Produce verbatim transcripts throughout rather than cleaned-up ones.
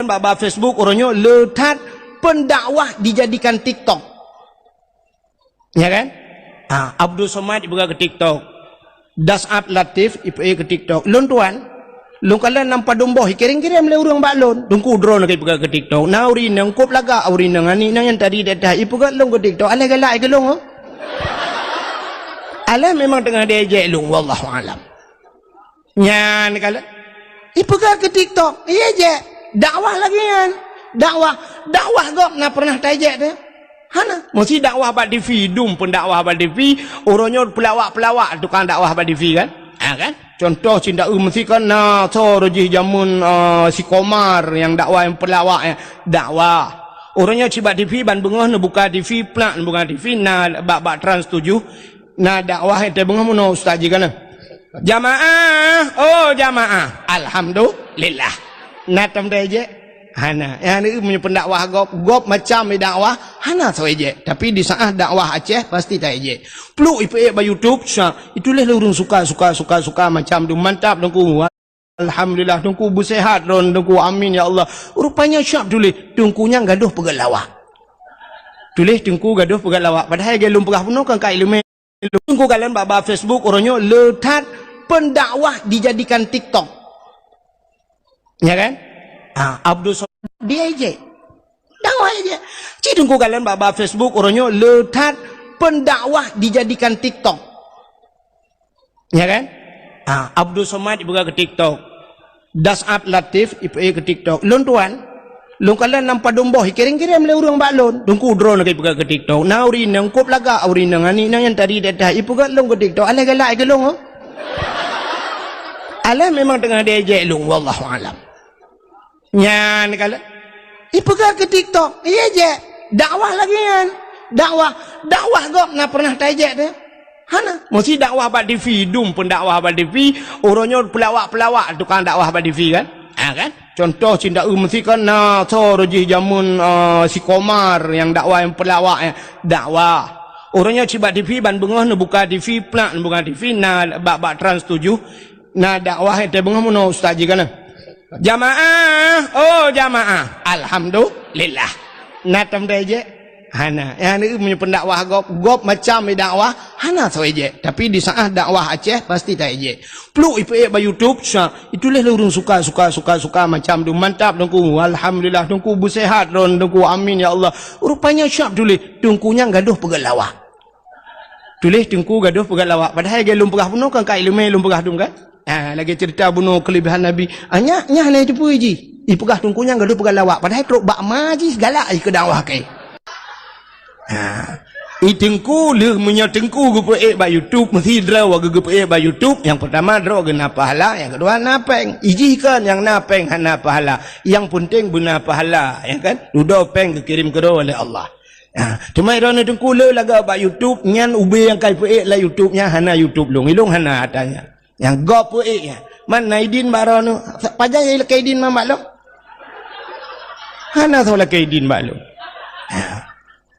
Bak-bak Facebook uroe nyoe le that pendakwah dijadikan TikTok. Ya kan? Ha, Abdul Somad ipeugah keu TikTok. Das'ab Latif ipeugah keu TikTok. Lôn tuan, lôn kalon lam padum boh ikirém-kirém lé ureuëng bak lôn. Teungku droeneuh ka ipeugah keu TikTok. Na ureuëng inong kop lagak ureuëng inong aneuk inong nyang tadi dak ipeugah lôn keu TikTok. Alah galak keu lôn, oh. Alah memang teungoh diejek lôn, wallahu alam. Nyan kalon. Ipeugah keu TikTok, iya jek. Dakwah lagée nyan. Dakwah, dakwah gob na pernah taijek teuh? Hana. Mesti dakwah bak TV, dum pun dakwah bak TV. Uroe nyoe pelawak-pelawak tukang dakwah bak TV kan? Ha kan? Contoh cinta eu mesti kan na so rojih jameun, eh, si Komar yang dakwah yang pelawak ya. Dakwah. Uroe nyoe cit bak TV ban beungoh neubuka TV, plak neubuka TV na bak bak Trans tujuh. Na dakwah nyang teubeungoh meunoe ustaz jih kana. Jamaah, oh jamaah. Alhamdulillah. Na tom taijek? Hana. Nyang ni meunyoe pendakwah gob, gob macam dakwah, hana soe ejek. Tapi di saat dakwah Aceh pasti taijek. Pluk ipeuék bak YouTube, sa, itulah ureuëng suka, suka, suka, suka macam tu mantap dengku. Alhamdulillah, Teungku beusehat droen, Teungku. Amin, ya Allah. Rupanya siap tuléh, Teungku nyang gadoh peugah lawak. Tuléh, Teungku gadoh peugah lawak. Padahai lagée lôn peugah bunoe kan ka ileumé. Teungku kalon bak-bak Facebook, uroe nyoe le that pendakwah dijadikan TikTok. Ya kan? Ha, Abdul Somad diejek. Dakwah ejek. Cit Teungku kalon bak-bak Facebook, uroe nyoe le that pendakwah dijadikan TikTok. Ya kan? Ha, Abdul Somad ipeugah keu TikTok. Das'ab Latif ipeugah keu TikTok. Lôn tuan, lôn kalon lam padum boh ikirém-kirém lé ureuëng bak lôn. Teungku droeneuh ka ipeugah keu TikTok. Na ureuëng inong kop lagak ureuëng inong aneuk inong nyang tadi dak ipeugah lôn keu TikTok. Alah galak keu lôn, oh. Alah memang teungoh diejek lôn, wallahu alam. Nyan kalon. Ipeugah keu TikTok, iya jek. Dakwah lagée nyan. Dakwah, dakwah gob na pernah taijek teuh? Hana. Mesti dakwah bak TV, dum pun dakwah bak TV. Uroe nyoe pelawak-pelawak tukang dakwah bak TV kan? Ha kan? Contoh cinta eu mesti kan na so rojih jameun, eh, si Komar yang dakwah yang pelawak ya. Dakwah. Uroe nyoe cit bak TV ban beungoh neubuka TV, plak neubuka TV na bak bak Trans tujuh. Na dakwah nyang teubeungoh meunoe ustaz jih kana. Jamaah, oh jamaah. Alhamdulillah. Na tom taijek? Hana. Nyang ni meunyoe pendakwah gob, gob macam dakwah, hana soe ejek. Tapi di saat dakwah Aceh pasti taijek. Pluk ipeuék bak YouTube, sa, itulah ureuëng suka, suka, suka, suka macam tu mantap Teungku. Alhamdulillah, Teungku beusehat droen, Teungku. Amin, ya Allah. Rupanya siap tuléh, Teungku nyang gadoh peugah lawak. Tuléh Teungku gadoh peugah lawak. Padahai lagée lôn peugah bunoe kan ka ileumé lôn peugah dum kan? Ha, lagée cerita bunoe kelebihan Nabi. Ha, nyan, nyan hana jiteupeu jih. Ipeugah Teungku nyang gadoh peugah lawak. Padahai trok bak ma jih galak jih keu dakwah keu. Ha. I Teungku lheueh meunyoe Teungku geupeuék bak YouTube, meusi droe geu-, geupeuék bak YouTube. Nyang peurtama droe geuh na pahala, nyang keudua na péng. Ijih kon nyang na péng hana pahala. Nyang peunteng beuna pahala, ya kan? Dudoe péng geukirém keudroe lé Allah. Ha, teuma droeneuh Teungku le lagak bak YouTube, nyan ubé nyang ka ipeuék lam YouTube nyan hana YouTube lôn. Ilôn hana ata nyan. Nyang gob peuék nyan. Man na idin bak droeneuh. Pajan nyang lakée idin man bak lôn? Hana soe lakée idin bak lôn. Ha.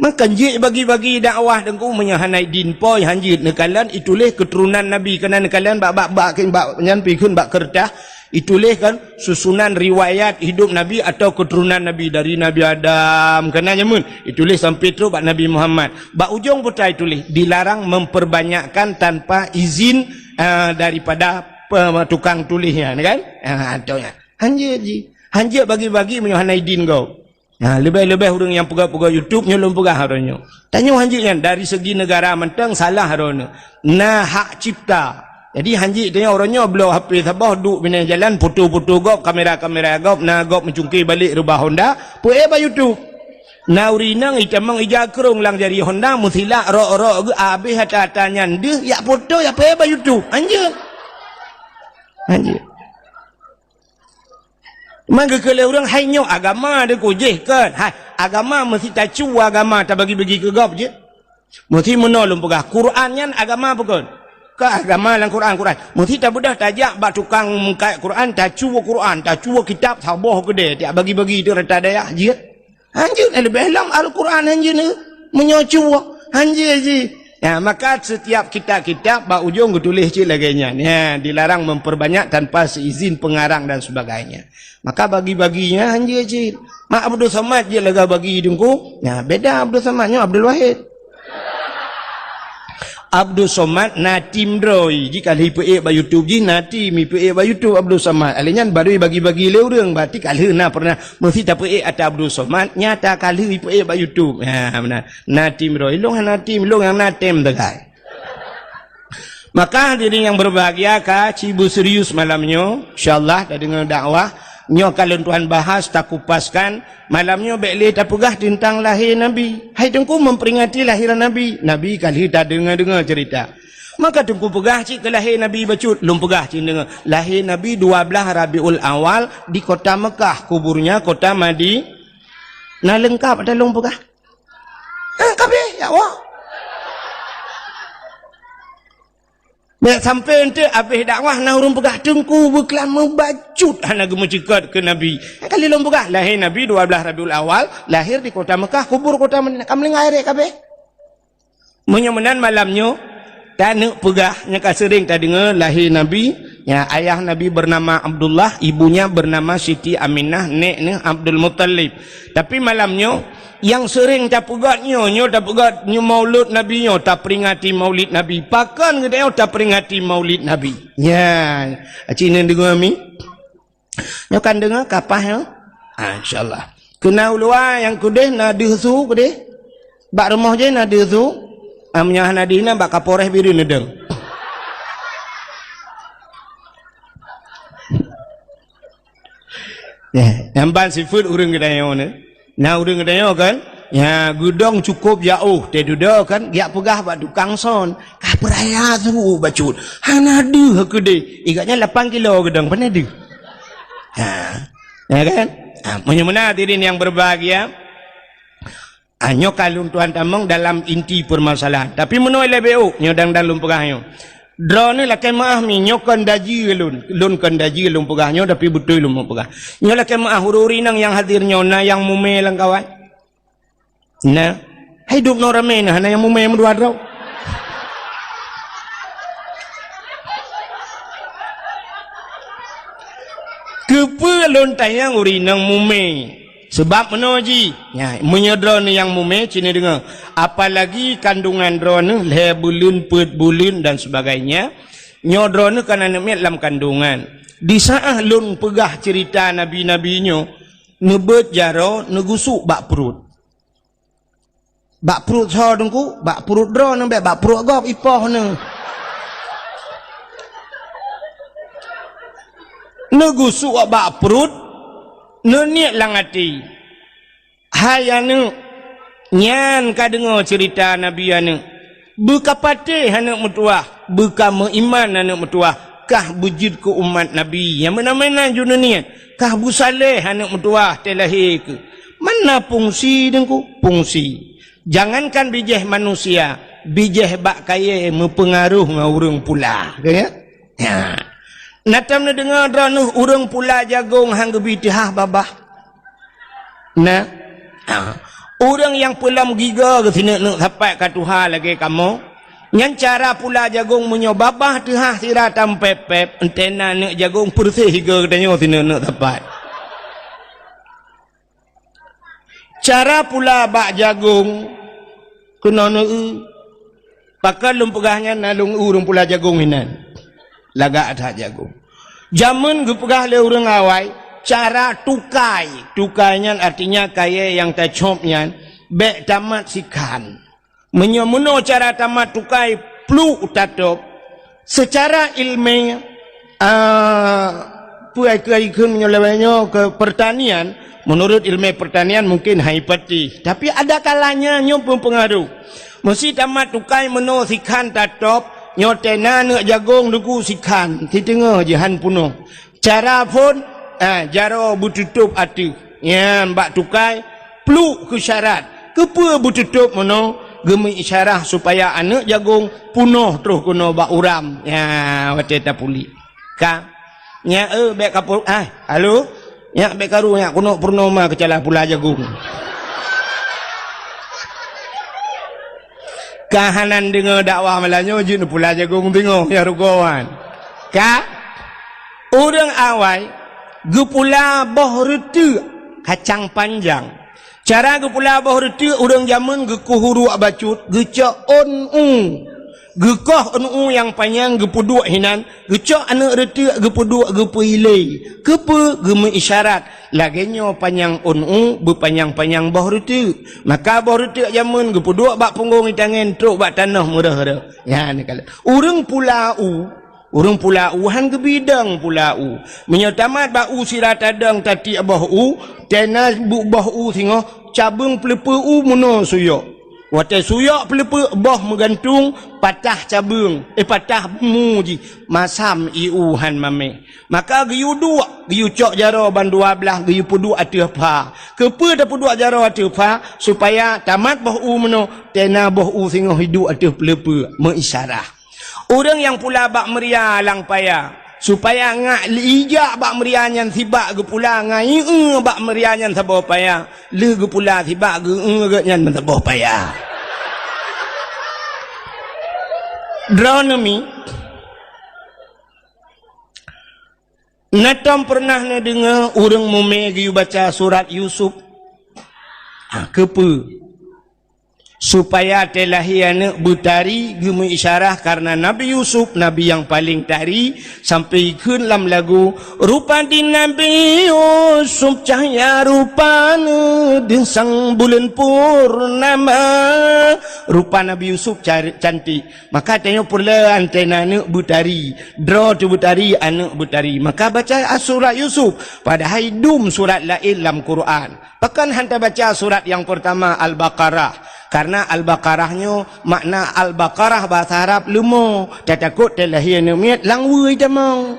Maka jeuet bagi-bagi dakwah Teungku meunyoe hana idin poi hanjeuet neukalon ituléh keuturonan Nabi keunan neukalon bak, bak, bak, bak nyan pi kheun bak keureutah. Ituléh kan susunan riwayat hidup Nabi atau keuturonan Nabi dari Nabi Adam keunan jameun. Ituléh sampai trok bak Nabi Muhammad. Bak ujong peutai tuléh dilarang memperbanyakkan tanpa izin, ah, daripada pe-, tukang tuléh nyan kan? Ah, tu nyan. Hanjeuet jih. Hanjeuet bagi-bagi meunyoe hana idin gob. Ha, leubeh-leubeh ureuëng nyang peugah-peugah YouTube nyoe lôn peugah uroe nyoe. Tanyoe hanjeuet nyan dari segi negara mantong salah droeneuh. Na hak cipta. Jadi hanjeuet tanyoe uroe nyoe bloe H P saboh duek binéh jalan foto-foto gob, kamera-kamera gob, na gob meucungké balek reubah Honda, peuék bak YouTube. Na ureuëng inong itamong ija krong lam jari Honda meusilak rok-rok geuh abéh ata-ata nyan deuh yak foto yak peuék bak YouTube. Hanjeuet. Hanjeuet. Man geukheun lé ureuëng, hai nyoe agama deuh kujih kon. Hai, agama meusi tacu agama tabagi-bagi keu gob jih. Meusi meunoe lôn peugah, Quran nyan agama peue kon? Ka agama lam Quran, Quran. Meusi tabeudoh tajak bak tukang meukat Quran, tacu Quran, tacu kitab saboh keudée, tiak bagi-bagi tu rata dayah jih. Hanjeuet leubeh lom Al-Quran hanjeuet ni. Meunyoe cu, hanjeuet jih. Ya, maka setiap kitab-kitab bak ujong geutuléh cit lagée nyan. Ya, dilarang memperbanyak tanpa seizin pengarang dan sebagainya. Maka bagi-bagi nyan hanjeuet cit. Mak Abdul Somad jeuet lagée bagi Teungku. Ya, beda Abdul Somad nyoe Abdul Wahid. Abdul Somad na tim droe, jih ka lheueh ipeuék bak YouTube jih, na tim ipeuék bak YouTube Abdul Somad. Alèh nyan baru bagi-bagi lé ureuëng, berarti ka lheueh na pernah meusti tapeuék ata Abdul Somad, nyata ka lheueh ipeuék bak YouTube. Ha, beuna. Na tim droe, ilong hana tim, ilong nyang na tem teukai. Maka hadirin yang berbahagia, ka ci beuserius malam nyoe, insyaallah tadeungoe dakwah nyoe ka lôn tuan bahas, takupaskan. Malam nyoe bék lé tapeugah teuntang lahé Nabi. Hai Teungku memperingati lahiran Nabi. Nabi ka lheueh tadeungoe-deungoe cerita. Maka Teungku peugah cit keu lahé Nabi bacut, lôn peugah cit deungoe. Lahé Nabi dua belas Rabiul Awal di kota Mekah, kuburnya kota Madi-, na leungkap ata lôn peugah. Ha, ka abéh, ya Allah. Bék sampai ente abéh dakwah na ureuëng peugah Teungku beuklam meubacut hana geumeucukot keu Nabi. Ka lheueh lôn peugah lahé Nabi dua belas Rabiul Awal, lahir di kota Mekah, kubur kota Madinah. Ka meulinggai rek ka abéh. Meunyoe meunan malam nyoe, taneuk peugah nyang ka seuring tadeungoe lahé Nabi, ya, ayah Nabi bernama Abdullah, ibunya bernama Siti Aminah, nek neuh Abdul Muttalib. Tapi malam nyoe, nyang seuring tapeugét nyoe, nyoe tapeugét nyoe maulud Nabi nyoe, taperingati maulid Nabi. Pakon geutanyoe taperingati maulid Nabi? Nyan, aci neudeungoe mi? Nyoe kan deungoe kapah nyoe? Ah, insyaallah. Keu na u luwa nyang keudeh na deuh su keudeh. Bak rumoh jih na deuh su. Ah, meunyoe hana deuh na bak Kapolres Bireuen neudong. Ya, nyang ban sifeuet ureuëng geutanyoe nyoe. Na ureuëng geutanyoe kan? Ya, geudong cukôp jaôh, teududoe kan, geujak peugah bak tukang son, ka peuraya su bacut. Hana deuh keudeh. Igat nyan lapan kilo geudong, pane deuh. Ha. Ya kan? Ha, meunyoe meunan hadirin yang berbahagia, ha, nyoe ka lôn tuan tamong dalam inti permasalahan. Tapi meunoe lé B O, nyoe dang-dang lôn peugah nyoe. Droeneuh lakée meuáh mi, nyoe kon daji lôn. Lôn kon daji lôn peugah nyoe, tapi beutôi lôn peugah. Nyoe lakée meuáh ureuëng-ureuëng inong nyang hadir nyoe na nyang mumé lam kawan? Na. Hai dum noe ramé na, hana nyang mumé meudua droe. Keupeue lôn tanyong ureuëng inong mumé? Sebab meunoe jih, nya, meunyoe droeneuh nyang mumé, ci neudeungoe, apalagi kandungan droeneuh lhée buleuen, peuet buleuen dan sebagainya, nyoe droeneuh kan aneuëk miet lam kandungan. Di saát lôn peugah cerita nabi-nabi nyoe, neubeuet jaroe neugusuk bak pruet. Bak pruet soe Teungku? Bak pruet droeneuh bék, bak pruet gob ipoh neuh. Neugusuk bak pruet, neuniet lam até, "Hai aneuëk, nyan ka deungoe ceurita nabi aneuëk. Beukapatéh aneuëk meutuwah, beukameuiman aneuëk meutuwah, kah beujeuet keu umat nabi nyang meunan-meunan ju neuniet, kah beusaléh aneuëk meutuwah teulahé keuh." Mana fungsi Teungku? Fungsi. Jangankan bijéh manusia, bijéh bak kayée meupeungaroh ngon ureuëng pula. Ka ya? Ya. Na tom neudeungoe droeneuh ureuëng pula jagong han geubi teuhah babah? Na. Ha. Ureuëng nyang peulom gigoe geuh sineuk-neuk sapat ka tuha lagée kamoe, nyan cara pula jagong meunyoe babah teuhah sira tampép-pép, entena neuk jagong peureuseh gigoe geutanyoe sineuk-neuk sapat. Cara pula bak jagong keunoe neu-eu. Pakon lôn peugah nyan na lôn eu ureuëng pula jagong inan. Lagak that jagong. Jameun geupeugah lé ureuëng awai, cara tukai. Tukai nyan artinya kayée nyang tacop nyan bék tamat sikhan. Meunyoe meunoe cara tamat tukai pluek tatôb, seucara iéleumé, ah, peue ai keu ai kheun meunyoe lawét nyoe keu peurtanian, meunurot iéleumé peurtanian mungken hai patéh. Tapi ada kalanya nyoe meupeungaroh. Meusti tamat tukai meunoe sikhan tatôb, nyoe tena neuk jagong Teungku sikhan, siteungoh jih han peunoh. Cara phon, ah, jaroe beututôb ateueh. Nyan bak tukai, pluek keu syarat. Keupeue beututôb meunoe? Geumeuisyarah supaya aneuëk jagong peunoh troh keunoe bak uram. Ya, watée tapuléh. Ka. Nyak, eh, bék ka pu-, ah, halo? Nyak bék karu, nyak keunoe peurunoe ma keucala pula jagong. Ka hana deungoe dakwah malam nyoe, jeuet neupula jagong teungoh nyang rugoe nyan. Ka? Ureuëng awai geupula boh reuteuek kacang panjang. Cara geupula boh reuteuek, ureuëng jameun geukoh uruek bacut, geucok ôn u. Geukoh ôn u nyang panyang, geupeuduek hinan, geucok aneuëk reuteuek, geupeuduek, geupeuilée. Keupeue? Geumeuisyarat. Lagée nyoe panyang ôn u, beupanyang-panyang boh reuteuek. Maka boh reuteuek jameun geupeuduek bak punggong itangen, trok bak tanoh meureuh-reuh. Nyan ka lheueh. Ureuëng pula u, ureuëng pula u hán geubidong pula u. Meunyoe tamat bak u sira tadong tatiek boh u, tena bu-, boh u singoh, cabeueng peuleupeue u meunoe suyok. Watée suyok peuleupeue, boh meugantung, patah cabeueng, eh, patah mu jih, masam ié u hán mamèh. Maka geuyue duek, geuyue cok jaroe ban dua blaih, geuyue peuduek ateueh pha. Keupeue tapeuduek jaroe ateueh pha? Supaya tamat boh u meunoe, tena boh u singoh iduek ateueh peuleupeue, meuisyarah. Ureuëng nyang pula bak meuria lam paya, supaya ngak ijak bak meuria nyan sibak geupula, ngai eu bak meuria nyan saboh paya, lheueh geupula sibak geu-eu geuh nyan meusaboh paya. Droeneuh mi, na tom peureunah neudeungoe ureuëng mumè geuyue baca surat Yusuf? Ha, keupeue? Supaya watée lahé aneuëk beutari, geumeuisyarah kareuna Nabi Yusuf, nabi nyang paleng tari, sampoe jikheun lam lagu, "Rupa di Nabi Yusuf cahya rupane, deusang buleuen purnama." Rupa Nabi Yusuf car-, cantik. Maka tanyoe peureulée aneuëk beutari, droe teuh beutari, aneuëk beutari. Maka baca surat Yusuf, padahai dum surat laén lam Quran. Pakon hana tabaca surat nyang peurtama Al-Baqarah? Kareuna Al-Baqarah nyoe makna Al-Baqarah bahasa Arab leumo, tatakot talahé aneuëk miet lam weueh tamong.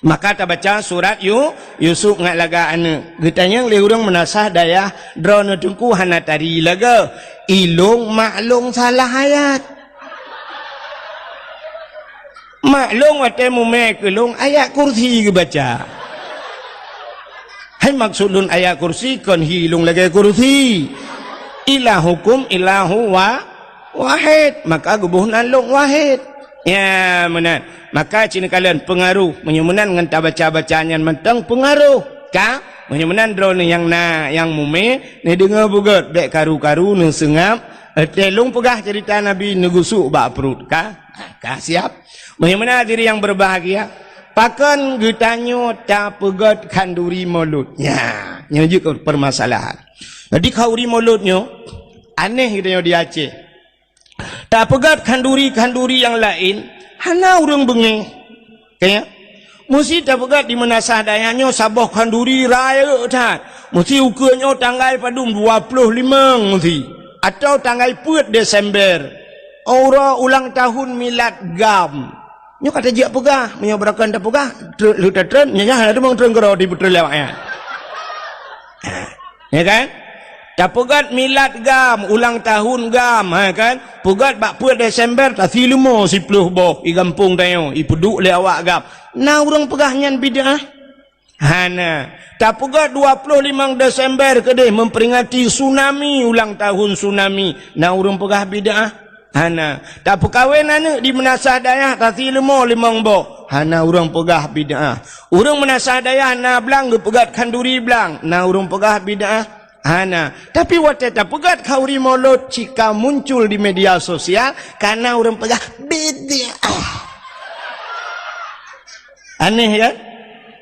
Maka tabaca surat Yu-, Yusuf ngat lagak aneuëk. Geutanyong lé ureuëng meunasah dayah, "Droeneuh teungku hana tari lagée? Ilong mak long salah ayat." Mak long watée mumè keu long ayat kursi geubaca. Hai maksud lôn ayat kursi kon hi long lagée kursi. Ilahukum ilahu wa-, wahid. Maka geuboh nan long wahid. Ya, meunan. Maka ci neukalon peungaroh. Meunyoe meunan ngon tabaca-baca nyan mantong peungaroh. Ka? Meunyoe meunan droeneuh nyang na, nyang mumè, neudeungoe beugét, bék karu-karu, neuseungab, eh, teuh long peugah ceurita Nabi neugusuk bak pruet. Ka? Ka siab. Meunyoe meunan hadirin nyang berbahagia, pakon geutanyoe tapeugét khanduri Maulud? Nya, nyoe jeuet keu permasalahan. Jadi khanduri Maulud nyoe aneh geutanyoe di Aceh. Tapeugét khanduri-khanduri nyang laén, hana ureuëng beungéh. Ka nyan? Meusti tapeugét di meunasah dayah nyoe saboh khanduri rayeuk that. Meusti ukeue nyoe tanggai padum, dua ploh limong meusti. Atawa tanggai peuet Desember. Uroe ulang tahun milad GAM. Nyoe ka tajak peugah, meunyoe beurakan tapeugah, tre-, lheueh tatreun, nyan hana teumong treun keudroe di peutrön lewat nyan. Ya kan? Tapeugét milad GAM, ulang tahun GAM, ha kan? Peugét bak peuet Desember, tasi leumo siploh boh, i gampông tanyoe, ipeuduek lé awak GAM. Na ureuëng peugah nyan bid'ah? Hana. Tapeugét dua ploh limong Desember keudeh memperingati tsunami, ulang tahun tsunami. Na ureuëng peugah bid'ah? Hana. Tapeukawen aneuëk di meunasah dayah, tasi leumo limong boh. Hana ureuëng peugah bid'ah. Ureuëng meunasah dayah na blang geupeugét khanduri blang. Na ureuëng peugah bid'ah? Hana. Tapi watée tapeugét khanduri Maulud cit ka muncul di media sosial, ka na ureuëng peugah bid'ah. Aneh kan?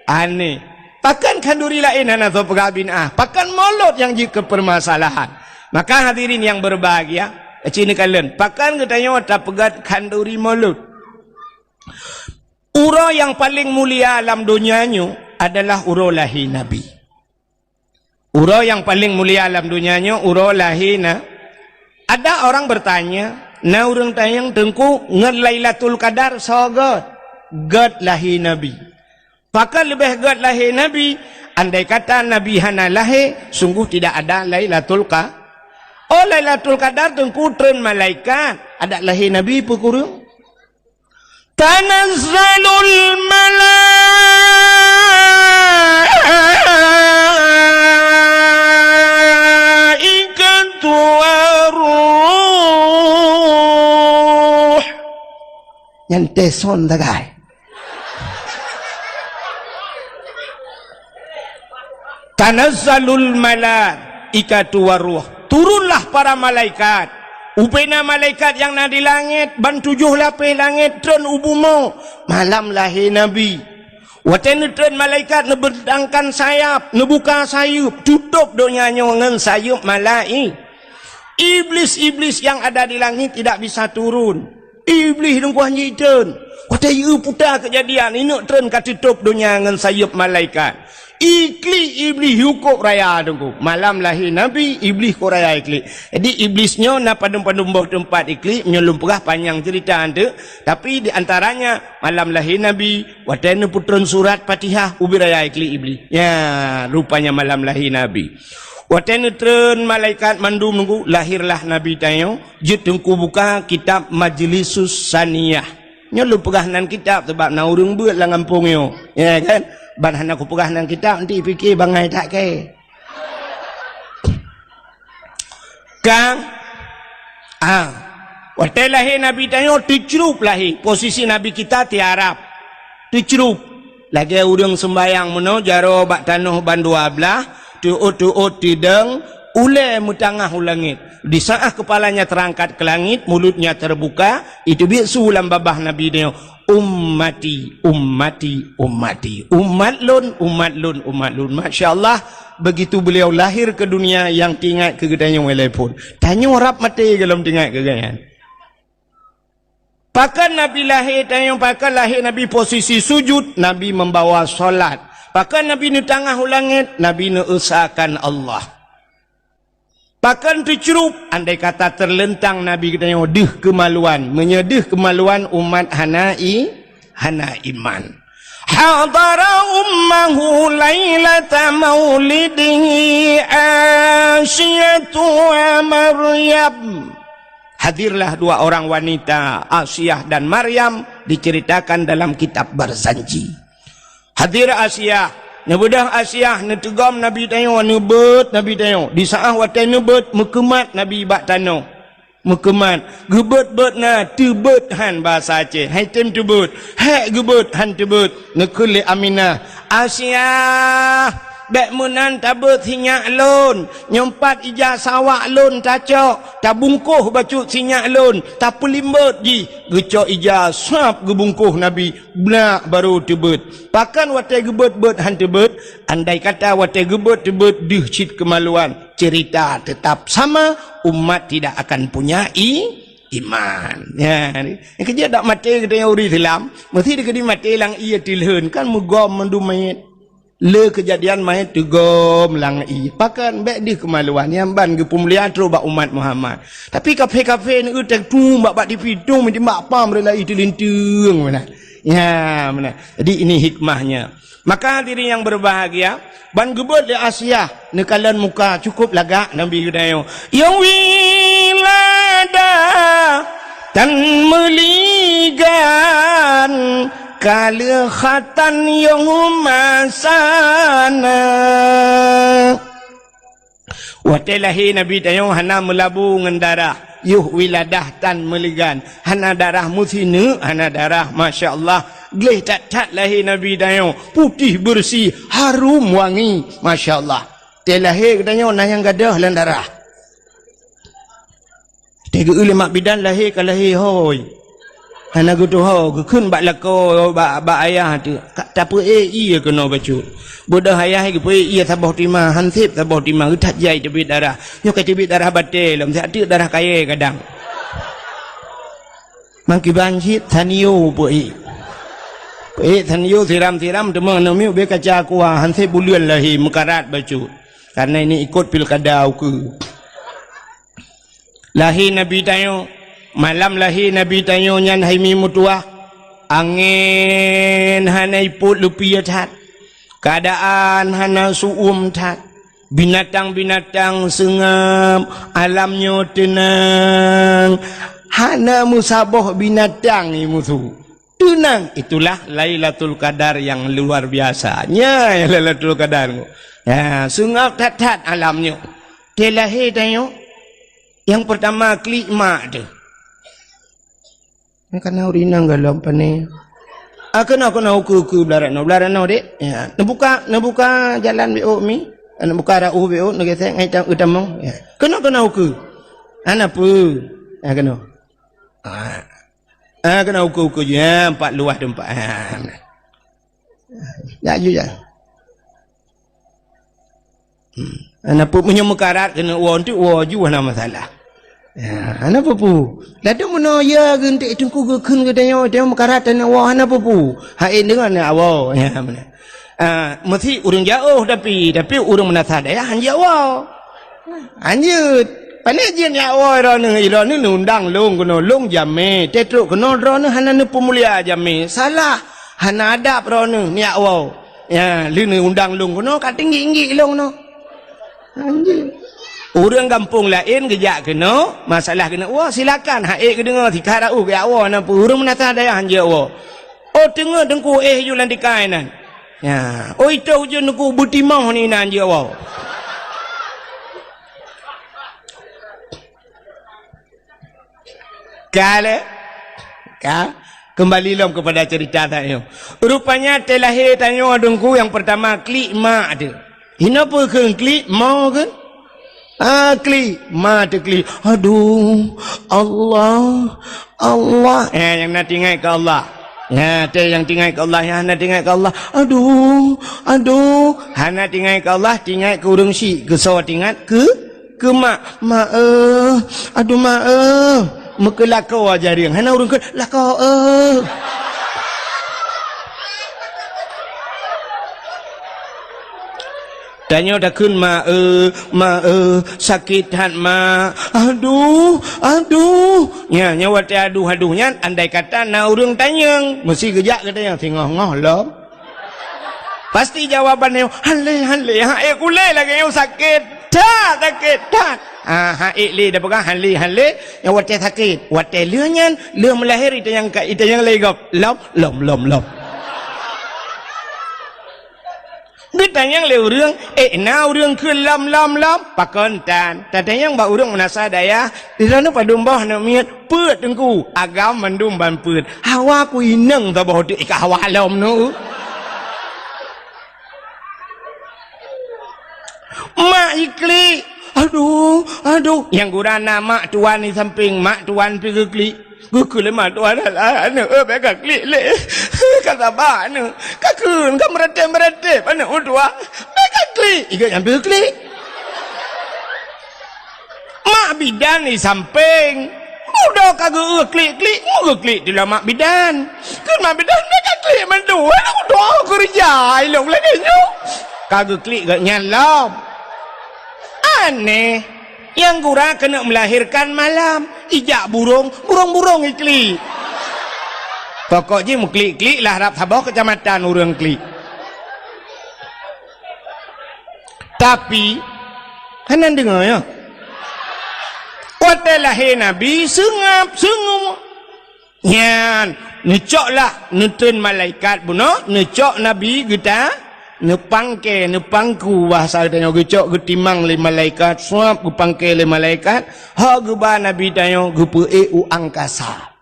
Aneh. Pakon khanduri laén hana soe peugah bid'ah? Pakon Maulud nyang jeuet keu permasalahan? Maka hadirin nyang berbahagia, ci neukalon, pakon geutanyoe tapeugét khanduri Maulud? Uroe nyang paleng mulia lam donya nyoe adalah uroe lahé Nabi. Uroe nyang paleng mulia lam donya nyoe uroe lahé na. Ada orang bertanya, na ureuëng tanyong, "Teungku, ngon Lailatul Qadar soe gét?" Gét lahé Nabi. Pakon leubeh gét lahé Nabi? Andai kata Nabi hana lahé, sungguh tidak ada Lailatul Qa-, oh, Lailatul Qadar teungku treun malaikat, adak lahé Nabi peue kureueng? Tanazzalul malaikatu war Ente son sagai. Tanazzalul malaikatu waruh. Turunlah para malaikat. Ubena malaikat nyang na di langét, ban tujoh lapéh langét treun u bumoe. Malam lahé Nabi. Watée neutreun malaikat neubentangkan sayap, neubuka sayeuep, tutôb donya nyoe ngon sayeuep malai-, Iblis-iblis yang ada di langit tidak bisa turun. Iblih dungkuah jitreun. Watée yue puta keujadian, ineuk treun ka teutôb donya ngon sayeuep malaikat. Iklik Iblih yue kôk raya teungku. Malam lahé Nabi, Iblih kôk raya iklik. Jadi Iblis nyoe na padum-padum boh teumpat iklik, nyoe lôn peugah panyang cerita anteuk. Tapi di antaranya malam lahé Nabi, watée neupeutreun surat Fatihah, ubit raya iklik Iblih. Ya, rupanya malam lahé Nabi. Watée neutreun malaikat mandum teungku, lahirlah Nabi tanyoe. Jeuet teungku buka kitab Majlisus Saniyah. Nyoe lôn peugah nan kitab sabab na ureuëng beuet lam gampông nyoe. Ya kan? Ban hana kupeugah nan kitab, nanti pike bangai that kée. Ka? Ah. Watée lahé Nabi tanyoe teucrup lahé, posisi Nabi kita tiarap. Teucrup. Lagée ureuëng seumbayang meunoe jaroe bak tanoh bandua blaih, teuôt-teuôt tidong, ulée meutangah u langét. Di saat kepalanya terangkat ke langit, mulutnya terbuka, iteubiet su lam babah Nabi nyoe, "Ummati, ummati, ummati. Umat lôn, umat lôn, umat lôn." Masya Allah, begitu beliau lahir ke dunia, nyang teuingat keu geutanyoe lé phon. Tanyoe rab maté gohlom teuingat keu geuhnyan. Pakon Nabi lahé tanyoe, pakon lahé Nabi posisi sujud, Nabi membawa salat. Pakon Nabi neutangah u langét, Nabi neuesakan Allah. Pakon teucrup, andai kata teuleuntang Nabi geutanyoe deuh keumaluan. Meunyoe deuh keumaluan, umat hana i-, hana iman. Hadara ummahu lailata maulidihi Asiyatu wa Maryam. Hadirlah dua orang wanita, Asiah dan Maryam, diceritakan dalam kitab Barzanji. Hadir Asiah, neubeudôh Asiah, neuteugom Nabi tanyoe, neubeuet Nabi tanyoe. Di saat watée neubeuet, meukeumat Nabi bak tanoh. Meukeumat, geubeuet-beuet na, teubeuet han bahasa Aceh. Hai tem teubeuet, hék geubeuet han teubeuet. Neukheun lé Aminah, "Asiah, bék meunan tabeuet sinyak lôn. Nyoe pat ija sawak lôn tacok, tabungkôh bacut sinyak lôn, tapeulimbot jih." Geucok ija sab geubungkôh Nabi, blah barô teubeuet. Pakon watée geubeuet-beuet han teubeuet? Andai kata watée geubeuet teubeuet deuh cit keumaluan, cerita tetap sama, umat tidak akan punya i-, iman. Ya, nyang keujeuet dak maté geutanyoe ureuëng Islam, meusti dikeudi maté lam ié teulheueh, kan meugom mandum manyét. Le keujadian manyét teugom lam ié. Pakon bék deuh keumaluan, nyan ban geupeumulia trok bak umat Muhammad. Tapi kafé-kafé neu teutung bak, bak tipi tung, meujimak pam rela i teulinteung meunan. Ya, meunan. Jadi ini hikmahnya. Maka hadirin yang berbahagia, ban geubeuet lé Asiah neukalon muka cukup lagak Nabi geutanyoe. Ya wiladah tan meuligan kaleuh khatan yong masana. Watée lahé Nabi tanyoe hana meulabu ngon darah, yoh wiladah tan meuligan, hana darah meusineuk, hana darah, masya Allah. Gleh that-that lahé Nabi tanyoe, putéh beureusi, harum wangi, masya Allah. Watée lahé geutanyoe na nyang gadôh lam darah. Teugeue lé mak bidan lahé ka lahé hôi. Hana geutuho, geukheun bak lakoe, bak, bak ayah teuh. Ka tapeuék ié keunoe bacut. Beudôh ayah geupeuék ié saboh tima, han sép saboh tima, geuthat jai teubiet darah. Nyoe ka teubiet darah batée lom, siat teuk darah kayée kadang. Mangkiban cit tanio peuék. Peuék tanio siram-siram teuma aneuk miet ubé kaca kuah, han sép buleuen lahé meukarat bacut. Karena ini ikot pilkada ukeue. Lahé Nabi tanyoe, malam lahé Nabi tanyoe nyan hai mi meutuwah, angén hana ipot leupie that, keuadaan hana su'uem that, binatang-binatang seungab, alam nyoe teunang, hana meusaboh binatang i musu. Teunang, itulah Lailatul Qadar yang luar biasa. Nyan Lailatul Qadar. Ya, seungab that-that alam nyoe. Watée lahé tanyoe, nyang peurtama klik mak teuh. Nyan kana ureueng inong gohlom pane. Ah, keunoe, keunoe, ukeue, ukeue blah rot noe, blah rot noe, Dek. Ya, neubuka, neubuka jalan beuôk mi. Neubuka rot ueh beuôk, neugesek ngon itam, itamong. Ya. Keunoe, keunoe, ukeue. Hana peue. Ya, keunoe. Ah. Ah, keunoe ukeue-ukeue jih, ha, pat luwah teumpat. Ha. Jak ju, jak. Hmm. Hana peue, meunyoe meukarat keuneuk woe, enteuk woe ju hana masalah. Ya, hana peue-peue. Ladôm meunoe ya geunteuk teungku geukheun geutanyoe, tanyoe meukarat taneuk woe, hana peue-peue. Hai deungon ya woe. Ya, meunan. Ah, meusi ureueng jiôh tapi, tapi ureueng meunasah dayah hanjeuet woe. Hanjeuet. Pane jeuet nyak woe droeneuh, droeneuh neuundang lôn keunoe, lôn jamé. Teutrok keunoe droeneuh hana neupeumulia jamé. Salah. Hana adab droeneuh nyak woe. Ya, lheueh neuundang lôn keunoe, ka tinggi-tinggi lôn keunoe. Hanjeuet. Ureueng gampông laén geujak keunoe, masalah keuneuk woe, silakan. Hai geudeungoe, sikat rot ueh geujak woe, na peue ureueng meunasah dayah hanjeuet woe. Oh, teungoh teungku éh ju lam tikai nan. Ya, oi toh ujeuen nuku beutimoh ni nan jeuet woe. Ka lé? Ka? Kembali lom kepada cerita tanyoe. Rupanya teulahé tanyoe teungku nyang pertama klik mak teuh. Hinoe peue kheun klik, mo kheun? Ah, klik. Ma teuklik. Aduh, Allah, Allah. Eh, nyang na teuingat keu Allah. Ya, teuh nyang teuingat keu Allah, nyang hana teuingat keu Allah. Aduh, aduh. Hana teuingat keu Allah, teuingat keu ureueng syik. Keu soe teuingat? Keu, keu mak. Mak, eh. Aduh, mak, eh. Meukeulakoe jareueng. Hana ureueng kheun, lakoe, eh. Tanyoe takheun, "Ma, eh, ma, eh, sakét that, ma. Aduh, aduh." Nya, nya watée aduh-aduh nyan, andai kata na ureueng tanyong, meusi geujak keu tanyoe, singoh-ngoh lom. Pasti jawaban nyoe, "Hale, hale, ha, eh, kulée lagée nyoe sakét that, sakét that." Ah, ha, eh, lé dah peugah, "Hale, hale," nya watée sakét. Watée lheueh nyan, lheueh meulahé, itanyong ka, itanyong lé gob, "Lom, lom, lom, lom." Geutanyong lé ureueng, "Eh, na ureueng kheun lom, lom, lom?" Pakon tan. Tatanyong bak ureueng meunasah dayah, "Di droeneuh padum boh aneuk miet?" "Peuet, Teungku." "Agam mandum ban peuet." "Hawa ku inong saboh teuk ka hawa lom nyoe." Mak jiklik. Aduh, aduh. Nyang gura na mak tuan di sampéng, mak tuan pih geuklik. Geukheun lé mak tuan, "Alah, aneuk, eh, bék kaklik lé. Ka saba aneuk. Kakheun, ka meuratéb-meuratéb aneuk meutuah. Bék kaklik." Iga nyang geuklik. Mak bidan di sampéng. Mudo ka geu-eu klik-klik, mu geuklik di mak bidan. Kheun mak bidan, "Bék kaklik mandum, aneuk meutuah keureuja ilong lagée nyoe." Ka geuklik geuh nyan lom. Aneh. Nyang gura keuneuk meulahérkan malam, ijak burong, burong-burong iklik. Pokok jih meuklik-klik lah rab saboh keucamatan ureueng klik. Tapi, hana deungoe nyoe. Watée lahé Nabi, seungab, seungab. Nyan, neucoklah, neutreun malaikat bunoe, neucok Nabi geuta, neupangke, neupangku, bahasa geutanyoe geucok geutimang lé malaikat, suab geupangke lé malaikat, ho geuba Nabi tanyoe geupeuék u angkasa.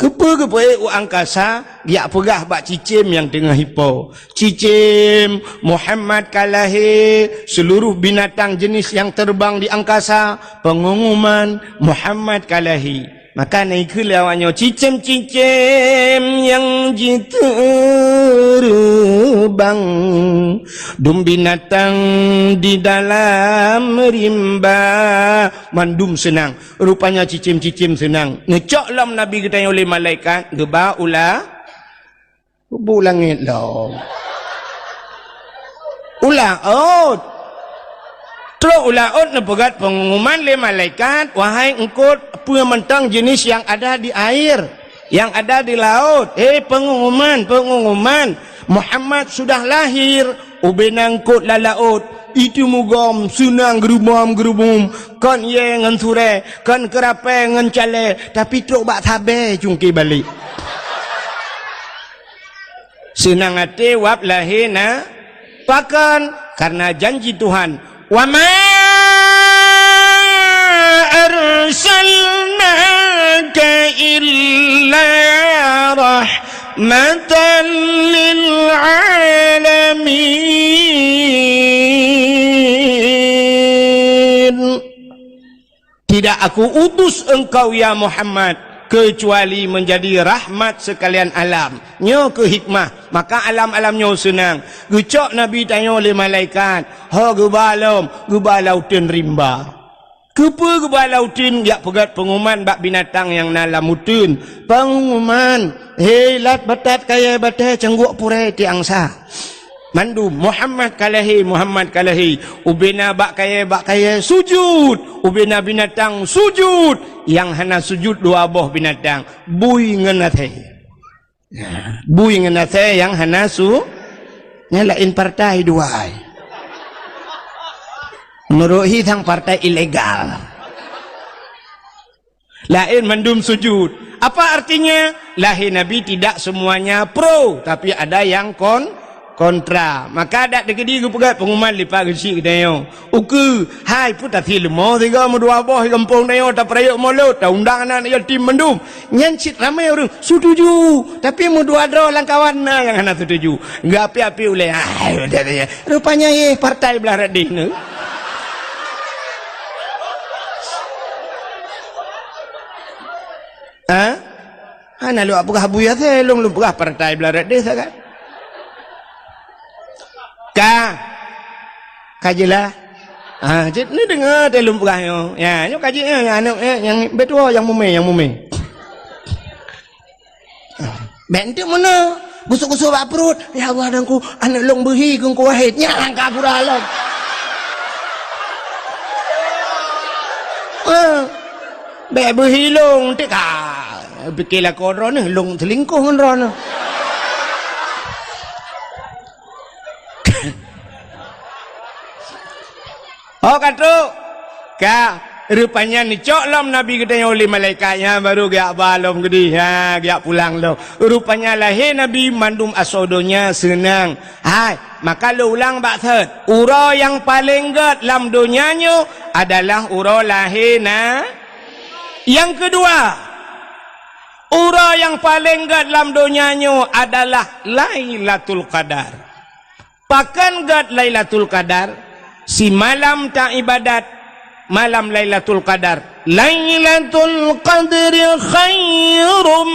Keupeue geupeuék u angkasa, geujak peugah bak cicém nyang teungoh ipo, "Cicém, Muhammad ka lahé, seuluruh binatang jeuneuh nyang teureubang di angkasa, peungumuman, Muhammad ka lahé." Maka na ikheun lé awaknyoe, "Cicém-cicém nyang jiteureubang, dum binatang di dalam rimba, mandum seunang." Rupanya cicém-cicém seunang. Neucok lom Nabi geutanyoe lé malaikat, geuba u la-, Kubu langét lom. U laôt. Trok u laôt neupeugét peungumuman lé malaikat, "Wahai eungkôt, peue mantong jeuneuh nyang ada di air, nyang ada di laôt. Hei peungumuman, peungumuman, Muhammad sudah lahir." Ubé na eungkôt lam laôt, itu mugom, seunang geurubom-geurubom, kon ié ngon surée, kon keurapée ngon calée, tapi trok bak sabée cungké balek. Seunang até wab lahé na-, pakon? Karena janji Tuhan, "Wa ma arsalnaka illa رحمة للعالمين. Tidak Aku utus engkau, ya Muhammad, kecuali menjadi rahmat sekalian alam. Nyoe keuh hikmah, maka alam-alam nyoe seunang. Geucok Nabi tanyoe lé malaikat, ho geuba lom, geuba lam uteuen rimba. Keupeue geuba lam uteuen? Jak peugét peunguman bak binatang nyang na lam uteuen. Peunguman, "Hei, lat batat kayée batée, ceunggok purée tiek angsa." Mandum, "Muhammad ka lahé, Muhammad ka lahé." Ubena bak kayée, bak kayée, sujut. Ubena binatang, sujut. Nyang hana sujut dua boh binatang, bui ngon asée. Bui ngon asée nyang hana su-, nyan laén partai dua ai. Meunurot hi sang partai ilegal. Laén mandum sujud. Apa artinya? Lahé Nabi tidak semuanya pro, tapi ada yang kon-, kontra. Maka dak teukeudi geupeugah peunguman lipat geuchik geutanyoe. Ukeue, hai, peue taseuleumô sigoe meudua boh gampông tanyoe tapeurayeuk mulod, taundang aneuk yatim mandum. Nyan cit ramé ureuëng setuju, tapi meudua droe lam kawan na nyang hana setuju. Geuapi-api ulée, ah, rupanya yeh partai blah radeh nyoe. Ha? Hana lôn peugah bui asée, lôn, lôn peugah partai blah radeh sagai. Ka. Ka jeulaih. Ha, cit ni deungoe teuh lôn peugah nyoe. Ya, nyoe ka jih, ya, ya, aneuk, ya, nyang beutôi nyang mumé, nyang mumé. Bék enteuk meunoe, gusok-gusok bak pruet. "Ya Allah, Teungku, aneuk lôn beuhi keu Teungku Wahid." Nyan ka pura lom. Eh, bék beuhi lôn, enteuk ka pike lakoe droeneuh, lôn seulingkoh ngon droeneuh. Oh, ka trok. Ka, rupanya neucok lom Nabi geutanyoe lé malaikat nyan, baru geujak ba lom geudeh, ha, geujak pulang lom. Rupanya lahé Nabi mandum asoe donya seunang. Hai, maka lôn ulang bak thot, uroe nyang paleng gét lam donya nyoe adalah uroe lahé na-, nyang keudua, uroe nyang paleng gét lam donya nyoe adalah Lailatul Qadar. Pakon gét Lailatul Qadar? Simalam taibadat malam Lailatul Qadar. Lailatul Qadri khairum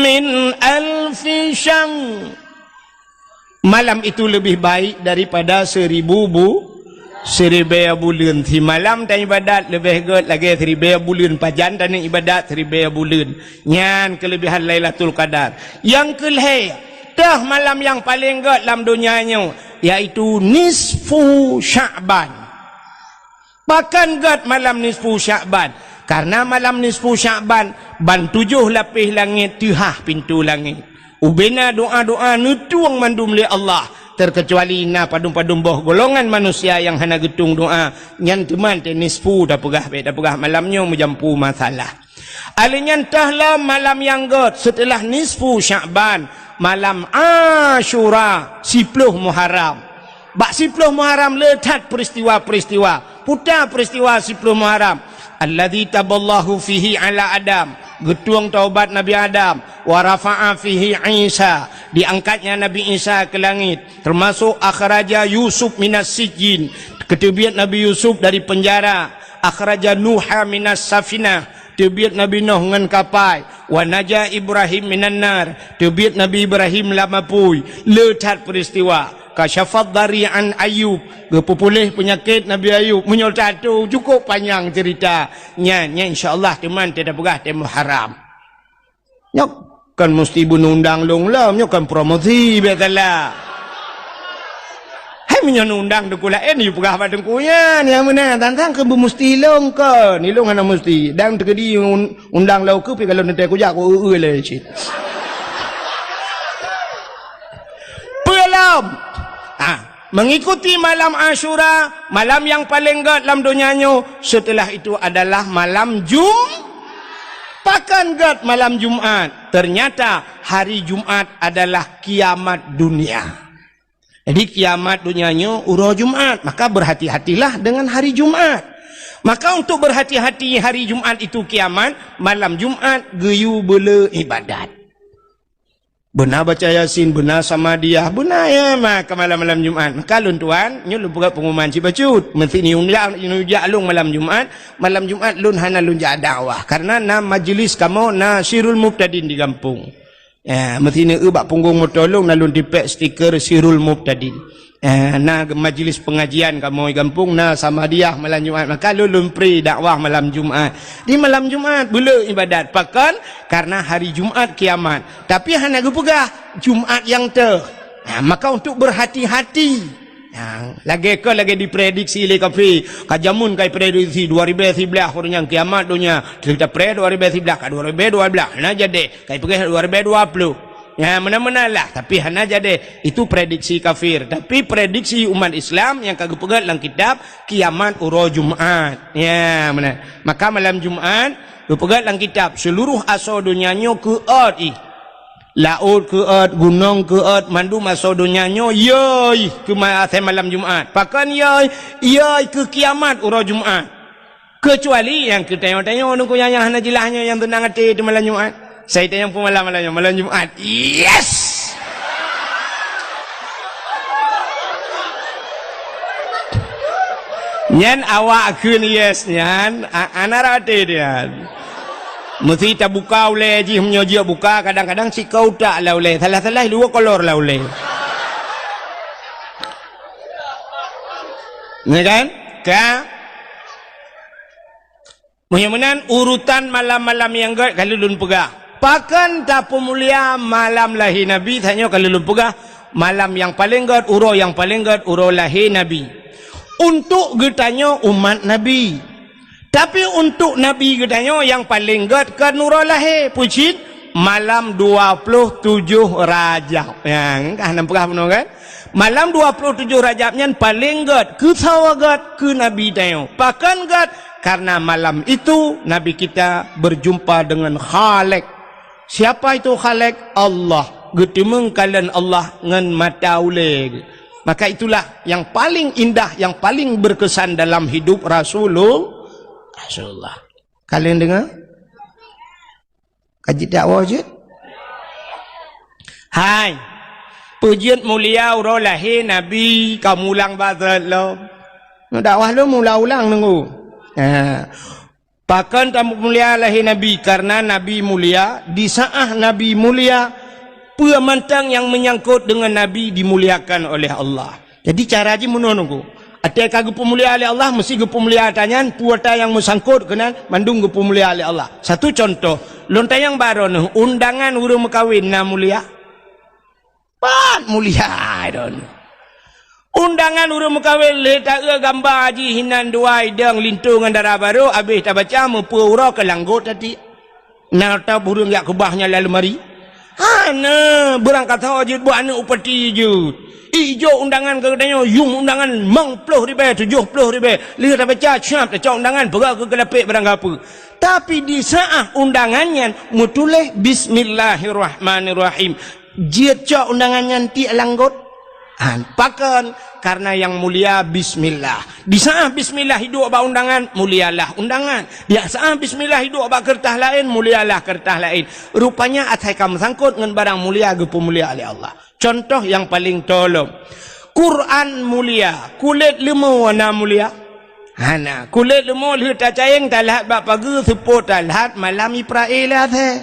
min alfi syahr. Malam itu lebih baik daripada seribu bu-, siribée buleuen. Simalam taibadat leubeh gét lagée siribée buleuen. Pajan taneuk ibadat siribée buleuen. Nyan keuleubehan Lailatul Qadar. Nyang keulhée, teuh malam nyang paleng gét lam donya nyoe, yaitu nisfu Sya'ban. Pakon gét malam nisfu Sya'ban? Karena malam nisfu Sya'ban, ban tujoh lapéh langét teuhah pintoe langét. Ubena doa-doa neutueng mandum lé Allah, terkecuali na padum-padum boh golongan manusia nyang hana geutueng doa, nyan teuma teuh nisfu tapeugah, bék tapeugah malam nyoe meujampu masalah. Alheuh nyan teuh lom malam nyang gét seuteulah nisfu Sya'ban, malam Asyura, siploh Muharram. Bak siploh Muharram le that peuristiwa-peuristiwa. Peue peuristiwa siploh Muharram? Alladzi taballahu fihi ala Adam, geutueng taubat Nabi Adam, wa rafa'a fihi Isa, diangkatnya Nabi Isa keu langét, termasuk akhraja Yusuf minas sijjin, geuteubiet Nabi Yusuf dari penjara, akhraja Nuha minas safinah, teubiet Nabi Nuh ngon kapai, wa naja Ibrahim minan nar, teubiet Nabi Ibrahim lam apui. Le that peuristiwa. Kasyafad dari an Ayub, geupeupuléh peunyakét Nabi Ayub. Meunyoe tatu cukup panyang cerita. Nyan, nyan insya Allah teuma teupeugah teuh Muharram. Nyoe kon musti beunundang lôn lom, nyoe kon promosi biasalah. Hai meunyoe undang teungku laén, yue peugah bak teungku nyan, nyang meunan tantang keu beumusti lôn kon, ilôn hana musti. Dan teukeudi un-, undang lôn keu pi kalau neutée kujak ku eu-eu lé cit. Peue lom? Ah, mengikuti malam Asyura, malam nyang paleng gét lam donya nyoe, setelah itu adalah malam Jum-, pakon gét malam Jumat? Ternyata hari Jumat adalah kiamat dunia. Jadi kiamat dunia nyoe uroe Jumat, maka berhati-hatilah dengan hari Jumat. Maka untuk berhati-hati hari Jumat itu kiamat, malam Jumat geuyue beule ibadat. Beuna baca Yasin, beuna Samadiyah, beuna ya maka malam-malam Jumat. Maka lôn tuan, nyoe lôn peugah pengumuman cit bacut. Meuseuti neujak, neujak lôn malam Jumat, malam Jumat lôn hana lôn jak dakwah. Karena na majlis kamoe na Sirul Mubtadin di gampông. Ya, meuseuti eu bak punggong moto lôn na lôn tipék stiker Sirul Mubtadin. Eh, na majlis pengajian kamoe gampông, na Samadiyah malam Jumat. Maka lôn lôn pri dakwah malam Jumat. Di malam Jumat beule ibadat. Pakon? Karena hari Jumat kiamat. Tapi hana geupeugah Jumat nyang teuh. Ha, maka untuk berhati-hati. Ha, lagée kon lagée diprediksi lé kafé. Ka jameun ka iprediksi dua ribée siblaih ureuëng nyang kiamat donya. Cerita pre dua ribée siblaih ka dua ribée dua blaih. Hana jadi. Ka ipeugah dua ribée dua ploh. Ya, meunan-meunan lah, tapi hana jadi. Itu prediksi kafir. Tapi prediksi umat Islam nyang ka geupeugah lam kitab kiamat uroe Jumat. Ya, meunan. Maka malam Jumat geupeugah lam kitab seluruh asoe donya nyoe keuôt ih. Laôt keuôt, gunong keuôt, mandum asoe donya nyoe yoi keu ma-, asai malam Jumat. Pakon yoi? Yoi keu kiamat uroe Jumat. Keucuali nyang keu tanyoe-tanyoe nungku nyang hana jeulaih nyoe nyang teunang até di malam Jumat. Sai tanyong peumalam malam nyoe, malam Jumat. Yes! Nyan awak kheun yes nyan, a-, hana rate nyan. Meusti tabuka ulée jih, meunyoe jeuet buka, kadang-kadang sikau tak lah ulée, salah-salah dua kolor lah ulée. Ya kan? Ka? Meunyoe meunan, urutan malam-malam nyang gét ka lôn peugah. Pakon tapeumulia malam lahé Nabi, tanyoe ka lôn peugah, malam nyang paleng gét, uroe nyang paleng gét, uroe lahé Nabi. Untuk geutanyoe umat Nabi. Tapi untuk Nabi geutanyoe nyang paleng gét kon uroe lahé, peue cit? Malam dua ploh tujoh Rajab. Nyang ka hana peugah bunoe kan? Malam dua ploh tujoh Rajab nyan paleng gét, keu sawa gét, keu Nabi tanyoe. Pakon gét? Karena malam itu Nabi kita berjumpa dengan Khalik. Siapa itu Khalik? Allah. Geuteumeung kalon Allah ngon mata ulée. Maka itulah yang paling indah, yang paling berkesan dalam hidup Rasulul-, Rasulullah. Kalian dengar? Ka jidakwa jeuet? Hai. Peue jeuet mulia uroe lahé Nabi ka mulang bak lom. Dakwah lom ulang-ulang nunggu. Ha. Pakon tamulia lahé Nabi? Karena Nabi mulia, di saat Nabi mulia, peue mantong nyang menyangkut dengan Nabi dimuliakan oleh Allah. Jadi cara jih meunoe nunggu. Até ka geupeumulia lé Allah, meusti geupeumulia ata nyan, peue ata nyang meusangkot keunan mandum geupeumulia lé Allah. Satu contoh, lôn tanyong baroe neuh, undangan ureuëng meukawen na mulia? Pat mulia droeneuh. Undangan ureuëng meukawen lé taeu gamba jih hinan dua idong linto ngon dara barô, abéh tabaca meupeu uroe keu langgot tati. Na teuh ureuëng jak keubah nyan lam leumari? Hana, beurangkasoe jeuet buet aneuëk upati jeuet. Ijok undangan keu geutanyoe, yum undangan limong ploh ribée, tujoh ploh ribée. Lheueh tabaca, siap tacok undangan, peugah keu keulapék barang gapeue. Tapi di saat undangan nyan meutuléh Bismillahirrahmanirrahim. Jeuet cok undangan nyan tiek langgot. Han, pakon? Karena nyang mulia bismillah. Di saat bismillah iduek bak undangan, mulialah undangan. Di saat bismillah iduek bak keureutah laén, mulialah keureutah laén. Rupanya asai ka meusangkot ngon barang mulia geupeumulia lé Allah. Contoh nyang paleng tolom. Quran mulia, kulét leumô na mulia? Hana. Kulét leumô lheueh tacayeng talhat bak pageue, seupôt talhat malam iprae lé asée.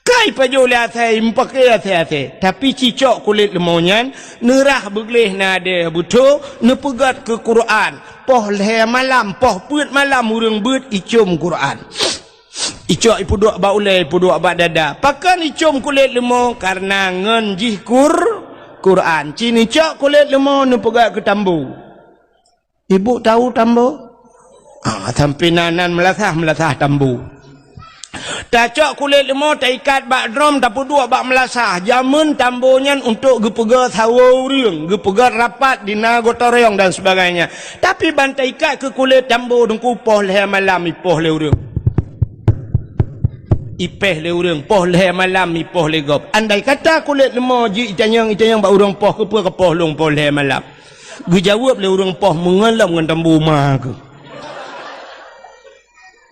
Kai pajoh lé asée, meupaké asée-asée. Tapi cicok kulét leumô nyan neurah beugleh na deh beutho, neupeugét keu Quran. Poh lhée malam, poh peuet malam ureuëng beuet icom Quran. Icok ipeuduek bak ulée, ipeuduek bak dada. Pakon icom kulét leumô? Karena ngon jih Qur-, Quran. Ci neucok kulét leumô neupeugét keu tambo. Ibu tahu tambo? Ah, sampai nan, nan meulasah, meulasah tambo. Tacok kulét leumô, taikat bak drom, tapeuduek bak meulasah. Jameun tambo nyan untuk geupeugét sawoe ureuëng, geupeugét rapat di na gotong royong dan sebagainya. Tapi ban taikat keu kulét tambo teungku poh lhée malam ipoh lé ureuëng. Ipéh lé ureuëng, poh lhée malam ipoh lé gob. Andai kata kulét leumô jeuet itanyong, itanyong bak ureuëng poh, keupeue kapoh lôn poh lhée malam? Geujaweueb lé ureuëng poh meungon lom ngon tambo ma keuh.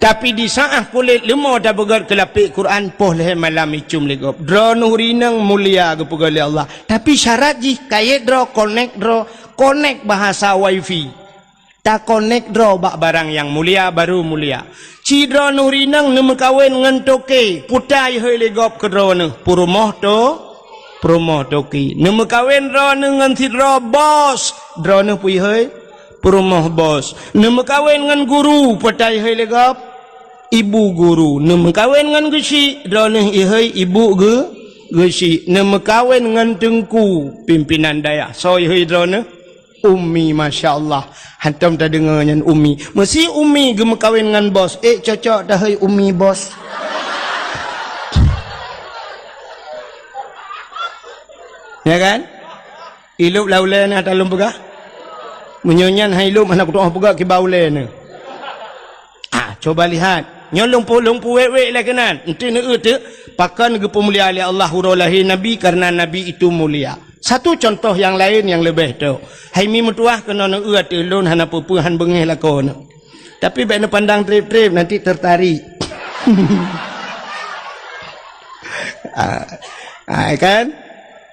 Tapi di saát kulét leumo tapeugét keu lapék Quran, poh lhée malam icum lé gob. Droeneuh rineueng mulia geupeugét lé Allah. Tapi syarat jih kayét droe, konek droe, konek bahasa wifi. Takonek droe bak barang nyang mulia, baru mulia. Ci droeneuh rineueng neumeukawen ngon toke, peue ta ihôi lé gob keu droeneuh, peurumoh to, peurumoh toke. Neumeukawen droeneuh ngon sidroe bos, droeneuh peue ihôi? Peurumoh bos. Neumeukawen ngon guru, peue ta ihôi lé gob? Ibu guru. Neumeukawen ngon geuchik, droeneuh ihôi ibu geu-, geuchik. Neumeukawen ngon teungku, pimpinan dayah, soe ihôi droeneuh? Umi, masya Allah. Hantom tadeungoe nyan umi. Meusi umi geumeukawen ngon bos. Eh, cocok tahôi umi bos. Ya kan? Ilop lam ulée na talom peugah. Meunyoe nyan hai lop hana kutu'oh peugah kiban ulée na. Ah, coba lihat. Nyoe lôn pu-, lôn puwék-wék lé keunan. Enti neueu teuk, pakon geupeumulia lé Allah uroe lahé Nabi, karena Nabi itu mulia. Satu contoh nyang laén nyang leubeh tok. Hai mi meutuwah keunoe neueu ateueh lôn hana peue-peue han beungéh lakoe nyoe. Tapi bék neupandang treb-treb, nanti tertarik. Ah, ah, kan?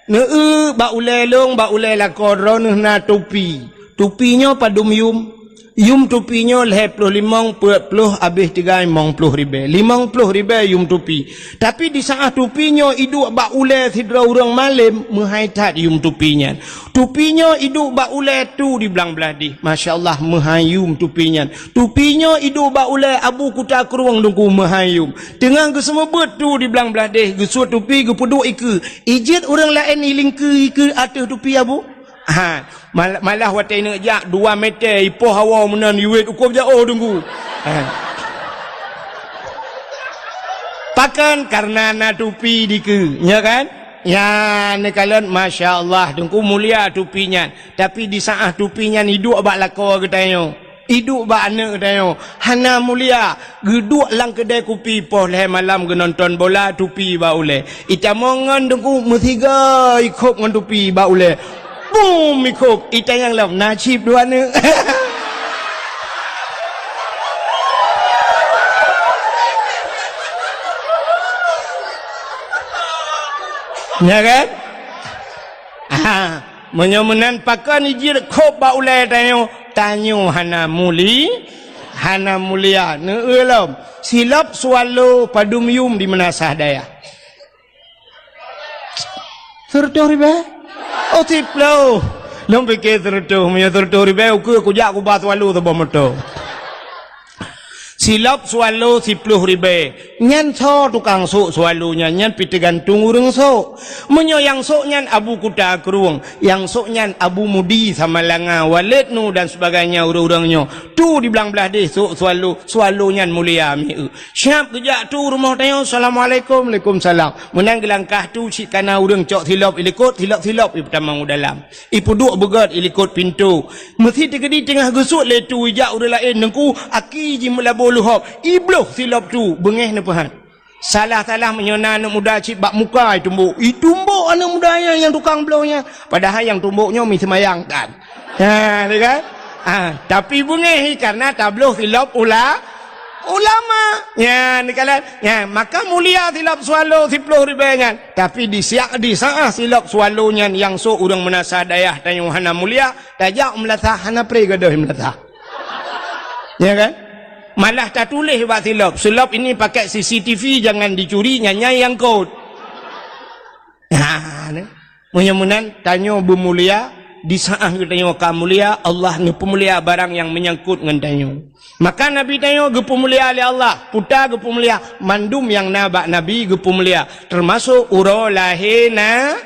Neueu bak ulée lôn, bak ulée lakoe droeneuh na tupi. Tupi nyoe padum yum. Yum tupi nyoe lhée ploh limong, peuet ploh, abéh tigai limong ploh ribée. Limong ploh ribée yum tupi. Tapi di saát tupi nyoe iduek bak ulée sidroe ureuëng malém, meuhai that yum tupi nyan. Tupi nyoe iduek bak ulée tu di blang blaih deh. Masya Allah, meuhai yum tupi nyan. Tupi nyoe iduek bak ulée Abu Kuta Krueng Teungku, meuhai yum. Teungoh geuseumeubeuet tu di blang blaih deh, geusuet tupi geupeuduek ikeue. Ijeuet ureuëng laén ilingkeue ikeue ateueh tupi Abu? Ha, mal-, malah watée neuk jak dua meter ipoh hawa meunan iwet ukob jaoh Teungku. Ha. Pakon? Karena na tupi dikeue, nya kan? Ya, neukalon, masya Allah, Teungku, mulia tupi nyan. Tapi di saát tupi nyan iduek bak lakoe geutanyoe. Iduek bak aneuëk geutanyoe, hana mulia, geuduek lam keudée kupi poh lhée malam geunonton bola, tupi bak ulée. Itamong ngon Teungku, meusiga ikhop ngon tupi bak ulée. Bum, ikhop, itanyong lom, na cit dua aneuëk. Ya kan? Ah. Meunyoe meunan pakon ijeuet khop bak ulée tanyoe, tanyoe hana muli-, hana mulia. Neueu lom, silop swallow padum yum di meunasah dayah? Seureutôh ribée? Oh, siploh. Lôn pike seureutôh, meunyoe seureutôh ribée, ukeue kujak kuba swallow saboh moto. Silop swallow siploh ribée. Nyan soe tukang sôk swallow nyan? Nyan pih teugantung ureuëng sôk. Meunyoe nyang sôk nyan Abu Kuta Krueng, nyang sôk nyan Abu Mudi Samalanga, Waled Nu dan sebagainya ureuëng-ureuëng nyoe. Tu di blang blaih deh sôk swallow, swallow nyan mulia mieu. Siab geujak tu rumoh tanyoe, "Assalamualaikum." "Waalaikumsalam." Meunan geulangkah tu cit kana ureuëng cok silop ilikot, silop-silop ipeutamong u dalam. Ipeuduek beugét ilikot pintoe. Meusi teukeudi teungoh geusuet lé tu ijak ureuëng laén, Teungku, aki jimeulaboh luhob, ibloh silop tu, beungéh neupeuhat. Salah-salah meunyoe na aneuëk muda cit bak muka itumbok. Itumbok aneuëk muda nyan nyang tukang bloh nyan. Padahai nyang tumbok nyoe mi seumayang tan. Ha, ni kan? Ha, tapi beungéh karena tabloh silop ula-, ulama. Nyan, ni kan? Nyan, maka mulia silop swallow siploh ribée nyan. Tapi di siak, di saát silop swallow nyan nyang sôk ureuëng meunasah dayah tanyoe hana mulia, tajak u meulasah hana pré gadôh meulasah. Ya kan? Malah tatuléh bak silop, "Silop ini pakai C C T V, jangan dicuri, nyan nyang kot." Nah, ni. Meunyoe meunan, tanyoe beumulia, di saát geutanyoe ka mulia, Allah neupeumulia barang nyang meunyangkot ngon tanyoe. Maka Nabi tanyoe geupeumulia lé Allah, peue ta geupeumulia, mandum nyang na bak Nabi geupeumulia, teumasok uroe lahé na-,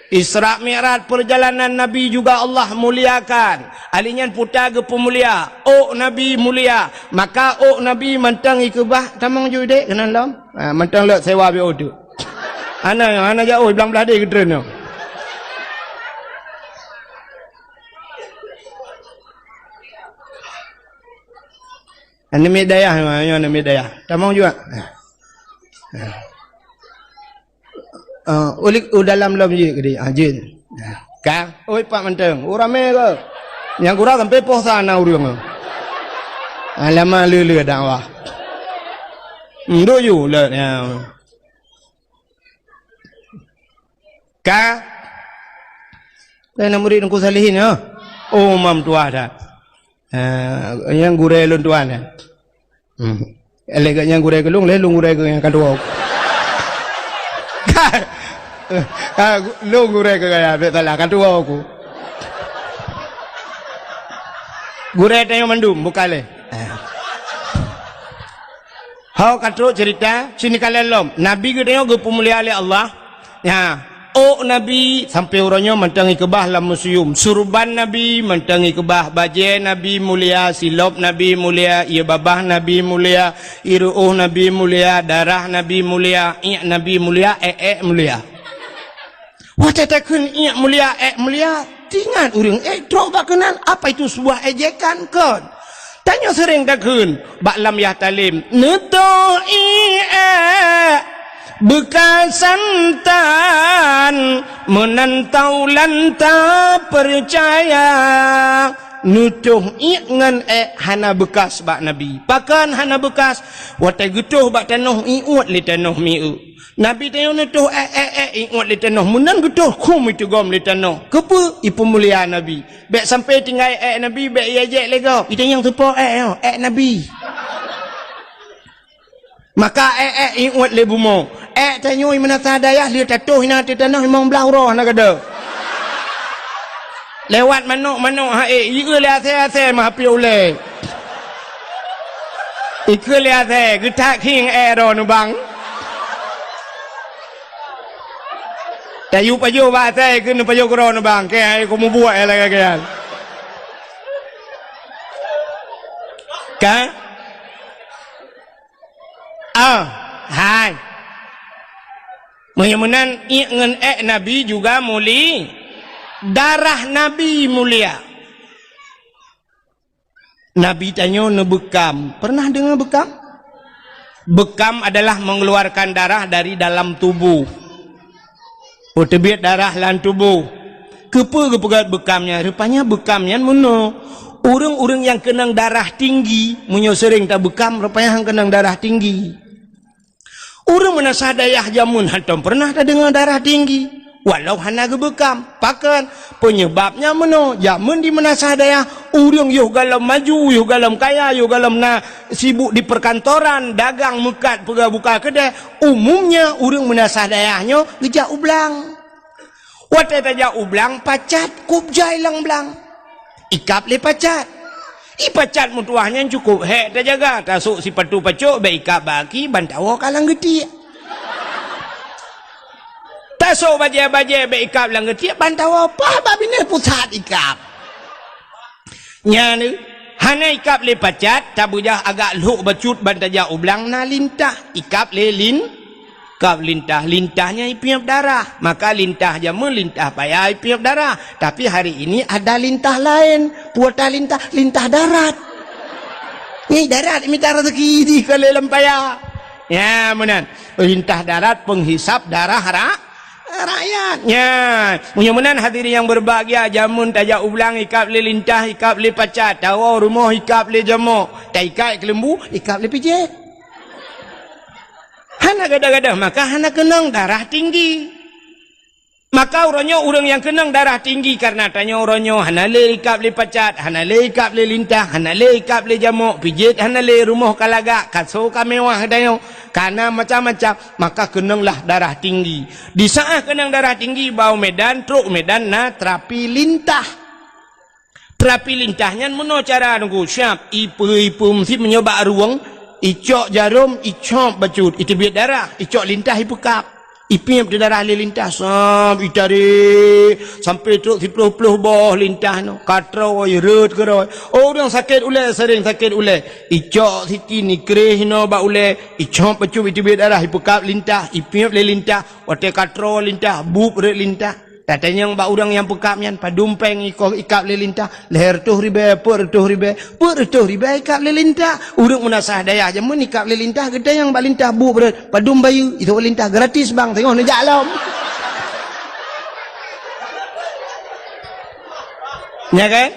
Isra Mi'raj, perjalanan Nabi juga Allah muliakan. Ali nyan peue ta geupeumulia, ôk Nabi mulia. Maka ôk Nabi mantong ikeubah, tamong ju dek keunan lom. Ha, mantong lok sewa biôh tu. Hana, hana jaoh, blang blaih deh geutreun nyoe. Aneuk miet dayah, nyoe aneuk miet dayah. Tamong juga. Ha. Ha. Ah, ulik u dalam lom jih gede. Ah, jin. Ka, oi, pak mantong. Oh, ramé ke? Nyang gura sampai poh sana ureuëng. Ah, lama lele dakwah. Hmm, duek ju lé, ya. Ka? Kan murit Teungku Salihin, ya? Oh, mam tuah dah. Ah, nyang gurée lôn tuan, ya. Hmm. Lé geuh nyang gurée keu lôn, lé lôn gurée keu nyang ka tuwoe. Ah, lôn gurée keu gaya, bèk salah, ka tuwoe ku. Gurée tanyoe mandum, bukan lé. Ah. Ho ka trok cerita, sini ka lom. Nabi geutanyoe geupeumulia lé Allah. Ya, ôk Nabi sampoe uroe nyoe mantong ikeubah lam museum. Surban Nabi mantong ikeubah, bajée Nabi mulia, silop Nabi mulia, ie babah Nabi mulia, ie ruôh Nabi mulia, darah Nabi mulia, iék Nabi mulia, ék-ék mulia. Watée takheun iék mulia, ék mulia, teuingat ureuëng ék trok bak keunan, apa itu sebuah ejekan kon? Tanyoe seuréng takheun bak lam yah talem, "Neutoh iék ék beukasan tan, meunan taulan tapeucaya." Neutoh iék ngon ék hana beukas bak Nabi. Pakon hana beukas? Watée geutoh bak tanoh, iuet lé tanoh mieu. Nabi tanyoe neutoh ék, ék, ék, iuet lé tanoh, meunan geutoh khum iteugom lé tanoh. Keupeue? Ipeumulia Nabi. Bèk sampoe tinggai ék Nabi, bèk iéjek lé gob. Itanyong teupo ék nyoe, ék Nabi. Maka ék, ék, iuet lé bumoe. Ék tanyoe meunasah dayah lheueh tatoh inan ateueh tanoh limong blaih uroe hana gadôh. Lewat manok-manok hai, ieu lé asée-asée meuhapé ulée. Ikeu lé asée, geutak khieng ék droe neubang. Tayue pajoh bak asée, ikeu neupajoh keudroe neubang. Keu hai ku mubuet ék lagée nyan. Ka? Ah, hai. Meunyoe meunan, iék ngon ék Nabi juga muli-, darah Nabi mulia. Nabi tanyoe neubeukam. Pernah deungoe beukam? Beukam adalah mengeluarkan darah dari dalam tubuh. Peuteubiet darah lam tuboh. Keupeue geupeugét beukam nyan? Rupanya beukam nyan meunoe. Ureuëng-ureuëng nyang keunong darah tinggi, meunyoe seuréng tabeukam, rupanya han keunong darah tinggi. Ureuëng meunasah dayah jameun hantom peureunah tadeungoe darah tinggi, walau hana geubeukam. Pakon? Peunyeubabnya meunoe, jameun di meunasah dayah, ureuëng yoh gohlom maju, yoh gohlom kaya, yoh gohlom na sibuk di perkantoran, dagang meukat, peugah buka keudée, umumnya ureuëng meunasah dayah nyoe geujak u blang. Watée tajak u blang, pacat kub jai lam blang. Ikab lé pacat. Ié pacat meutuwah nyan cukôp hék tajaga, tasôk sipatu pacok, bèk ikab bak aki, ban tawoe ka lam geutiek. Tasôk bajée-bajée, bèk ikab lam geutiek, ban tawoe paih bak binéh pusat ikab. Nyan, hana ikab lé pacat, tabeujah agak lhok bacut ban tajak u blang na lintah, ikab lé lin-, kab lintah, lintah nyan ipiep darah. Maka lintah jameun lintah paya ipiep darah. Tapi hari ini ada lintah laén. Peue ta lintah? Lintah darat. Nyan darat mita raseuki jih ka lé lam paya. Nyan meunan. Lintah darat penghisap darah ra-, rakyat. Nyan. Meunyoe meunan hadirin yang berbahagia, jameun tajak u blang ikab lé lintah, ikab lé pacat, tawoe rumoh ikab lé jamok, taikat keuleumbu, ikab lé pijet. Hana gadoh-gadoh, maka hana keunong darah tinggi. Maka uroe nyoe ureuëng nyang keunong darah tinggi kareuna tanyoe uroe nyoe hana lé ikab lé pacat, hana lé ikab lé lintah, hana lé ikab lé jamok, pijet hana lé, rumoh ka lagak, kaso ka mewah tanyoe, kana macam-macam, maka keunonglah darah tinggi. Di saát keunong darah tinggi, bak u Medan, trok u Medan na terapi lintah. Terapi lintah nyan meunoe cara Teungku, siab, ipe-, ipe meusi meunyoe bak rueng, icok jarom, icop bacut, iteubiet darah, icok lintah ipeukab. Ipiep di darah lé lintah, sab, itarek, sampoe trok siploh-ploh boh lintah nyoe, ka troe, rhot keudroe. Oh, ureuëng sakét ulée, seuréng sakét ulée. Icok siti, ikreh inoe bak ulée, icop bacut, iteubiet darah, ipeukab lintah, ipiep lé lintah, watée ka troe lintah, bueb rhot lintah. Tatanyong bak ureuëng nyang peukab nyan, padum péng iko ikab lé lintah, lhée reutôh ribée, peuet reutôh ribée, peuet reutôh ribée ikab lé lintah. Ureuëng meunasah dayah jameun ikab lé lintah, geutanyong bak lintah bueb rhot, padum bayeue, itu lintah gratis bang, teungoh neujak lom. Nya kan?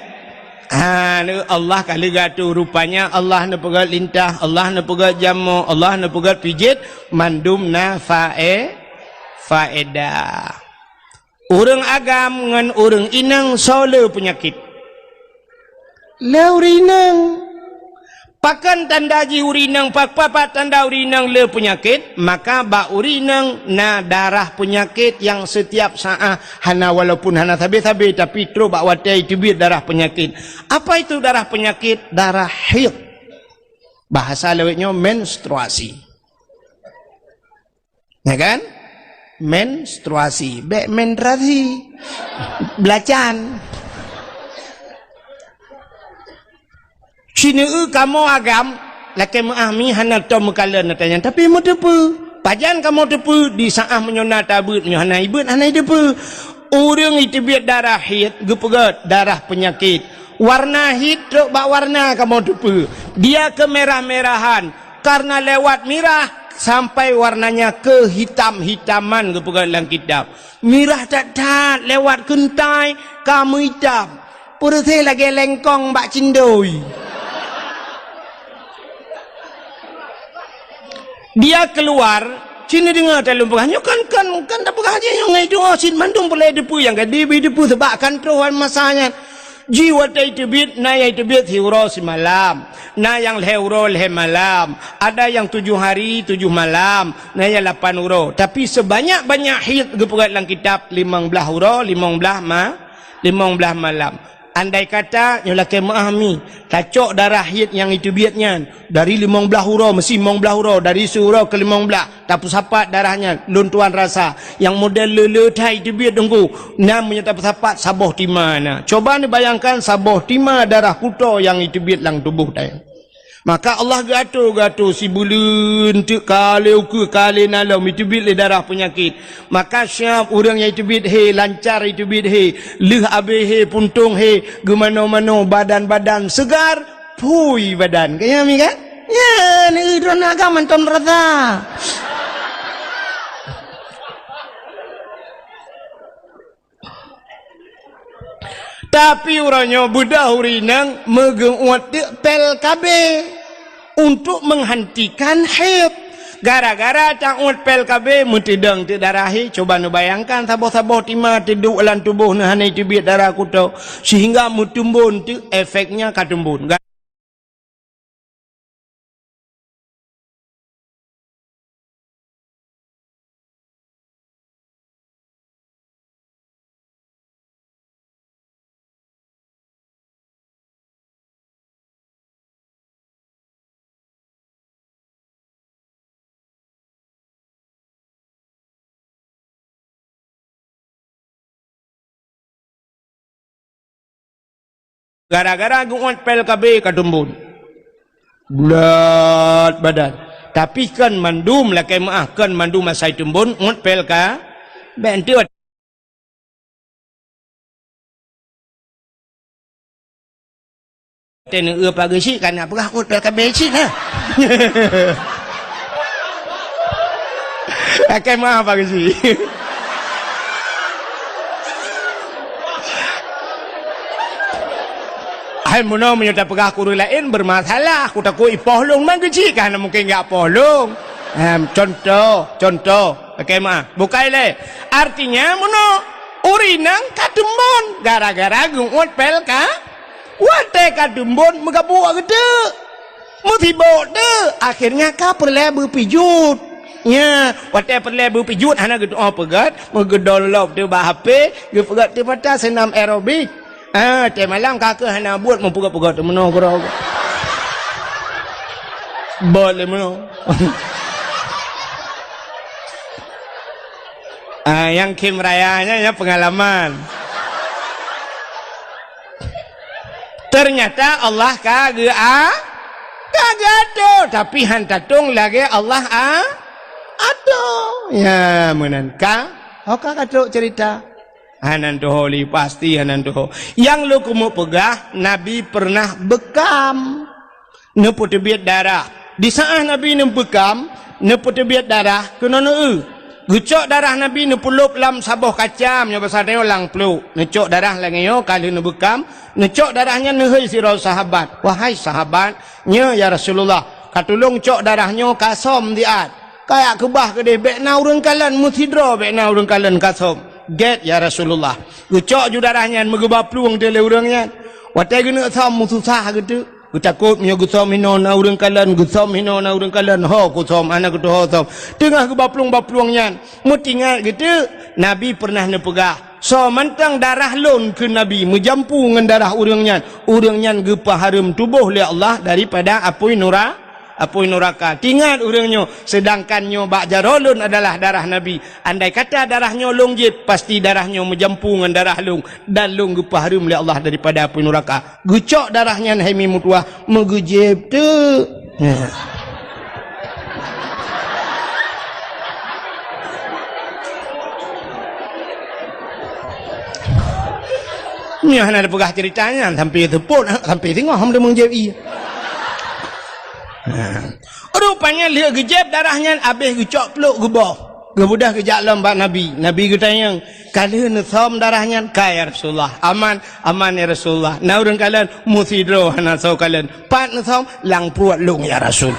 Ha, Allah ka lheueh geuatoe, rupanya Allah neupeugét lintah, Allah neupeugét jamoe, Allah neupeugét pijet, mandum na fae-, faedah. Ureuëng agam ngon ureuëng inong soe le peunyakét? Le ureuëng inong. Pakon tanda jih ureuëng inong, pa-, pa-, pat tanda ureuëng inong le peunyakét? Maka bak ureuëng inong na darah peunyakét nyang setiap saát hana, walaupun hana sabe-sabe, tapi trok bak watée teubiet darah peunyakét. Apa itu darah peunyakét? Darah haid. Bahasa lawét nyoe menstruasi. Ya kan? Menstruasi. Bék menstruasi. Belacan. Sineue kamoe agam, lakée meuáh mi hana tom meukalon ata nyan, tapi meuteupeue. Pajan kamoe teupeue? Di saát meunyoe na tabeuet, meunyoe hana ibeuet, hana jiteupeue. Ureuëng iteubiet darah haid, geupeugét darah peunyakét. Warna haid trok bak warna kamoe teupeue. Dia kemerah-merahan. Karena lewat mirah sampai warnanya kehitam-hitaman, geupeugah lam kitab. Mirah that-that lewat keuntai ka meuitam. Peureuseh lagée lengkong bak cindoi. Dia keluar, cit neudeungoe taleueng peugah, nyoe kan, kan, kan tapeugah jih nyoe ngai doa cit mandum peureulée teupeue nyang ka dibi teupeue, sebab kan troh masa nyan. Jih watée teubiet, na nyang teubiet siuroe simalam, na nyang lhée uroe lhée malam, ada nyang tujoh hari tujoh malam, na nyang lapan uroe. Tapi sebanyak-banyak haid geupeugét lam kitab, limong blaih uroe, limong blaih ma-, limong blaih malam. Andai kata nyoe lakée meuáh mi, tacok darah haid nyang iteubiet nyan, dari limong blaih uroe, meusi limong blaih uroe, dari siuroe keu limong blaih, tapeusapat darah nyan, lôn tuan rasa, nyang model le-le that iteubiet teungku, na meunyoe tapeusapat saboh tima na. Coba neubayangkan saboh tima darah kuto nyang iteubiet lam tuboh tanyoe. Maka Allah geuatoe, geuatoe sibuleuen teuk ka lé ukeue, ka lé nalom, iteubiet lé darah peunyakét. Maka siab ureuëng nyang iteubiet hé, lancar iteubiet hé, lheueh abéh hé, puntông hé, geumanoe-manoe, badan-badan seugar, phui badan. Ka nyan mi kan? Nyan, droeneuh agam mantong rasa. Tapi uroe nyoe beudôh ureuëng inong meugeuuet teuk pel K B untuk menghentikan haid. Gara-gara tauet pel K B meuteudong teuk darah haid, coba neubayangkan saboh-saboh tima teuduek lam tuboh neuh hana teubiet darah kuto, sehingga meutumbon teuk efeknya ka tumbon. Gara-gara geuuet pel K B ka tumbon. Bulat badan. Tapi kon mandum lakée meuáh, kon mandum asai tumbon uet pel K B. Bék enteuk Teuneuk eu pageue cit ka na peugah uet pel K B cit na. Lakée meuáh pageue cit. Hai meunoe meunyoe tapeugah keu ureuëng laén bermasalah, kutakot ipoh lôn, man geucit ka hana mungken jak poh lôn. Em, contoh, contoh. Lakée meuáh. Bukai lé. Artinya meunoe, ureuëng inong ka tumbon gara-gara geuuet pel K B. Watée ka tumbon meugabuk geuteuk. Meusibok teuk, akhirnya ka peureulée beupijuet. Nya, watée peureulée beupijuet hana geutuoh peugét, meugeudong lop teuk bak H P, geupeugét teuk mata seunam aerobik. Ah, watée malam ka keuh hana buet meupeugét-peugét teuk meunoe keudroe. Bot lé meunoe. Ah, nyang khém raya nyan, nyan peungalaman. Ternyata Allah ka geu-, a-, ka geuatoe, tapi han tatong lagée Allah a-, atoe. Ya, meunan ka. Ho ka ka trok cerita. Hana tuho lé, pasti hana tuho. Nyang lôn keumeung peugah, Nabi pernah beukam. Neupeuteubiet darah. Di saát Nabi neubeukam, neupeuteubiet darah, keunoe neueu. Geucok darah Nabi neupeulop lam saboh kacam, nyoe basa tanyoe lam pluek. Neucok darah lagée nyoe ka lheueh neubeukam, neucok darah nyan neuhôi sidroe sahabat. "Wahai sahabat, nyoe ya Rasulullah, ka tulông cok darah nyoe ka som siat. Kayak keubah keudeh, bék na ureuëng kalon, meusidroe bék na ureuëng kalon ka som." "Gét ya Rasulullah." Geucok ju darah nyan meugeuba plueng teuh lé ureuëng nyan. Watée geuneuk som meususah geuteuk. Geutakot meunyoe geusom hinoe na ureuëng kalon, geusom hinoe na ureuëng kalon, ho kusom, hana kutuho som. Teungoh geuba plueng-baplong nyan, meutingat geuteuk, Nabi peureunah neupeugah, "Soe mantong darah lôn," kheun Nabi, "meujampu ngon darah ureuëng nyan, ureuëng nyan geupeuhareuem tuboh lé Allah daripada apui nura-, apui nuraka." Tingat ureuëng nyoe, seudangkan nyoe bak jaroe lôn adalah darah Nabi. Andai kata darah nyoe lôn jieb, pasti darah nyoe meujampu ngon darah lôn, dan lôn geupeuhareuem lé Allah daripada apui nuraka. Geucok darah nyan hai mi meutuwah, meugeujieb teuk. Nyoe hana tapeugah ceurita nyan, sampai seupôt, sampai singoh hom deungoe jieb ie. Rupanya lheueh geujieb darah nyan, abéh geucok pluek geuboh. Geubeudôh geujak lom bak Nabi. Nabi geutanyong, "Ka lheueh neusom darah nyan?" "Ka, ya Rasulullah." "Aman?" "Aman, ya Rasulullah." "Na ureuëng kalon?" "Meusidroe hana soe kalon." "Pat neusom?" "Lam pruet lôn, ya Rasul."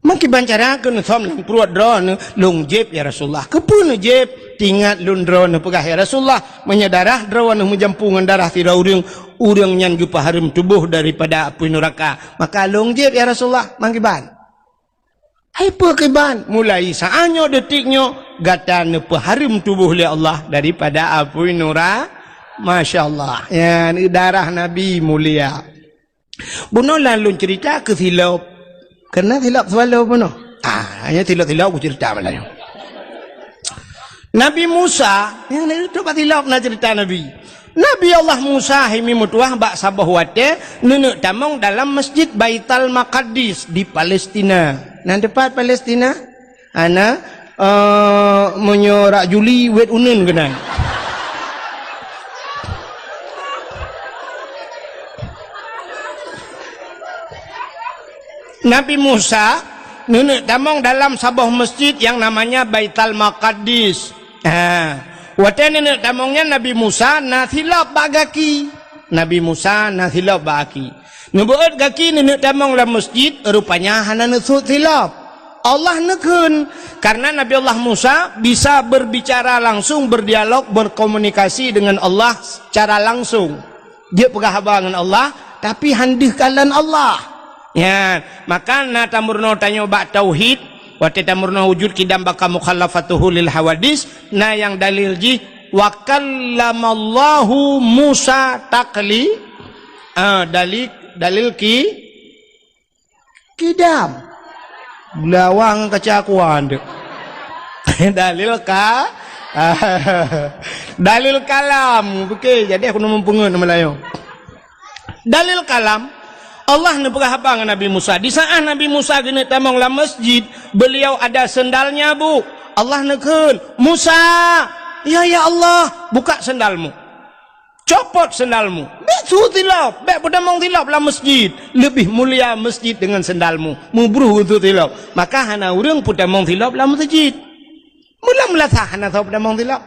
"Meukiban cara keu neusom lam pruet droeneuh?" "Lôn jieb, ya Rasulullah." "Keupeue neujieb?" "Tingat lôn droeneuh peugah, ya Rasulullah, meunyoe darah droeneuh meujampu ngon darah sidroe ureuëng, ureuëng nyan geupeuhareuem tuboh daripada apui nuraka. Maka lôn jieb, ya Rasulullah." "Meukiban?" "Hai peue kiban?" "Mulai saát nyoe, detik nyoe, gata neupeuhareuem tuboh lé Allah daripada apui nura-" Masya Allah. Nyan darah Nabi mulia. Bunoe lôn ceurita keu silop. Keureuna silop swallow bunoe. Ah, nyan silop-silop kuceurita malam nyoe. Nabi Musa, nyang na, itu bak silop na ceurita Nabi. Nabi Allah Musa hai mi meutuwah bak saboh watée neuneuk tamong dalam Masjid Baital Maqdis di Palestina. Na teupat Palestina? Hana, eh, meunyoe rak Juli, wet uneuen keunan. Nabi Musa neuneuk tamong dalam saboh masjid yang namanya Baital Maqdis. Ha, watée neuneuk tamong nyan Nabi Musa na silop bak gaki. Nabi Musa na silop bak gaki. Neubeuet gaki neuneuk tamong lam masjid, rupanya hana neusut silop. Allah neukheun, karena Nabi Allah Musa bisa berbicara langsung, berdialog, berkomunikasi dengan Allah secara langsung. Jeuet peugah haba ngon Allah, tapi han deuh kalon Allah. Nyan, maka na tameurunoe tanyoe bak tauhid, watée tameurunoe wujud, qidam, baqa, mukhalafatuhu lil hawadis, na nyang dalil jih, "Wa kallamallahu Musa takli-," ah, dalil, dalil ki-, qidam. Beulawang kaca kuan tu. Dalil ka-, dalil kalam. Oke, jadi aku neumeupeungeut Meulayu. Dalil kalam, Allah neupeugah haba ngon Nabi Musa. Di saat Nabi Musa geuneuk tamong lam masjid, beliau ada sendalnya, Bu. Allah neukheun, "Musa, ya, ya Allah, buka sendalmu. Copot sendalmu. Bék su silop, bék peutamong silop lam masjid. Leubeh mulia masjid dengan sendalmu." Meubruh su silop. Maka hana ureuëng peutamong silop lam masjid. Meulam meulasah hana soe peutamong silop.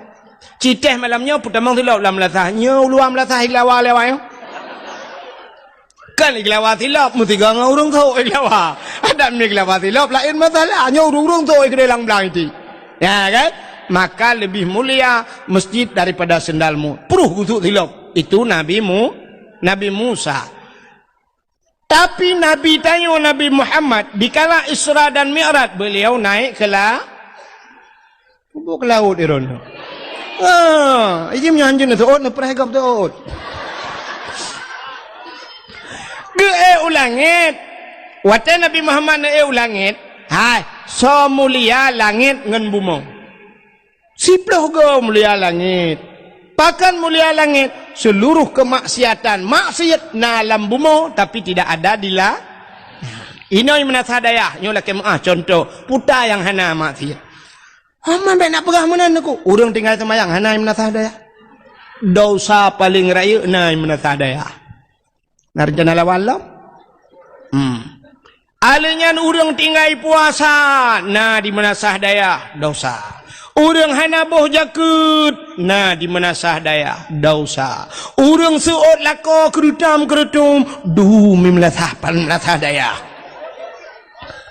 Citéh malam nyoe peutamong silop lam meulasah. Nyoe uluwa meulasah ilawa-lawa nyoe. Kan iglawa silop, meusigoe ngon ureuëng sôk iglawa. Adak meuiglawa silop, laén masalah. Nyoe ureuëng-ureuëng sôk igedai lam blang iti. Ya kan? Maka lebih mulia masjid daripada sendalmu. Pruh gusuk silop. Itu Nabi Mu-, Nabi Musa. Tapi Nabi tanyoe Nabi Muhammad, dikala Isra dan Mi'raj, beliau naik ke la-, Bôh ke laôt Iron. Ah, iji meunyoe hanjeuet neuseuôt, neupreh gob seuôt. Geuék u langét. Watée Nabi Muhammad neuék u langét, hai, soe mulia langét ngon bumoe? Siplôh goe mulia langét. Pakon mulia langét? Seluruh kemaksiatan, maksiat na lam bumoe, tapi tidak ada di la-, inoe meunasah dayah, nyoe lakée meuáh contoh, peue nyang hana maksiat. Hana bék na peugah meunan Teungku. Ureuëng tinggai seumayang hana meunasah dayah. Dosa paleng rayeuk na meunasah dayah. Na reuncana lawan lom? Hmm. Alèh nyan ureuëng tinggai puasa, na di meunasah dayah, dosa. Ureuëng hana boh jakeuet, na di meunasah dayah, dosa. Ureuëng seuôt lakoe keureutam-keureutum, du meumeunasah, pan meunasah dayah,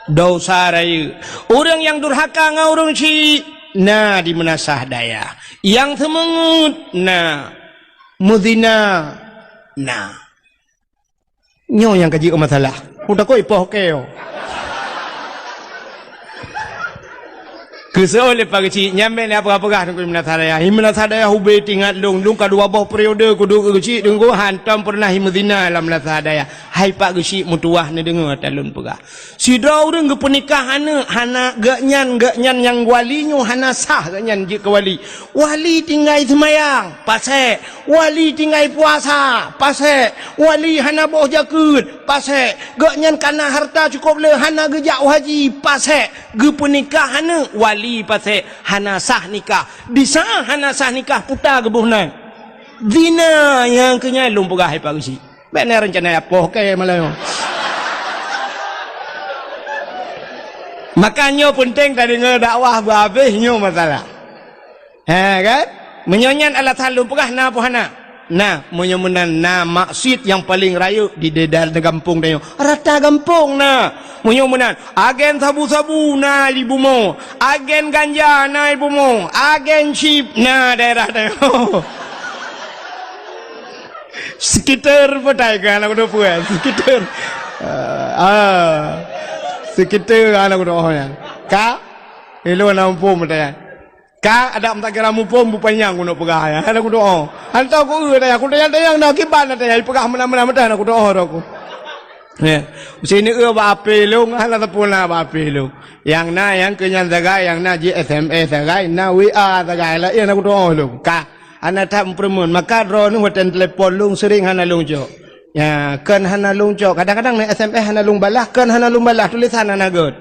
dosa rayeuk. Ureuëng nyang durhaka ngon ureuëng syik, na di meunasah dayah. Nyang seumeungeut, na. Meuzina, na. Nyoe nyang ka jeuet masalah. Peue takot ipoh keu nyoe. Keusoe lé Pak Geuchik, nyan bèk lé peugah-peugah ngon meunasah dayah. Hi meunasah dayah ubé teuingat lôn, lôn ka dua boh periode kuduek keu Geuchik, deungoe hantom peureunah hi meuzina lam meunasah dayah. Hai Pak Geuchik, meutuwah neudeungoe ata lôn peugah. Sidroe ureuëng geupeunikah aneuëk, hana geuhnyan, geuhnyan nyang wali nyoe hana sah geuhnyan jeuet keu wali. Wali tinggai seumayang, pasék. Wali tinggai puasa, pasék. Wali hana boh jakeuet, pasék. Geuhnyan kana hareuta cukôp le, hana geujak u haji, pasék. Geupeunikah aneuëk, wali pasék. Hana sah nikah. Di saát hana sah nikah, peue ta geuboh nan? Zina, nyang keu nyan lôn peugah hai Pak Geuchik. Bèk na reuncana ipoh keu malam nyoe. Maka nyoe peunteng tadeungoe dakwah beuhabéh nyoe masalah. Ha kan? Meunyoe nyan alasan lôn peugah na peue hana? Na, meunyoe meunan na maksiet nyang paleng rayeuk di daerah gampông tanyoe. Rata gampông na. Meunyoe meunan, agen sabu-sabu na di bumoe, agen ganja na di bumoe, agen chip na daerah tanyoe. Sekitar peue tai ka aneuk kudo peue? Sekitar. Ah, ah. Sekitar aneuk kudo oh nyan. Ka? Ilôn na muphom peue tai. Ka adak meutakira muphom bupanyang keuneuk peugah nyan. Aneuk kudo oh. Hantom ku eu tanya, ku tanya-tanya na kiban na tanya, ipeugah meunan-meunan meutan aneuk kudo oh droe ku. Ya. Sini eu bak api lôn, hana teupeu na bak api lôn. Nyang na nyang keu nyan sagai, nyang na jih S M S sagai, na W A sagai, laén aneuk kudo oh lôn. Ka. Hana that meupeureumeun, maka droeneuh watèe neutelepon lôn seuring hana lôn cok. Ya, kon hana lôn cok. Kadang-kadang na S M S hana lôn balah, kon hana lôn balah, tulésan hana göt.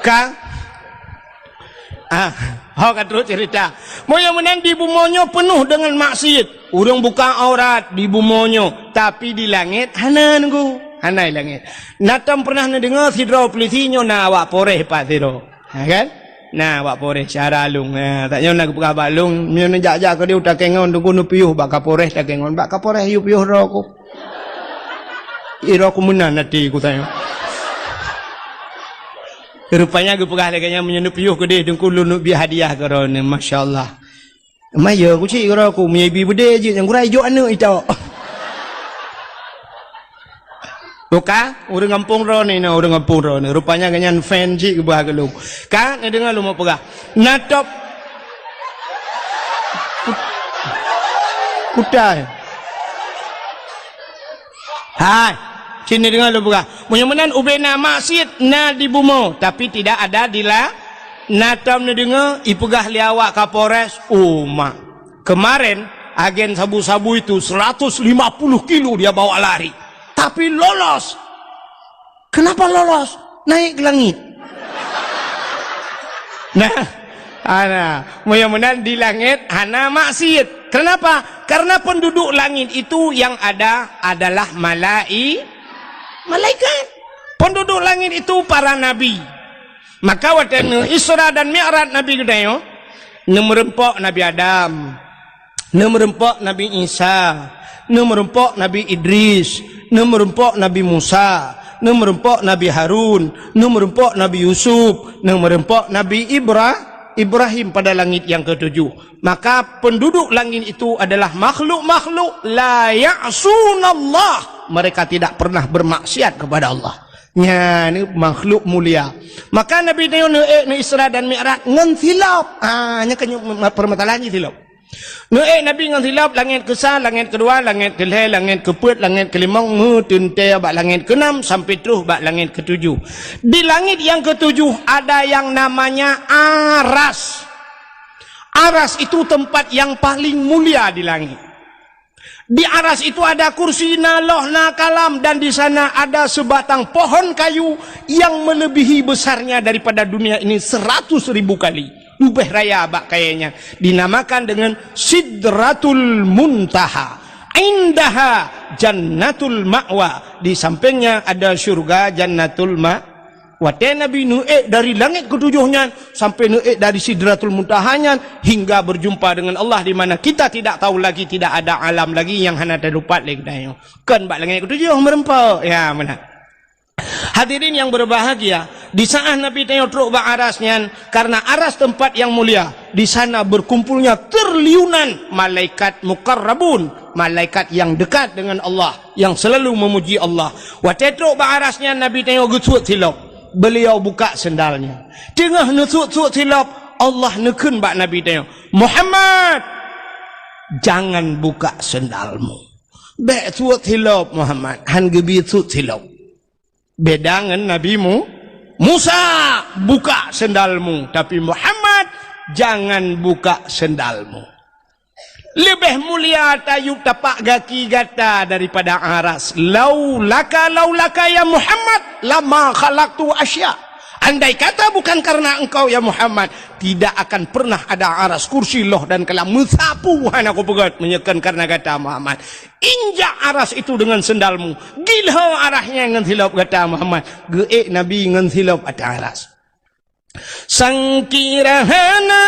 Ka? Ah, ho ka trok cerita. Meunyoe meunan di bumoe nyoe peunoh deungon maksiet. Ureuëng buka aurat di bumoe nyoe, tapi di langét hana nunggu. Hana di langét. Na tom pernah neudeungoe sidroe pulisi nyoe na awak Polres pat sidroe. Ha kan? Na, bak Polres syara lôn. Ha, tak nyoe na geupeugah bak lôn, meunyoe neujak-jak keudeh u Takengon, teungku neupiôh bak Kapolres Takengon, bak Kapolres yue piôh droe ku. Ih, droe ku meunan até ku tanyoe. Rupanya geupeugah lagèe nyan, meunyoe neupiôh keudeh, teungku lôn neuk bie hadiah keu droeneuh, masya Allah. Maya ku cit keudroe ku, meunyoe ibi beudé jeuet nyang gura ijok aneuk itok. Buka, ureuëng gampông droeneuh na, ureuëng gampông droeneuh. Rupanya geuhnyan fan cit geuba keu lôn. Ka, neudeungoe lôn peugah. Na top. Kutai. Hai, sini deungoe lôn peugah. Meunyoe meunan ubé na maksiet na di bumoe, tapi tidak ada di la-, na tom neudeungoe ipeugah lé awak Kapolres, uma. Kemarin, agen sabu-sabu itu seratus lima puluh kilo dia bawa lari. Tapi lolos. Kenapa lolos? Naik ke langit. Nah, ana, meunyoe meunan di langét hana maksiet. Kenapa? Karena penduduk langit itu yang ada adalah malai-, malaikat. Penduduk langit itu para nabi. Maka watèe neu Isra dan Mi'raj Nabi geutanyoe, neumeureumpok Nabi Adam, neumeureumpok Nabi Isa, neumeureumpok Nabi Idris, neumeureumpok Nabi Musa, neumeureumpok Nabi Harun, neumeureumpok Nabi Yusuf, neumeureumpok Nabi Ibra-, Ibrahim pada langit yang ketujuh. Maka penduduk langit itu adalah makhluk-makhluk la ya'sunallah. Mereka tidak pernah bermaksiat kepada Allah. Nyan makhluk mulia. Maka Nabi tanyoe neuék neu Isra dan Mi'raj ngon silop. Ah, nyan kan permasalahan jih silop. Neuék Nabi ngon silop, langét keusa, langét keudua, langét keulhèe, langét keupeuet, langét keulimong, meuteuntèe bak langét keunam sampai troh bak langét keutujoh. Di langét nyang keutujoh ada yang namanya Aras. Aras itu tempat yang paling mulia di langit. Di aras itu ada kursi, na loh, na kalam, dan di sana ada sebatang pohon kayu yang melebihi besarnya daripada dunia ini seratus ribu kali. Leubeh raya bak kayèe nyan. Dinamakan dengan Sidratul Muntaha. Indaha jannatul ma'wa. Di sampingnya ada syurga Jannatul Ma-, watée Nabi neuék dari langét ketujoh nyan sampai neuék dari Sidratul Muntaha nyan hingga berjumpa dengan Allah di mana kita tidak tahu lagi, tidak ada alam lagi yang hana teudapat lé geutanyoe. Kon bak langét ketujoh meureumpok. Ya, meunan. Hadirin yang berbahagia, di saat Nabi tanyoe trok bak aras nyan, karena aras tempat yang mulia, di sana berkumpulnya triliunan malaikat muqarrabun, malaikat yang dekat dengan Allah, yang selalu memuji Allah. Watée trok bak aras nyan, Nabi tanyoe geusuet silop. Beliau buka sendalnya. Teungoh neusuet-suet silop, Allah neukheun bak Nabi tanyoe, "Muhammad, jangan buka sendalmu." Bék suet silop, Muhammad. Han geubi suet silop. Beda ngon Nabi Mu-, Musa, "Buka sendalmu." Tapi Muhammad, "Jangan buka sendalmu." Leubeh mulia tayue tapak gaki gata daripada aras. Laulaka, laulaka ya Muhammad, lama khalaqtu asya. Andai kata bukan karena engkau ya Muhammad, tidak akan pernah ada aras, kursi, loh dan kalam meusapu hana kupeugét meunyoe kon karena gata Muhammad. Injak aras itu dengan sendalmu. Gilho arasnya ngon silop gata Muhammad. Geuék Nabi ngon silop ateueh aras. Sangkira hana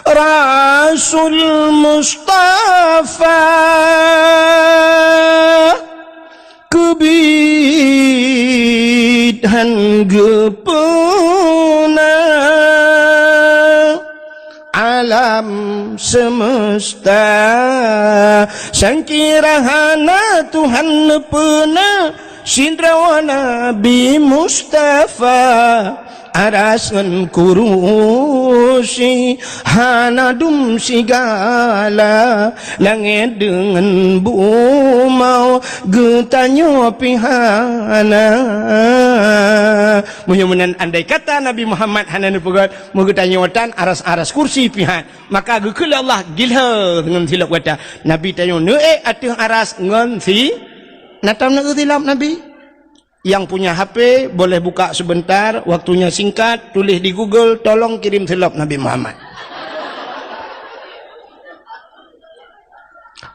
Rasul Mustafa keubiet han geupeuna alam semesta. Sangkira hana Tuhan neupeuna sidroe Nabi Mustafa. Aras ngon kurusi hana dum sigala, langét deungon bumoe geutanyoe pih hana. Meunyoe meunan andai kata Nabi Muhammad hana neupeugét, meugeutanyoe tan aras-aras kursi pih han, maka geukheun lé Allah gilho ngon silop gata. Nabi tanyoe neuék ateueh aras ngon si, na tom neuék silop Nabi. Yang punya H P boleh buka sebentar, waktunya singkat, tulis di Google, "Tolong kirim silop Nabi Muhammad."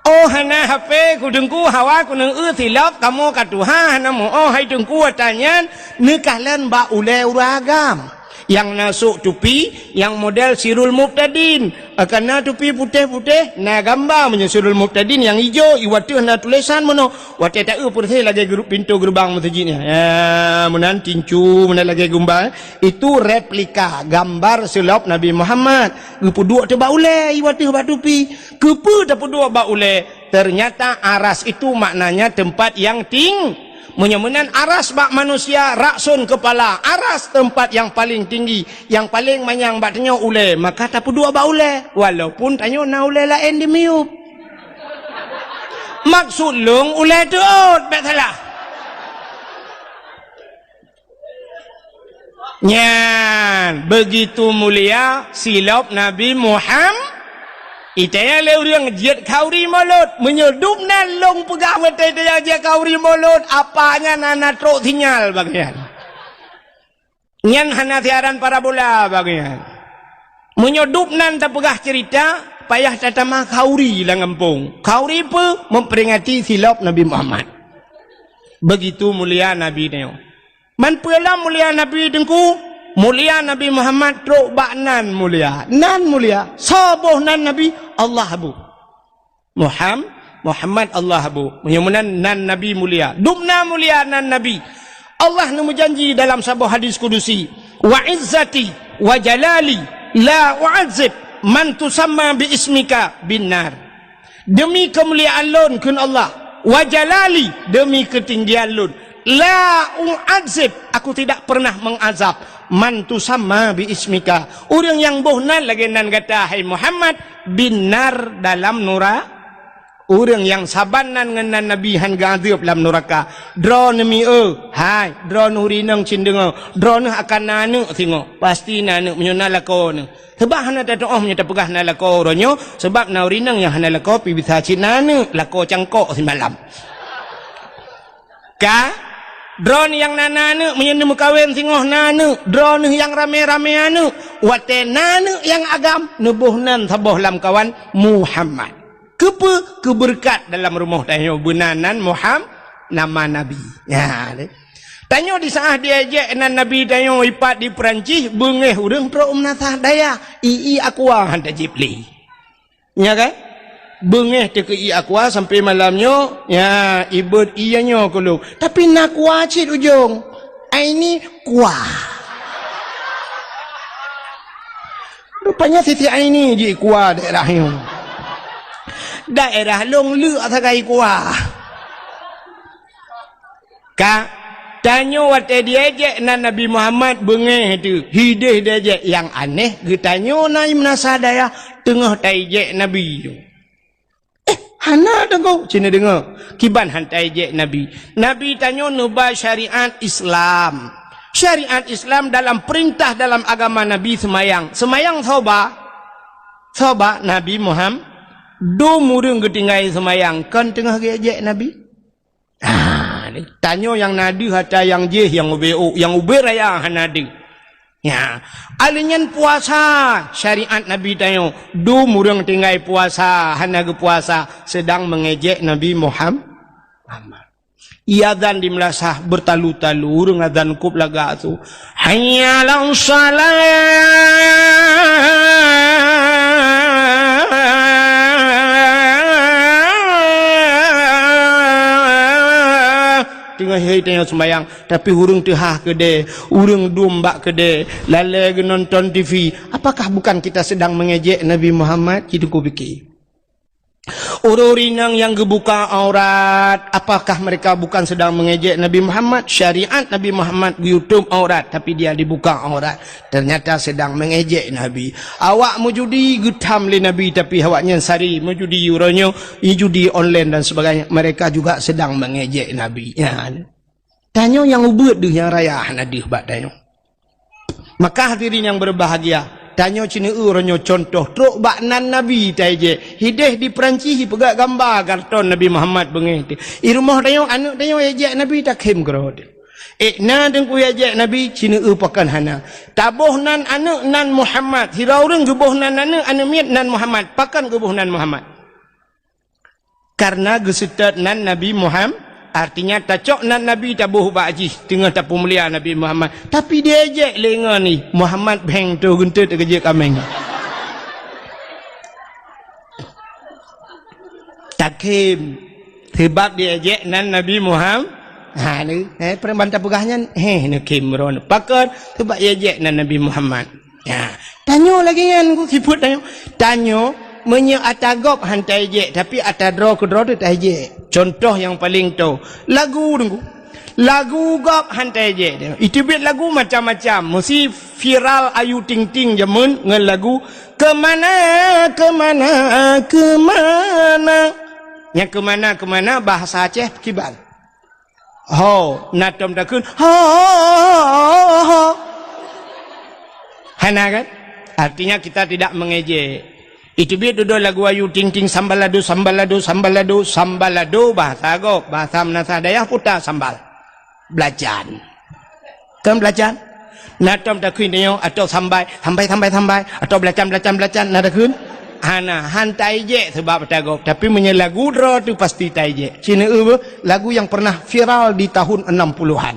Oh, hana H P ku Teungku, hawa ku neueu silop kamoe ka tuha, hana meu-oh hai Teungku, ata nyan neukalon bak ulée ureuëng agam. Nyang na sôk tupi, nyang model Sirul Mubtadin. Akan na tupi putéh-putéh, na gamba meunyoe Sirul Mubtadin nyang ijo, i wateueh na tulésan meunoe. Watée taeu peureuseh lagée gru-, pintoe geureubang meuseujid nyan. Ya, meunan tincu, meunan lagée gumba. Itu replika gambar silop Nabi Muhammad. Geupeuduek teuh bak ulée, i wateueh bak tupi. Keupeue tapeuduek bak ulée? Ternyata aras itu maknanya tempat yang ting-, meunyoe meunan aras bak manusia rakson keupala, aras tempat yang paling tinggi, yang paling manyang bak tanyoe ulée, maka tapeuduek bak ulée, walaupun tanyoe na ulée laén di miyueb. Maksud lôn ulée teuôt, bék salah. Nyan, begitu mulia silop Nabi Muham-, itaya lé ureuëng jeuet khauri mulod. Meunyoe dubnan lôn peugah meutai taya jeuet khauri mulod, apa nyan hana trok sinyal bagian. Nyan hana siaran parabola bagian. Meunyoe dubnan tapeugah cerita, payah tatamah khauri lam gampông. Khauri peue? Memperingati silop Nabi Muhammad. Begitu mulia Nabi nyoe. Man peue lom mulia Nabi Teungku? Mulia Nabi Muhammad trok bak nan mulia. Nan mulia. Soe boh nan Nabi? Allah boh. Muham-, Muhammad Allah boh. Meunyoe meunan nan Nabi mulia. Dubna mulia nan Nabi. Allah neumeujanji dalam saboh hadis kudusi, "Wa izzati wa jalali la u'adzib man tusamma bi ismika bin nar." Demi keumuliaan lôn, kheun Allah, wa jalali, demi keutinggian lôn, la u'adzib, aku tidak pernah mengazab, man tusamma bi ismika, ureuëng nyang boh nan lagée nan gata, hai Muhammad, bin nar, dalam nura-, ureuëng nyang saban nan ngon nan Nabi han geuazab lam nuraka. Droeneuh mi-, eu, hai, droeneuh ureuëng inong cit deungoe, droeneuh akan na aneuëk singoh, pasti na aneuëk meunyoe na lakoe neuh. Sabab hana tatuoh meunyoe tapeugah na lakoe uroe nyoe, sabab na ureuëng inong nyang hana lakoe pih bisa cit na aneuëk, lakoe cangkok simalam. Ka? Droeneuh nyang na, na aneuëk, meunyoe neumeukawen singoh na aneuëk, droeneuh nyang ramé-ramé aneuëk, watée na aneuëk nyang agam, neuboh nan saboh lamkawan Muhammad. Keupeue? Keu beureukat dalam rumoh tanyoe beuna nan Muham-, nama Nabi. Nyan, deh. Tanyoe di saat diejek nan Nabi tanyoe ipat di Peurancih, beungéh ureuëng trok meunasah dayah, ié aqua han tajib lé. Nya kan? Beungéh teuh keu ié aqua sampai malam nyoe, ya, ibeuet ié nyoe keu lôn. Tapi na aqua cit ujong. Aini kuah. Rupanya Siti Aini jih kuah daerah nyoe. Daerah lôn leuk sagai kuah. Ka, tanyoe watée diejek nan Nabi Muhammad beungéh teuh, hideh diejek nyang aneh, geutanyoe na meunasah dayah teungoh taijek Nabi. Eh, hana deungoe, cit neudeungoe. Kiban han taijek Nabi. Nabi tanyoe neuba syariat Islam. Syariat Islam dalam peurintah dalam agama Nabi seumayang. Seumayang soe ba? Soe ba? Nabi Muhammad. Dum ureuëng geutinggai seumayang, kon teungoh geuejek Nabi? Ah, ni, tanyoe nyang na deuh atra nyang jih nyang ubé ôk, nyang ubé raya hana deuh. Ya, alèh nyan puasa, syariat Nabi tanyoe, dum ureuëng tinggai puasa, hana geupuasa, seudang meungejek Nabi Muham-, Muhammad. Ié azan di meulasah beutalu-talu, ureuëng azan kôb lagak su, "Hayya 'alas shalah!" Teungoh hai tanyoe seumayang, tapi ureuëng teuhah keudè, ureuëng dum bak keudè, lalè geunonton T V. Apakah bukan kita sedang mengejek Nabi Muhammad? Cit teupike. Ureuëng inong nyang geubuka aurat, apakah mereka bukan sedang mengejek Nabi Muhammad? Syariat Nabi Muhammad geuyutob aurat, tapi dia dibuka aurat. Ternyata sedang mengejek Nabi. Awak meujudi geutham lé Nabi, tapi awaknyan sari meujudi uroe nyoe, judi online dan sebagainya. Mereka juga sedang mengejek Nabi. Ya. Tanyoe nyang ubeuet deuh nyang raya hana deuh bak tanyoe. Maka hadirin yang berbahagia, tanyoe cit neueu uroe nyoe contoh trok bak nan Nabi taijek. Hideh di Peurancih ipeugah gamba karton Nabi Muhammad beungéh teuh. I rumoh tanyoe, aneuëk tanyoe ijek Nabi takhém keudroe teuh. Eh, na teungku ijek Nabi, cit neueu pakon hana. Taboh nan aneuëk nan Muhammad. Sidroe ureuëng geuboh nan aneuëk, aneuëk miet nan Muhammad. Pakon geuboh nan Muhammad? Karena geuseutôt nan Nabi Muhammad, artinya tacok nan Nabi taboh bak jih teungoh tapeumulia Nabi Muhammad. Tapi diejek lé ngon jih, Muhammad bheng tu geunteut keujeuet kaméng. Takhém, seubab diejek nan Nabi Muhammad. Ha, ni, eh, peureuman tapeugah nyan, heh, neukhém droeneuh. Pakon? Seubab diejek nan Nabi Muhammad. Ya, tanyoe lagèe nyan ku sifeuet tanyoe. Tanyoe, meunyoe ata gob han taijek, tapi ata droe keudroe teuh taijek. Contoh nyang paleng toe, lagu deungoe. Lagu gob han taijek. Iteubiet lagu macam-macam. Meusi viral Ayu Ting Ting jameun ngon lagu Keumana, Keumana, Keumana. Nyang keumana-keumana bahasa Aceh kiban. Ho, na tom takheun, ho, ho, ho, ho. Hana kan? Artinya kita tidak mengejek. Iteubiet dudoe lagu Ayu Ting Ting, sambalado, sambalado, sambalado, sambalado, bahasa gob, bahasa meunasah dayah puta sambal. Belacan. Kan belacan? Na tom takheun nyoe atau sambai, sambai, sambai, sambai, atau belacan, belacan, belacan, na takheun? Hana, han taijek seubab ata gob. Tapi meunyoe lagu droe teuh pasti taijek. Cit neueu lagu yang pernah viral di tahun enam puluhan.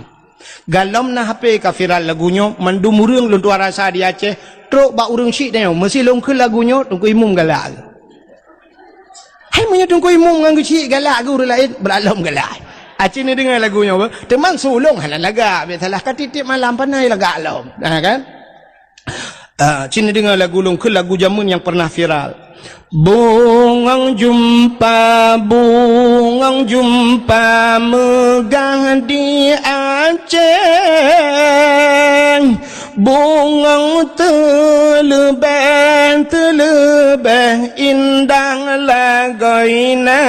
Galom na H P ka viral lagu nyoe, mandum ureuëng lôn tuan rasa di Aceh, trok bak ureuëng syiek tanyoe, meusi lôn kheun lagu nyoe, Teungku Imum galak. Hai meunyoe Teungku Imum ngon geuchik galak keu ureuëng laén, beulat lom galak. Aci neudeungoe lagu nyoe beuh. Teuma su ulôn hana lagak, biasalah ka tiep-tiep malam panai lagak lom. Nah, kan? Ah, ci neudeungoe lagu lôn keu lagu jameun nyang pernah viral. Bungong jumpa, bungong jumpa meugah di Aceh. Bungong teuleubeh, teuleubeh indah lagoina,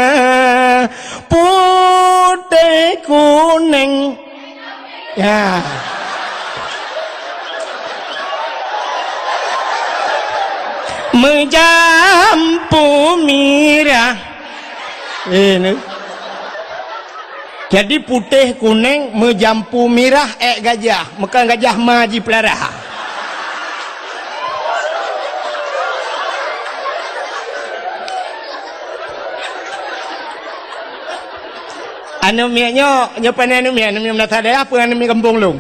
putéh kuneng. Ya. Meujampu mirah. Eh, ni. Jadi putéh kunéng meujampu mirah ék gajah, meukan gajah ma jipeulara. Aneuk miet nyoe, nyoe pane aneuk miet, aneuk miet meunasah dayah, peue aneuk miet gampông lôn?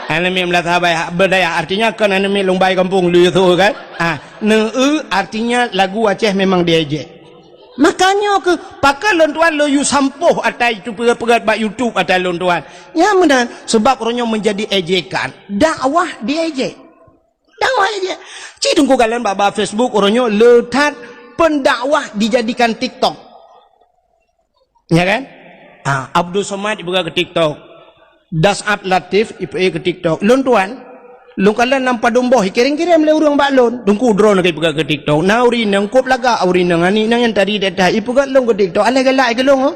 Aneuk miet meunasah bai-, beudayah, artinya kon aneuk miet lôn bai gampông, lôn yue tho kan? Ah, neu-eu artinya lagu Aceh memang diejek. Makajih keuh, pakon lôn tuan lôn yue sampôh ata itu peugét-peugét bak YouTube ata lôn tuan. Nyan meunan, sebab uroe nyoe meunjadi ejekan. Dakwah diejek. Dakwah ejek. Ci Teungku kalon bak, bak Facebook uroe nyoe le that pendakwah dijadikan TikTok. Ya kan? Ah, Abdul Somad ipeugah keu TikTok. Dasat Latif ipeugah keu TikTok. Lôn tuan, lôn kalon lam padum boh, ikirém-kirém lé ureuëng bak lôn. Teungku droeneuh ka ipeugah keu TikTok. Na ureuëng inong kop lagak, ureuëng inong aneuk inong nyang tadi dak ipeugah lôn keu TikTok. Alah galak keu lôn, oh.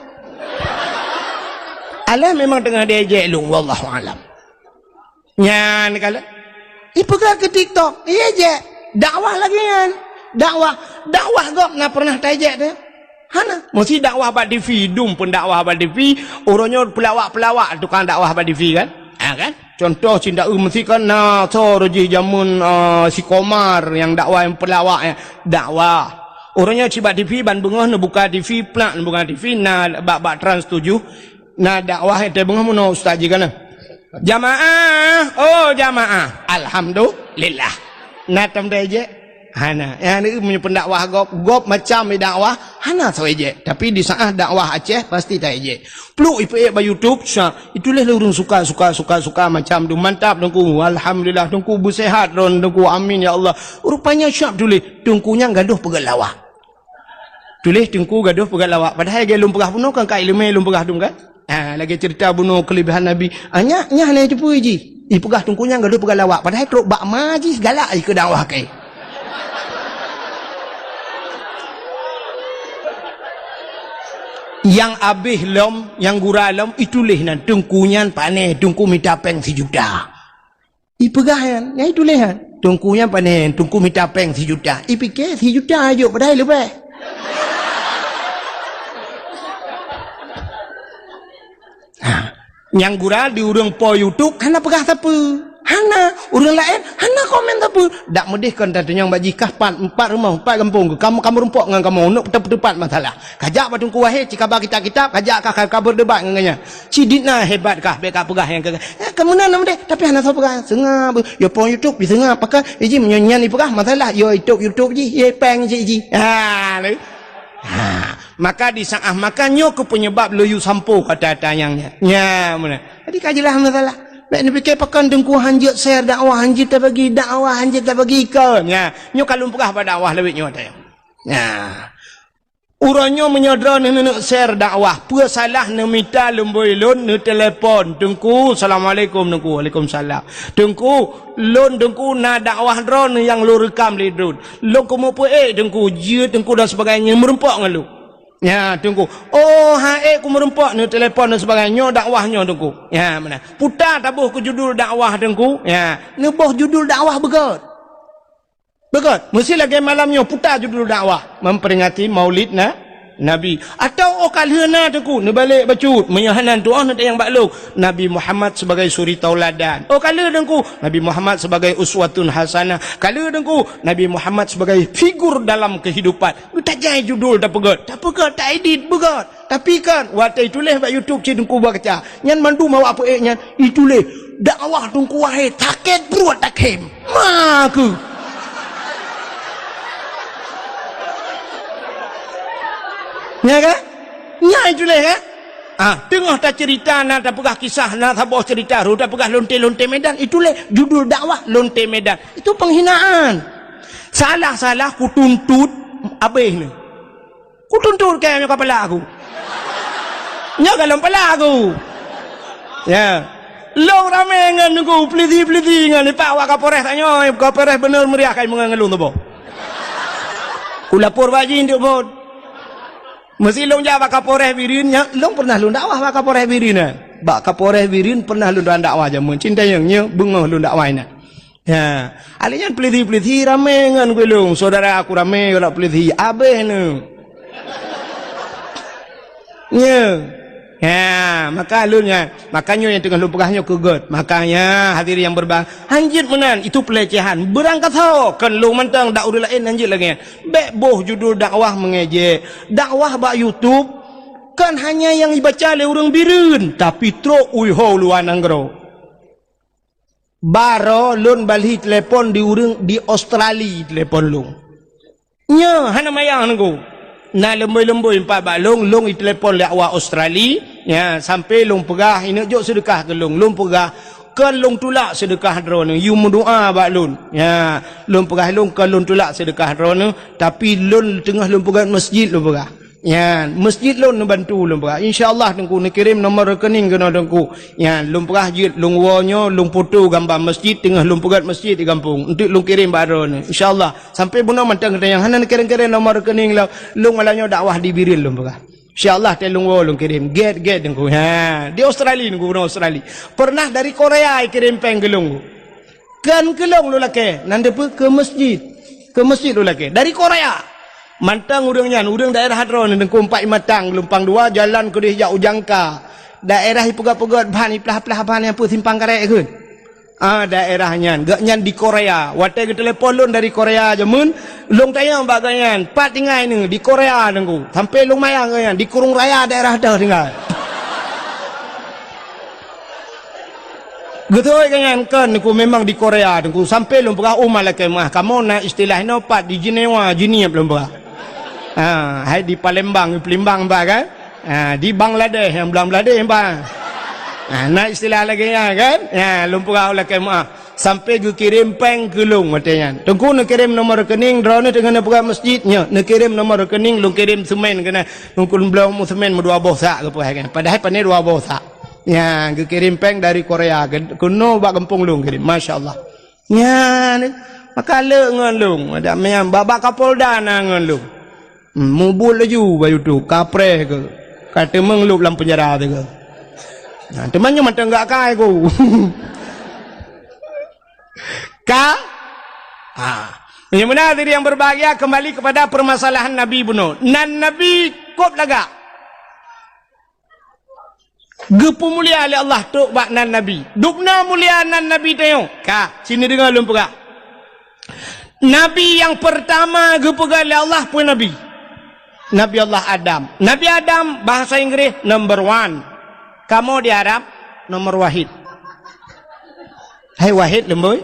Alah memang teungoh diejek lôn, wallahu alam. Nyan kalon. Ipeugah keu TikTok, iya jeh. Dakwah lagée nyan. Dakwah, dakwah gob na pernah taejek teuh? Hana. Meusi dakwah bak TV, dum pun dakwah bak TV, uroe nyoe peulawak-peulawak tukang dakwah bak TV kan? Ha kan? Contoh cinta eu meusi kan na so roh jih jameun, ah, si Komar nyang dakwah nyang peulawak nyan. Dakwah. Uroe nyoe cit bak TV ban beungoh neubuka TV, plak neubuka TV na bak, bak Trans tujoh. Na dakwah nyang teubeungoh meunoe ustaz jih kana. Jamaah, oh jamaah. Alhamdulillah. Na tom taejek? Hana. Nyang ni meunyoe pendakwah gob, gob macam dakwah, hana soe ejek. Tapi di saat dakwah Aceh pasti taejek. Pluk ipeuék bak YouTube, sya, itulah ureuëng suka, suka, suka, suka macam tu. Mantap Teungku. Alhamdulillah Teungku beusehat droen Teungku. Amin ya Allah. Rupanya siap tuléh Teungku nyang gadoh peugah lawak. Tuléh Teungku gadoh peugah lawak. Padahai lagée lôn peugah bunoe kan ka iéleumé lôn peugah dum kan? Ha, lagée ceurita bunoe keulebihan Nabi. Ha, nyak, nyak hana teupeue jih. Ipeugah Teungku nyan gadoh peugah lawak. Padahai trok bak ma jih galak jih keu dakwah keu. Nyang abéh lom, nyang gura lom, ituléh nan Teungku nyan pané, Teungku mita péng sijuta. Ipeugah nyan, nyan ituléh nyan. Teungku nyan pané, Teungku mita péng sijuta. Ipike sijuta jok padahai leubeh. Ha, nyang gura di ureuëng po YouTube hana peugah sapeue. Hana, ureuëng laén hana komen sapeue. Dak meudeh kon tatunyong bak jih kah pat, empat rumoh, empat gampông, kamoe, kamoe rumpok ngon kamoe, unok teupat masalah. Kajak bak Teungku Wahé, cikaba kitab-kitab, kajak ka, ka, ka berdebat ngon gobnyan. Sidina hebat kah, bék ka peugah nyang keu, eh, kamoe na meudeh, tapi hana soe peugah. Seungab, yo po YouTube, diseungab, pakon, iji meunyoe nyan ipeugah masalah, yo YouTube, YouTube jih, ye péng jih, jih. Ha, lé. Ha, maka di saat maka nyoe keuh penyebab lôn yue sampôh kata-kata nyang nyan. Nya, meunan. Jadi ka jeulaih masalah. Bék neupike pakon Teungku hanjeuet share dakwah, hanjeuet tabagi dakwah, hanjeuet tabagi kon. Nya, nyoe ka lôn peugah bak dakwah lawét nyoe teuh. Nya. Uroe nyoe meunyoe droeneuh neuneuk share dakwah, peue salah neumita lumbôi lôn, neutelepon, "Teungku, assalamualaikum, Teungku." "Waalaikumsalam." "Teungku, lôn Teungku na dakwah droeneuh nyang lôn reukam lé droen. Lôn keumeupeuék Teungku, jeuet Teungku dan sebagainya, meureumpok ngon lôn." "Nya, Teungku." "Oh, han ék kumeurumpok," neutelepon dan sebagainya, "nyoe dakwah nyoe, Teungku." Nya, meunan. "Puta taboh keu judul dakwah, Teungku." Nya, neuboh judul dakwah beugét. Beugét, meusi lagée malam nyoe puta judul dakwah, memperingati Maulid na, Nabi. Atawa óh ka lheueh na Teungku, neubalek bacut, meunyoe hana tuoh neutanyong bak lôn, Nabi Muhammad sebagai suri tauladan. Óh ka lheueh Teungku, Nabi Muhammad sebagai uswatun hasanah. Ka lheueh Teungku, Nabi Muhammad sebagai figur dalam kehidupan. Neutajai judul tapeugét, tapeugét, taedit beugét. Tapi kan, watée tuléh bak YouTube cit Teungku bak kaca. Nyan mandum awak peuék nyan, ituléh, "Dakwah Teungku Wahé sakét pruet takhém." Ma keuh. Nya kan? Nya ituléh kan? Ah, teungoh taceurita na tapeugah kisah na saboh ceurita roh tapeugah lonte-lonte Medan, ituléh judul dakwah lonte Medan. Itu penghinaan. Salah-salah kutuntut abéh ni. Kutuntut kayée nyoe ka pala aku. Nyoe galom pala aku. Ya. Lôn ramé ngon Teungku, peulisi-peulisi ngon ipak wak Kapolres tanyoe, Kapolres beuneu meuriah kai meungon ngon lôn tuboh. Kulapor bak jih untuk phon. Meusi lôn jak bak Kapolres Bireuen, nya, lôn pernah lôn dakwah bak Kapolres Bireuen, eh. Bak Kapolres Bireuen pernah lôn dakwah jameun. Cinta nyang nyoe beungoh lôn dakwah inan. Ya, alèh nyan peulisi-peulisi ramé ngon gulong, saudara aku ramé galak peulisi, abéh neu. Nya. Ha, maka lôn nyan, maka nyoe nyang teungoh lôn peugah nyoe keu gét. Makanya hadirin yang berbahagia, hanjeuet meunan, itu pelecehan. Beurangkasoe, kon lôn mantong, dak ureueng laén hanjeuet lagée nyan. Bék boh judul dakwah mengejek. Dakwah bak YouTube, kon hanya nyang ibaca lé ureueng Bireuen, tapi trok u luwa nanggroe. Baroe lôn balhi telepon di ureueng di Australia telepon lôn. Nyoe hana mayang Teungku. Na leumboi-leumboi pat bak lôn, lôn itelepon lé awak Australia, ya, sampai lôn peugah, "Ineuk jok seudeukah keu lôn." Lôn peugah, "Kon lôn tulak seudeukah droeneuh, yue meudoa bak lôn." Ya, lôn peugah lôn, "Kon lôn tulak seudeukah droeneuh, tapi lôn teungoh lôn peugét masjid," lôn peugah. Nyan, masjid lôn neubantu lôn peugah. Insya Allah Teungku neukirém nomor rekening keunoe Teungku. Nyan, lôn peugah jeuet lôn woe nyoe, lôn foto gambar masjid teungoh lôn peugét masjid di gampông. Enteuk lôn kirém bak droeneuh. Insya Allah, sampai bunoe mantong geutanyoe hana neukirém-kirém nomor rekening lôn. Lôn malam nyoe dakwah di Bireuen lôn peugah. Insya Allah, watée lôn woe lôn kirém. Gét, gét Teungku. Ha, di Australia Teungku, bunoe Australia. Pernah dari Korea ikirém péng keu lôn. Kon keu lôn lôn lakée, nan deuh peue keu masjid. Keu masjid lôn lakée. Dari Korea. Mantong ureueng nyan, ureueng daerah droeneuh Teungku, Empat Imatang, Geulumpang Dua, jalan keudeh jak u Jangka. Daerah ipeugét-peugét ban, iplah-plah ban nyang peue simpang karet kheun. Ah, daerah nyan. Gobnyan di Korea. Watée geutelepon lôn dari Korea jameun, lôn tanyong bak gobnyan, "Pat tinggai neuh?" "Di Korea Teungku." Sampai lôn mayang gobnyan, di Kurung Raya daerah teuh tinggai. Geutôi keu nyan kon Teungku, memang di Korea Teungku. Sampai lôn peugah, "Oh, malaikat meuah, kamoe na istilah inoe pat di Jenewa, Jeunieb," lôn peugah. Ha, hai di Palembang, di Palembang bah kan? Ha, di Bangladesh, nyang Bangladesh bah. Ha, na istilah lagée nyan kan? Ha, lôn peugah, "Oh, malaikat meuah." Sampai geukirém péng keu lôn watée nyan. Teungku neukirém nomor rekening, droeneuh teungoh neupeugah masjid nyoe. Neukirém nomor rekening, lôn kirém seumén keunan. Teungku lôn bloe mu seumén meudua boh sak geupeugah kan. Padahai pane dua boh sak. Nyan, geukirém péng dari Korea, ke-, keunoe bak gampông lôn kirém. Masya Allah. Nyan, maka le ngon lôn. Ada meunan, bak, bak Kapolda na ngon lôn. Hmm, mubuet laju bak YouTube, kapreh keu. Ka teumeung lôb lam penjara teuh keu. Nah, teuma nyoe mantong gak kai ku. Ka? Ha. Yang benar diri yang berbahagia, kembali kepada permasalahan Nabi bunoe. Nan Nabi kop lagak. Geupeumulia lé Allah trok bak nan Nabi. Dubna mulia nan Nabi tanyoe. Ka, sini deungoe lôn peugah. Nabi nyang peurtama geupeugah lé Allah peue Nabi? Nabi Allah Adam. Nabi Adam, bahasa Inggris, number one. Kamoe di Arab, nomor wahid. Hai wahid leumboi.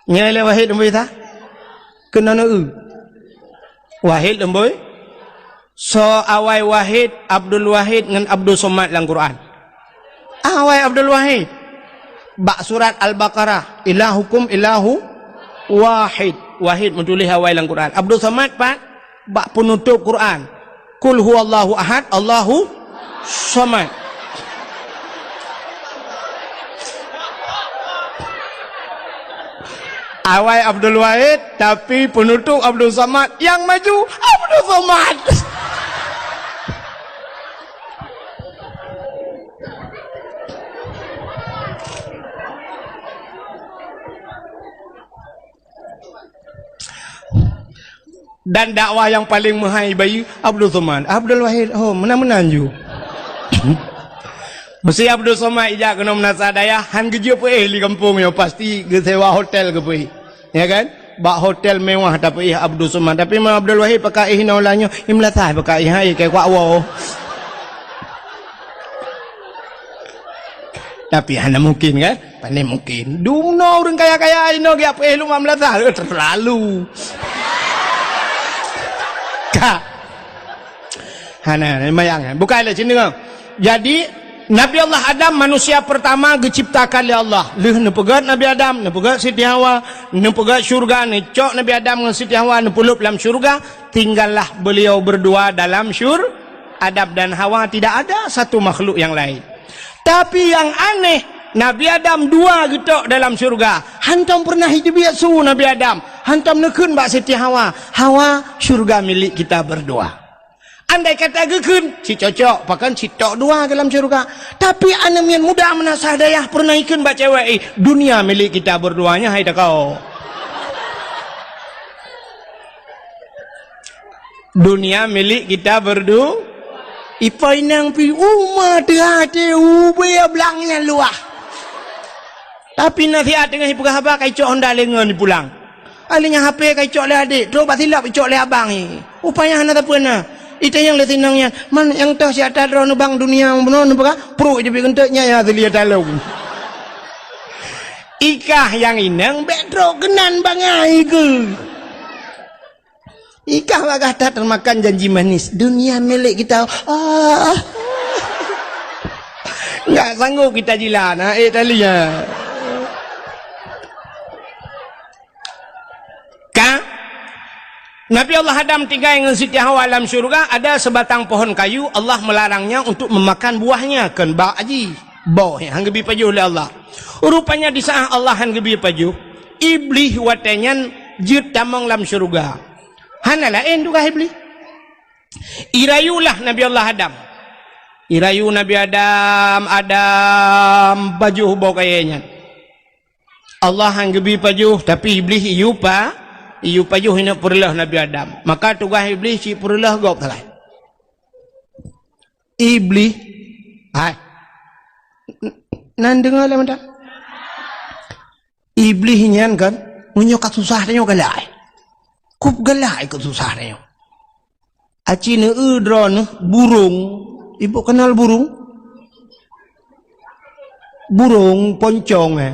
Nyoe lé wahid leumboi ta? Keunoe neu-eu. Wahid leumboi. Soe awai Wahid, Abdul Wahid ngon Abdul Somad lam Quran? Awai Abdul Wahid. Bak surat Al-Baqarah, "Ilahukum ilahu wahid." Wahid meutuléh awai lam Quran. Abdul Somad pat? Bak peunutôb Quran. "Qul huwallahu ahad, Allahu somad." Awai Abdul Wahid, tapi peunutôb Abdul Somad, nyang maju Abdul Somad. Dan dakwah nyang paleng meuhai bayeue Abdul Somad. Abdul Wahid, oh, meunan-meunan ju. Meusé Abdul Somad ijak keunoe meunasah dayah, han geujeuet peuéh lé gampông nyoe, pasti geusewa hotel geupeuéh. Ya kan? Bak hotel mewah tapeuéh Abdul Somad. Tapi meunyoe Abdul Wahid pakak éh inoe lam nyoe, i meulasah pakak éh, hai, keu kuak woe. Tapi hana mungkin kan? Pane mungkin. Dumnoe ureueng kaya-kaya inoe geujak peuéh lom bak meulasah. Eh, terlalu. Ka. Hana, mayang. Bukai lé sini. Jadi, Nabi Allah Adam manusia pertama geuciptakan lé Allah. Lheueh neupeugét Nabi Adam, neupeugét Siti Hawa, neupeugét syurga, neucok Nabi Adam ngon Siti Hawa, neupeulhôb lam syurga, tinggallah beliau berdua dalam syur-, Adam dan Hawa, tidak ada satu makhluk yang lain. Tapi yang aneh, Nabi Adam dua geutok dalam syurga. Hantom pernah jiteubiet su Nabi Adam. Hantom neukheun bak Siti Hawa, "Hawa, syurga milik kita berdua." Andai kata geukheun, cit cocok, pakon cit tok dua dalam syurga. Tapi aneuk miet muda meunasah dayah pernah ikheun bak cewek, "Eh, dunia milik kita berduanya, hai takau." Dunia milik kita berdu-, Ipo inong pi uma teuhah teu ubé blang nyang luwah. Tapi nasihat teungoh ipeugah haba ka icok honda lé ngon ipulang. Alèh nyan H P ka icok lé adék, trok bak silop icok lé abang i. Upaya hana sapeue na. Itanyong lé si inong nyan, "Man nyang toh si ata droeneuh bang dunia bunoe neupeugah, pruek jeuet geunteuk nyan nyang asli ata lôn." Ikah nyang inong bèk trok keunan bangai keuh. Ikah bagah that teumakan janji manis, dunia milik kita. Ah. Enggak sanggup kita jilat, ha, eh, tali, ha. Ka? Nabi Allah Adam tinggai ngon Siti Hawa lam syurga, ada sebatang pohon kayu, Allah melarangnya untuk memakan buahnya, kon bak aji. Boh nyang han geubi pajoh lé Allah. Rupanya di saat Allah han geubi pajoh, Iblih watèe nyan jeuet tamong lam syurga. Hana laén tugaih Iblih. Irayulah Nabi Allah Adam. Irayu Nabi Adam, "Adam, pajoh boh kayèe nyan." Allah han geubi pajoh, tapi Iblih iyue pa-, iyue pajoh ineuk peureulèe Nabi Adam. Maka tugaih Iblih cit peureulèe gob sagai. Iblih, hai. Nan deungoe lé mantong. Iblih nyan kan, meunyoe ka susah tanyoe galak. Kup galak ikot susah tanyoe. Aci neueu droeneuh burông. Ibu kenal burung? Burung poncong, eh.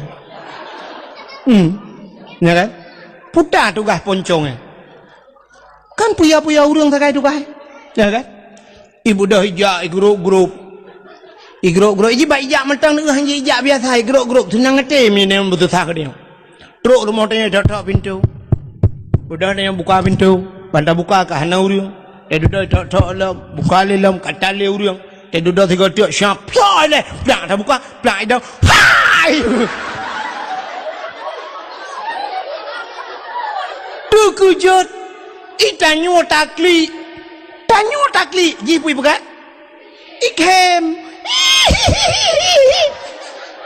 Hmm. Ya kan? Puta tugaih poncong, eh. Kan puya-puya ureueng sagai tugaih. Ya kan? Ibu dah ijak, igrop-grop. Igrop-grop. Iji bak ijak mantong neueh, iji ijak biasa, igrop-grop. Seunang até mi nyan beususah keu dia. Trok rumoh tanyoe tok-tok pintoe. Udah tanyoe buka pintoe, ban tabuka ka hana ureueng. Eh, dudoe tok-tok lom, buka lé lom, ka tan lé ureueng. Eh, dudoe sigoe tiek, siap, plak lé. Plak tabuka, plak idong. Hai! Teukeujot, i tanyoe taklik. Tanyoe taklik, jih pui peugah. Ikhem.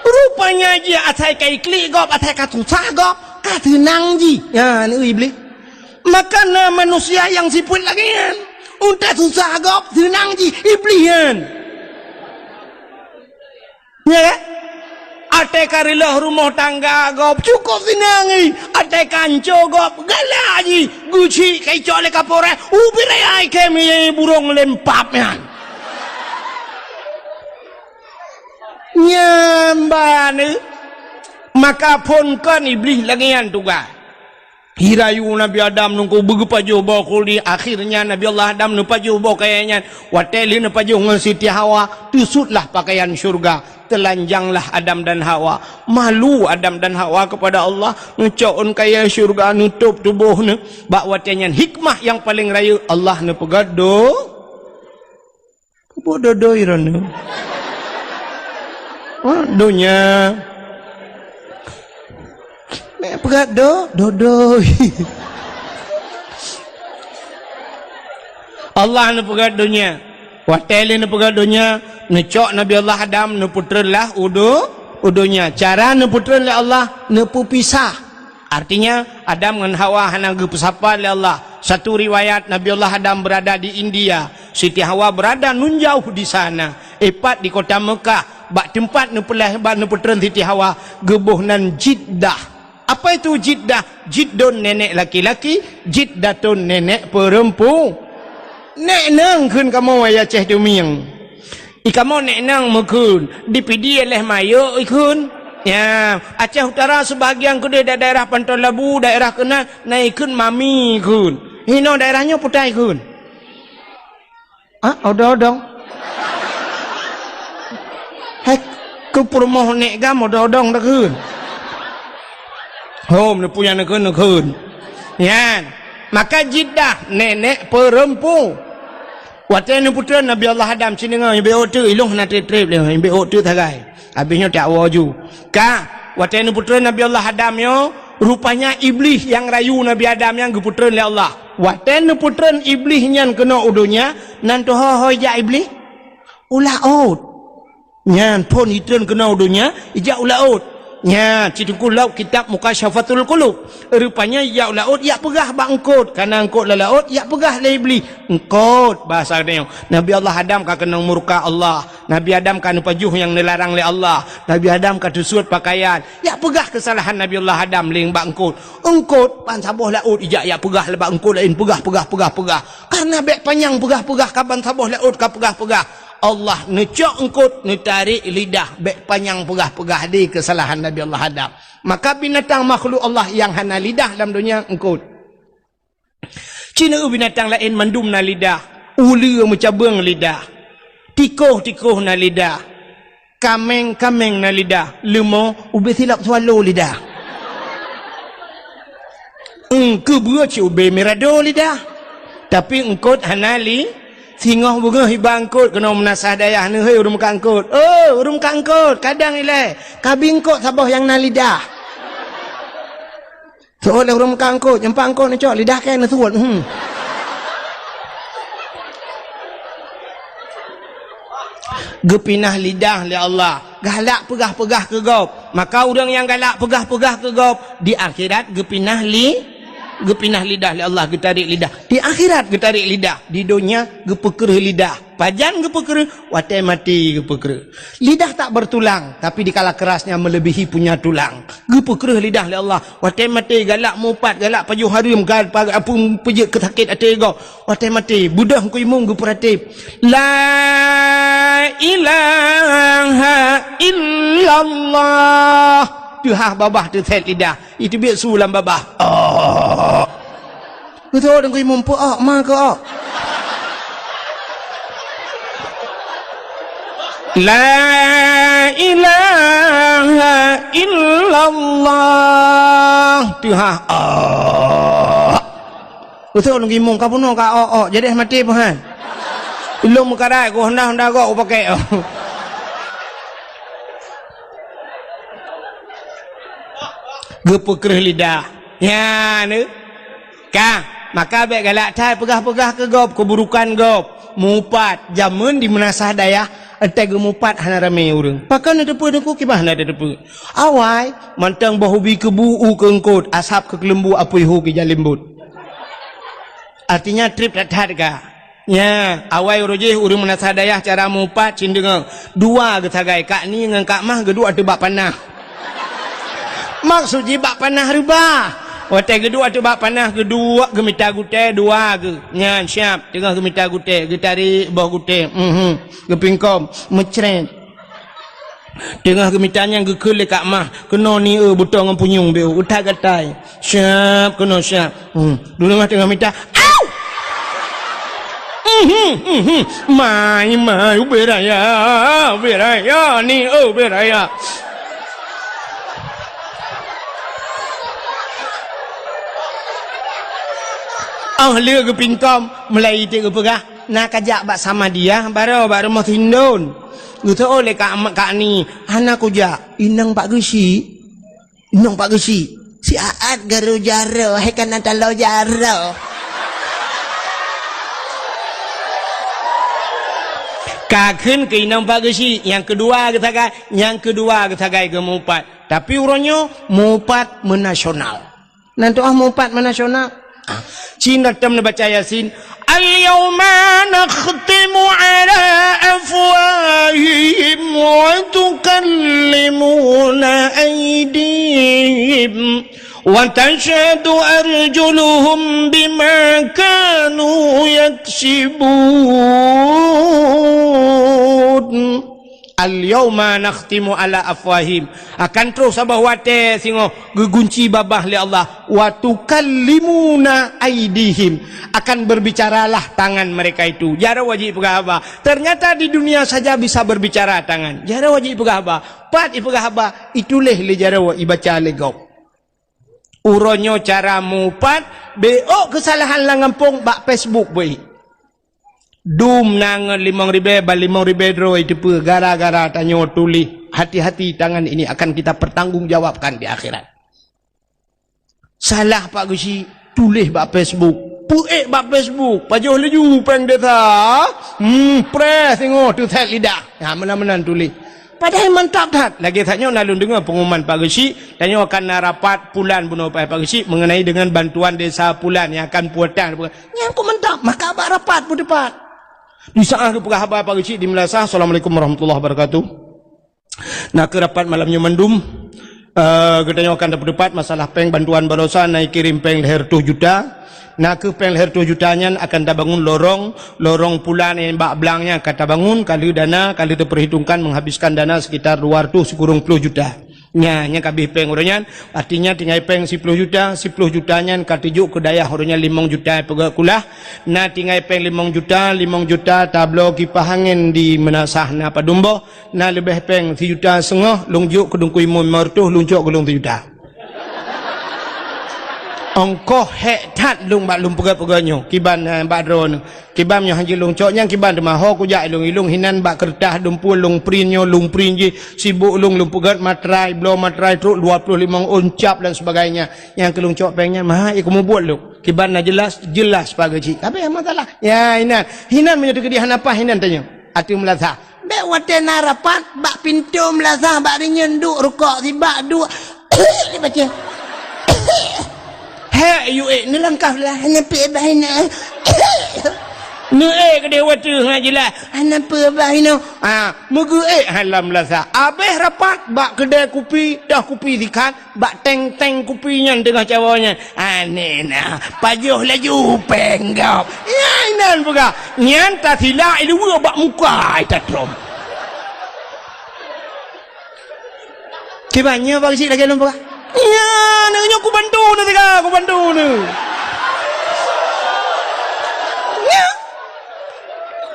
Rupanya jih asai ka iklik gob, asai ka susah gob, ka seunang jih. Ya, ni Iblih. Maka na manusia nyang sifeuet lagèe nyan. Untèe susah gob, seunang jih, Iblih nyan. Ya kan? Watèe ka reuloh rumoh tangga gob, cukôp seunang jih. Watèe ka hanco gob, galak jih. Geuchik ka icok lé kapolres, ubit raya ikhem burông lempap nyan. Nyan ban, eh. Maka phon kon Iblih lagèe nyan tugaih. Irayu Nabi Adam nungku beugeupajoh boh khuldi, akhirnya Nabi Allah Adam neupajoh boh kayèe nyan. Watèe lheueh neupajoh ngon Siti Hawa, teusutlah pakaian syurga, teulanjanglah Adam dan Hawa. Malu Adam dan Hawa kepada Allah, neucok ôn kayèe syurga, neutôb tuboh neuh. Bak watèe nyan hikmah nyang paleng rayeuk Allah neupeugah do-, Keupeue dodoi droeneuh? Ha, donya. Meupeugah do-, dodoi. Allah neupeugah donya. Watèe lé neupeugah donya, neucok Nabi Allah Adam, neupeutreun lah u do-, u donya. Cara neupeutreun lé Allah, neupeupisah. Artinya, Adam ngon Hawa hana geupeusapat lé Allah. Satu riwayat, Nabi Allah Adam berada di India, Siti Hawa berada nun jauh di sana, ipat di kota Mekah, bak teumpat neupeulahé, bak neupeutreun Siti Hawa, geuboh nan Jiddah. Apa itu Jiddah? Jiddun nenek laki-laki, Jiddatun nenek perempu-, Nek nang kheun kamoe, ya Aceh Tumieng. I kamoe nek nang meukheun, di Pidie leh mayok ikheun. Ya, Aceh Utara sebahagian keudeh da-, daerah Panton Labu, daerah keunan, na ikheun mami ikheun. Hinoe daerah nyoe putai ikheun. Ah, odong-odong. Hai, keu peurumoh nek gam odong-odong takheun. Hom, neupue nyang neukheun, neukheun. Nyan. Maka Jiddah, nenek perempu. Watèe neupeutreun Nabi Allah Adam, ci deungoe, ibe ôk teuk, ilong hana treb-treb lé, ibe ôk teuk sagai. Habéh nyoe tak woe ju. Ka, watèe neupeutreun Nabi Allah Adam nyoe, rupanya Iblih nyang rayu Nabi Adam nyan geupeutreun lé Allah. Watèe neupeutreun Iblih nyan keunoe u donya, nan teuhôi-hôi jak Iblih? U laôt. Nyan phon itreun keunoe u donya, ijak u laôt. Nya, ci Teungku lom kitab Mukasyafatul Qulub. Rupanya jak laôt jak peugah bak eungkôt, kareuna eungkôt lam laôt jak peugah lé Iblih. Eungkôt, bahasa geutanyoe. Nabi Allah Adam ka keunong murka Allah. Nabi Adam ka neupajoh nyang neularang lé Allah. Nabi Adam ka teusuet pakaian. Jak peugah keusalahan Nabi Allah Adam lé bak eungkôt. Eungkôt ban saboh laôt ijak jak peugah lé bak eungkôt laén, peugah, peugah, peugah, peugah. Kareuna bék panyang peugah-peugah ka ban saboh laôt ka peugah-peugah. Allah neucok eungkôt, neutarek lidah, bék panyang peugah-peugah di keusalahan Nabi Allah Adam. Maka binatang makhluk Allah nyang hana lidah lam donya eungkôt. Ci na binatang laén mandum na lidah, uleue meucabeueng lidah, tikoh-tikoh na lidah, kaméng-kaméng na lidah, leumo ubé silop swallow lidah. Eungkôt beuet ci ubé mirado lidah. Tapi eungkôt hana li, singoh beungoh iba eungkôt keunoe meunasah dayah neuh, "Hei, ureuëng meukat eungkôt. Oh, ureuëng meukat eungkôt, kadang ilée. Kabi eungkôt saboh nyang na lidah." Seuôt lé ureuëng meukat eungkôt, nyang pat eungkôt neucok lidah kée neusuet. Hmm. Geupinah lidah lé Allah, galak peugah-peugah keu gob. Maka ureuëng nyang galak peugah-peugah keu gob, di akhirat geupinah li-, geupinah lidah lé Allah, geutarek lidah. Di akhirat geutarek lidah, di donya geupeukreueh lidah. Pajan geupeukreueh? Watée maté geupeukreueh. Lidah tak bertulang, tapi dikala kerasnya melebihi punya tulang. Geupeukreueh lidah lé Allah. Watée maté galak mupat, galak pajoh hareuem, gal-, pa-, apui peujeuet keu sakét até gob. Watée maté, beudôh Teungku Imum geupeuratéb. La ilaha illallah. Teuhah babah teuthét lidah. Iteubiet su lam babah. Oh. Beutôi Teungku Imum, peu-ok ma keu-ok. La ilaha illallah. Teuhah. Ok. Beutôi Teungku Imum, ka bunoe ka ok-ok, jadi maté peuhan. Lôn meukarat ku honda-honda gok kupakée. Geupeukreueh lidah. Nyan, eh. Ka, maka bék galak that peugah-peugah keu gob, keuburukan gob. Mupat, jameun di meunasah dayah, watée geumupat hana ramé ureuëng. Pakon na teupeu Teungku, kiban hana teupeu. Awai, mantong boh ubi keubu u keu eungkôt, asab keu keuleumbu apui hu keu jalembot. Artinya treb that-that ka. Nya, awai uroe jih ureuëng meunasah dayah cara mupat cit deungoe. Dua geusagai, kak ni ngon kak mah geuduek ateueh bak panah. Maksud jih bak panah reubah. Watée geuduek ateueh bak panah, geuduek geumita gutée dua geuh. Nyan siab, teungoh geumita gutée, geutarek boh gutée. Mhm. Geupingkom, meucret. Teungoh geumita nyan geukheun lé kak mah, keunoe ni eu beutoe ngon punyueng beu, utak gatai. Siab keunoe siab. Hmm. Dulu mah teungoh mita. Au! Mhm, mhm. Mai, mai, ubé raya, ubé raya ni, eu ubé raya. Oh, lé geupingkom, mulai iték geupeugah. Na kajak bak Samadiyah, barô bak rumoh Sindon. Geuseuôt lé kak, kak ni, hana kujak, inong bak geusyik. Inong bak geusyik. Siat garo jaro, hai kana talo jaro. Ka kheun keu inong bak geusyik, nyang keudua geusagai, nyang keudua geusagai geumupat. Tapi uroe nyoe mupat meunasional. Nan tuah mupat meunasional. Ah, cina tem neubaca Yasin. Al-yauma nakhtimu ala afwahihim wa tukallimuna aydihim wa tashhadu arjuluhum bima kanu yaksibun. Al-yauma nakhtimu ala afwahim. Akan troh saboh watée singoh geugunci babah lé Allah. Wa tukallimuna aidihim. Akan berbicaralah tangan mereka itu. Jaroe jih peugah haba. Ternyata di dunia saja bisa berbicara tangan. Jaroe jih peugah haba. Pat ipeugah haba, ituléh lé jaroe ibaca lé gob. Uroe nyoe cara mupat, bék keusalahan lam gampông bak Facebook beuih. Dum na ngon limong ribée, ban limong ribée droe iteupeue gara-gara tanyoe tuléh. Hati-hati, tangan ini akan kita pertanggungjawabkan di akhirat. Salah Pak Geuchik, tuléh bak Facebook. Peuék bak Facebook, pajoh laju péng desa. Hmm, preh singoh teuset lidah. Ha, meunan-meunan tuléh. Padahai mantap that. Lagée that nyoe na lôn deungoe pengumuman Pak Geuchik, tanyoe akan na rapat pulan bunoe Pak Geuchik mengenai dengan bantuan desa pulan yang akan pulang. Nyan kok mantap, maka bak rapat peuteupat. Di saat geupeugah haba Pak Geuchik di Meulasah, "Assalamualaikum warahmatullahi wabarakatuh." Na keu rapat malam nyoe mandum, eh, geutanyoe akan tapeutupat masalah péng bantuan baroesa na kirém péng lhèe reutôh juta. Na keu péng lhèe reutôh juta nyan akan tabangun lorong, lorong pulan nyang bak blang nyan ka tabangun, ka lheueh dana, ka lheueh teupeurhitongkan menghabiskan dana sekitar dua reutôh sikureueng ploh juta. Nya, nyang ka abéh péng uroe nyan, artinya tinggai péng siploh juta, siploh juta nyan ka teujok keu dayah uroe nyan limong juta peugét kulah, na tinggai péng limong juta, limong juta tabloe kipah angén di Meunasah na padum boh, na leubeh péng sijuta seungoh, lôn jok keu Teungku Imum limong reutôh, lôn cok keu lôn sijuta. Ongkoh hék that lôn bak lôn peugét-peugét nyoe, kiban, eh, bak droeneuh. Kiban nyoe hana jeuet lôn cok nyan kiban teuma ho kujak ilong-ilong hinan bak keureutah dumpue lôn print nyoe, lôn print jih, sibok lôn, lôn peugét matrai, bloe matrai trok dua ploh limong ôn cap dan sebagainya. Nyang keu lôn cok péng nyan, maha, eh, kumubuet lôn. Kiban na jeulaih, jeulaih Pak Geuchik. Tapi masalah. Ya, hinan. Hinan meunyoe teukeudi hana paih hinan tanyoe. Ateueh Meulasah. Bék watée na rapat, bak pintoe Meulasah, bak rinyeun duek rukok sibak duek. Dibaca. Hék, yue ék, neulangkah lah, hana peue bah inoe. Neuék keudeh watée ngat jeulaih, hana peue bah inoe. Ah, meugeuék halam Meulasah. Abéh rapat bak keudè kupi, toh kupi sikat, bak teng-teng kupi nyan teungoh cawoe nyan. Aneh na, pajoh laju péng gob. Nyan inan peugah, nyan tasilak i luwa bak muka i tatrom. Kiban nyoe Pak Geuchik lagée lôn peugah. Nyan, nyoe kubantu neuh teuka, kubantu neuh. Nyan.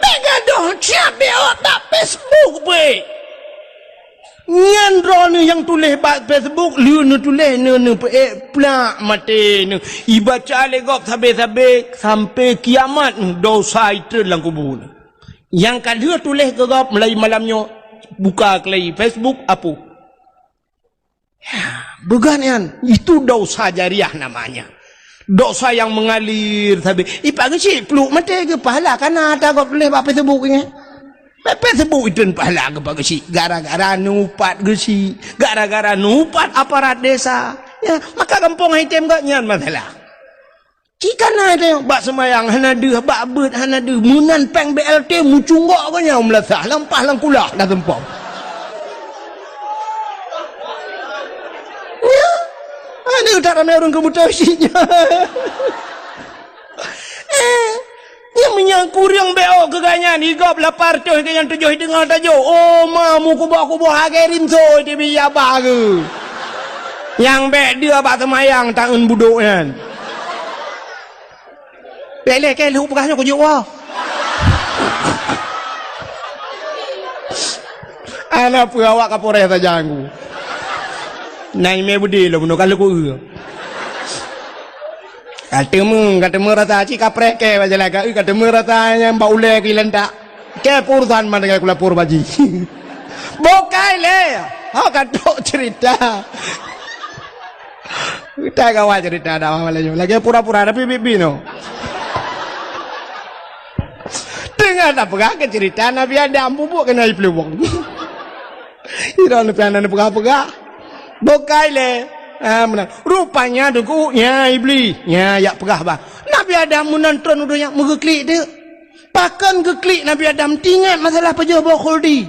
Bék gadoh siab bék awak bak Facebook bék. Nyan droeneuh nyang tuléh bak Facebook, lheueh neutuléh neuh, neupeuék plak maté neuh. Ibaca lé gob sabe-sabe sampai kiamat neuh dosa itreun lam kubu neuh. Nyang ka lheueh tuléh keu gob mulai malam nyoe buka keulai Facebook apu. Ya, beugat nyan, itu dosa jariah namanya. Dosa yang mengalir sabe. Ipak geuchik pluek maté geupahala kana ata gob tuléh bak Facebook nyan. Bak Facebook itreun pahala geupak geuchik gara-gara neupat geuchik, gara-gara neupat aparat desa. Ya, maka gampông hai tem geuh nyan masalah. Cit kana teuh bak seumayang hana deuh, bak beuet hana deuh, meunan péng B L T meucunggok geuh nyan u Meulasah, lampah lam kulah dah seumpom. Nyan, aneuk that ramé ureueng keubuta cit nyan. Eh, nyang meunyang kureueng B O keu gobnyan, i gob lapan reutôh keu nyang tujoh i teungoh tajok. Oh, ma, meukuboh-kuboh lagèe rinso teubiet yaba geuh. Nyang bèk deuh bak seumayang taeun budok nyan. Bèk lé kèe lheueh peugah nyoe kujok woe. Hana peue awak Kapolres sajan ku. Na imè beudé lom bunoe ka lheueh ku-eu. Ka teumé, ka teumé rasa cit kapreh kèe bak jalan ka-eu, ka teumé rasa nyang bak ulèe keu ilantak. Kèe peurusan man dengan kulapor baji. Bukai lé. Ha ka trok cerita. Kita kawan cerita dah malam nyoe. Lagèe pura-pura tapi bibi no. Teungoh tapeugah keu cerita Nabi Adam bubuk keunoe i peulubong. Ira leupah na peugah-peugah. Bukai lé. Ha, meunan. Rupanya teungku, nya Iblis. Nya jak peugah bah. Nabi Adam meunan tron u donya meugeuklik teuk. Pakon geuklik Nabi Adam teuingat masalah pajoh boh khuldi.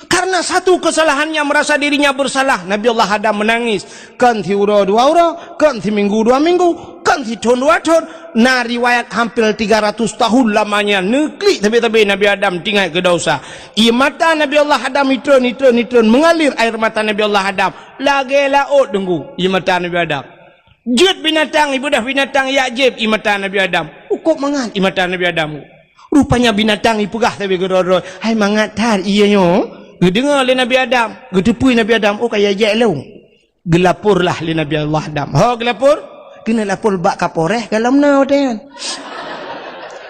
Karena satu kesalahannya merasa dirinya bersalah, Nabi Allah Adam menangis. Kon siuroe dua uroe, kon siminggu dua minggu, kon sithon dua thon. Na riwayat hampir tiga ratus tahun lamanya neuklik sabe-sabe Nabi Adam teuingat keu dosa. Ie mata Nabi Allah Adam itreun, itreun, itreun, mengalir air mata Nabi Allah Adam. Lagèe laôt teungku, ie mata Nabi Adam. Jeuet binatang, ibeudôh binatang jak jieb ie mata Nabi Adam. Ukôb mangat ie mata Nabi Adam. Rupanya binatang ipeugah sabe keudroe-droe, "Hai mangat that ie nyoe." Geudeungoe lé Nabi Adam, geuteupeue Nabi Adam, "Oh, ka ijak lôn." Geulaporlah lé Nabi Allah Adam. Ho geulapor? Keuneuk lapor bak Kapolres ka lom na watèe nyan.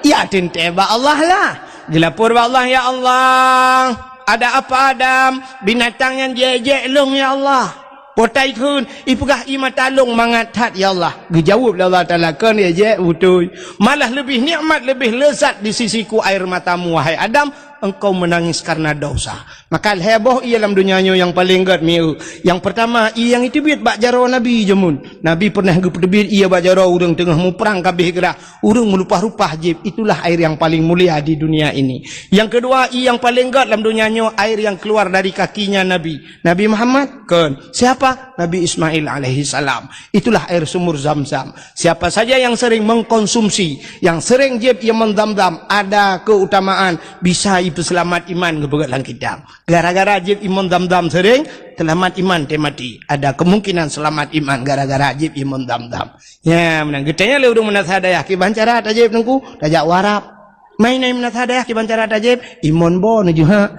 Ya teuntèe bak Allah lah. Geulapor bak Allah, "Ya Allah, ada apa Adam? Binatang nyan jiék-jék lôn ya Allah." Potai kheun, ipeugah ie mata lôn mangat that ya Allah. Geujaweueb lé Allah Taala, "Kon ijak beutôi. Malah leubeh nikmat, leubeh leuzat di sisiku air matamu, wahai Adam, engkau menangis karena dosa. Maka lhèe boh ié lam donya nyoe nyang paleng gèt mieu. Nyang peurtama, ié nyang jiteubiet bak jaroe Nabi jameun. Nabi peureunah geupeuteubiet ié bak jaroe ureueng teungoh muprang ka abéh grah. Ureueng meulupah-lupah jieb, itulah air yang paling mulia di dunia ini. Yang kedua, ié nyang paleng gèt lam donya nyoe, air yang keluar dari kakinya Nabi. Nabi Muhammad? Kon. Siapa? Nabi Ismail alaihi salam. Itulah air sumur Zam-Zam. Siapa saja yang sering mengkonsumsi, yang sering jieb ié mon Zam-Zam, ada keutamaan bisa ipeuseulamat iman geupeugèt lam kitab. Gara-gara jieb ié mon Zam-Zam sering, seulamat iman teuh maté. Ada kemungkinan seulamat iman gara-gara jieb ié mon Zam-Zam. Nyan meunan, geutanyong lé ureueng meunasah dayah, "Kiban cara tajieb, Teungku?" "Tajak u Arab." "Meunan meunasah dayah, kiban cara tajieb?" "Ié mon boh neujeuhak."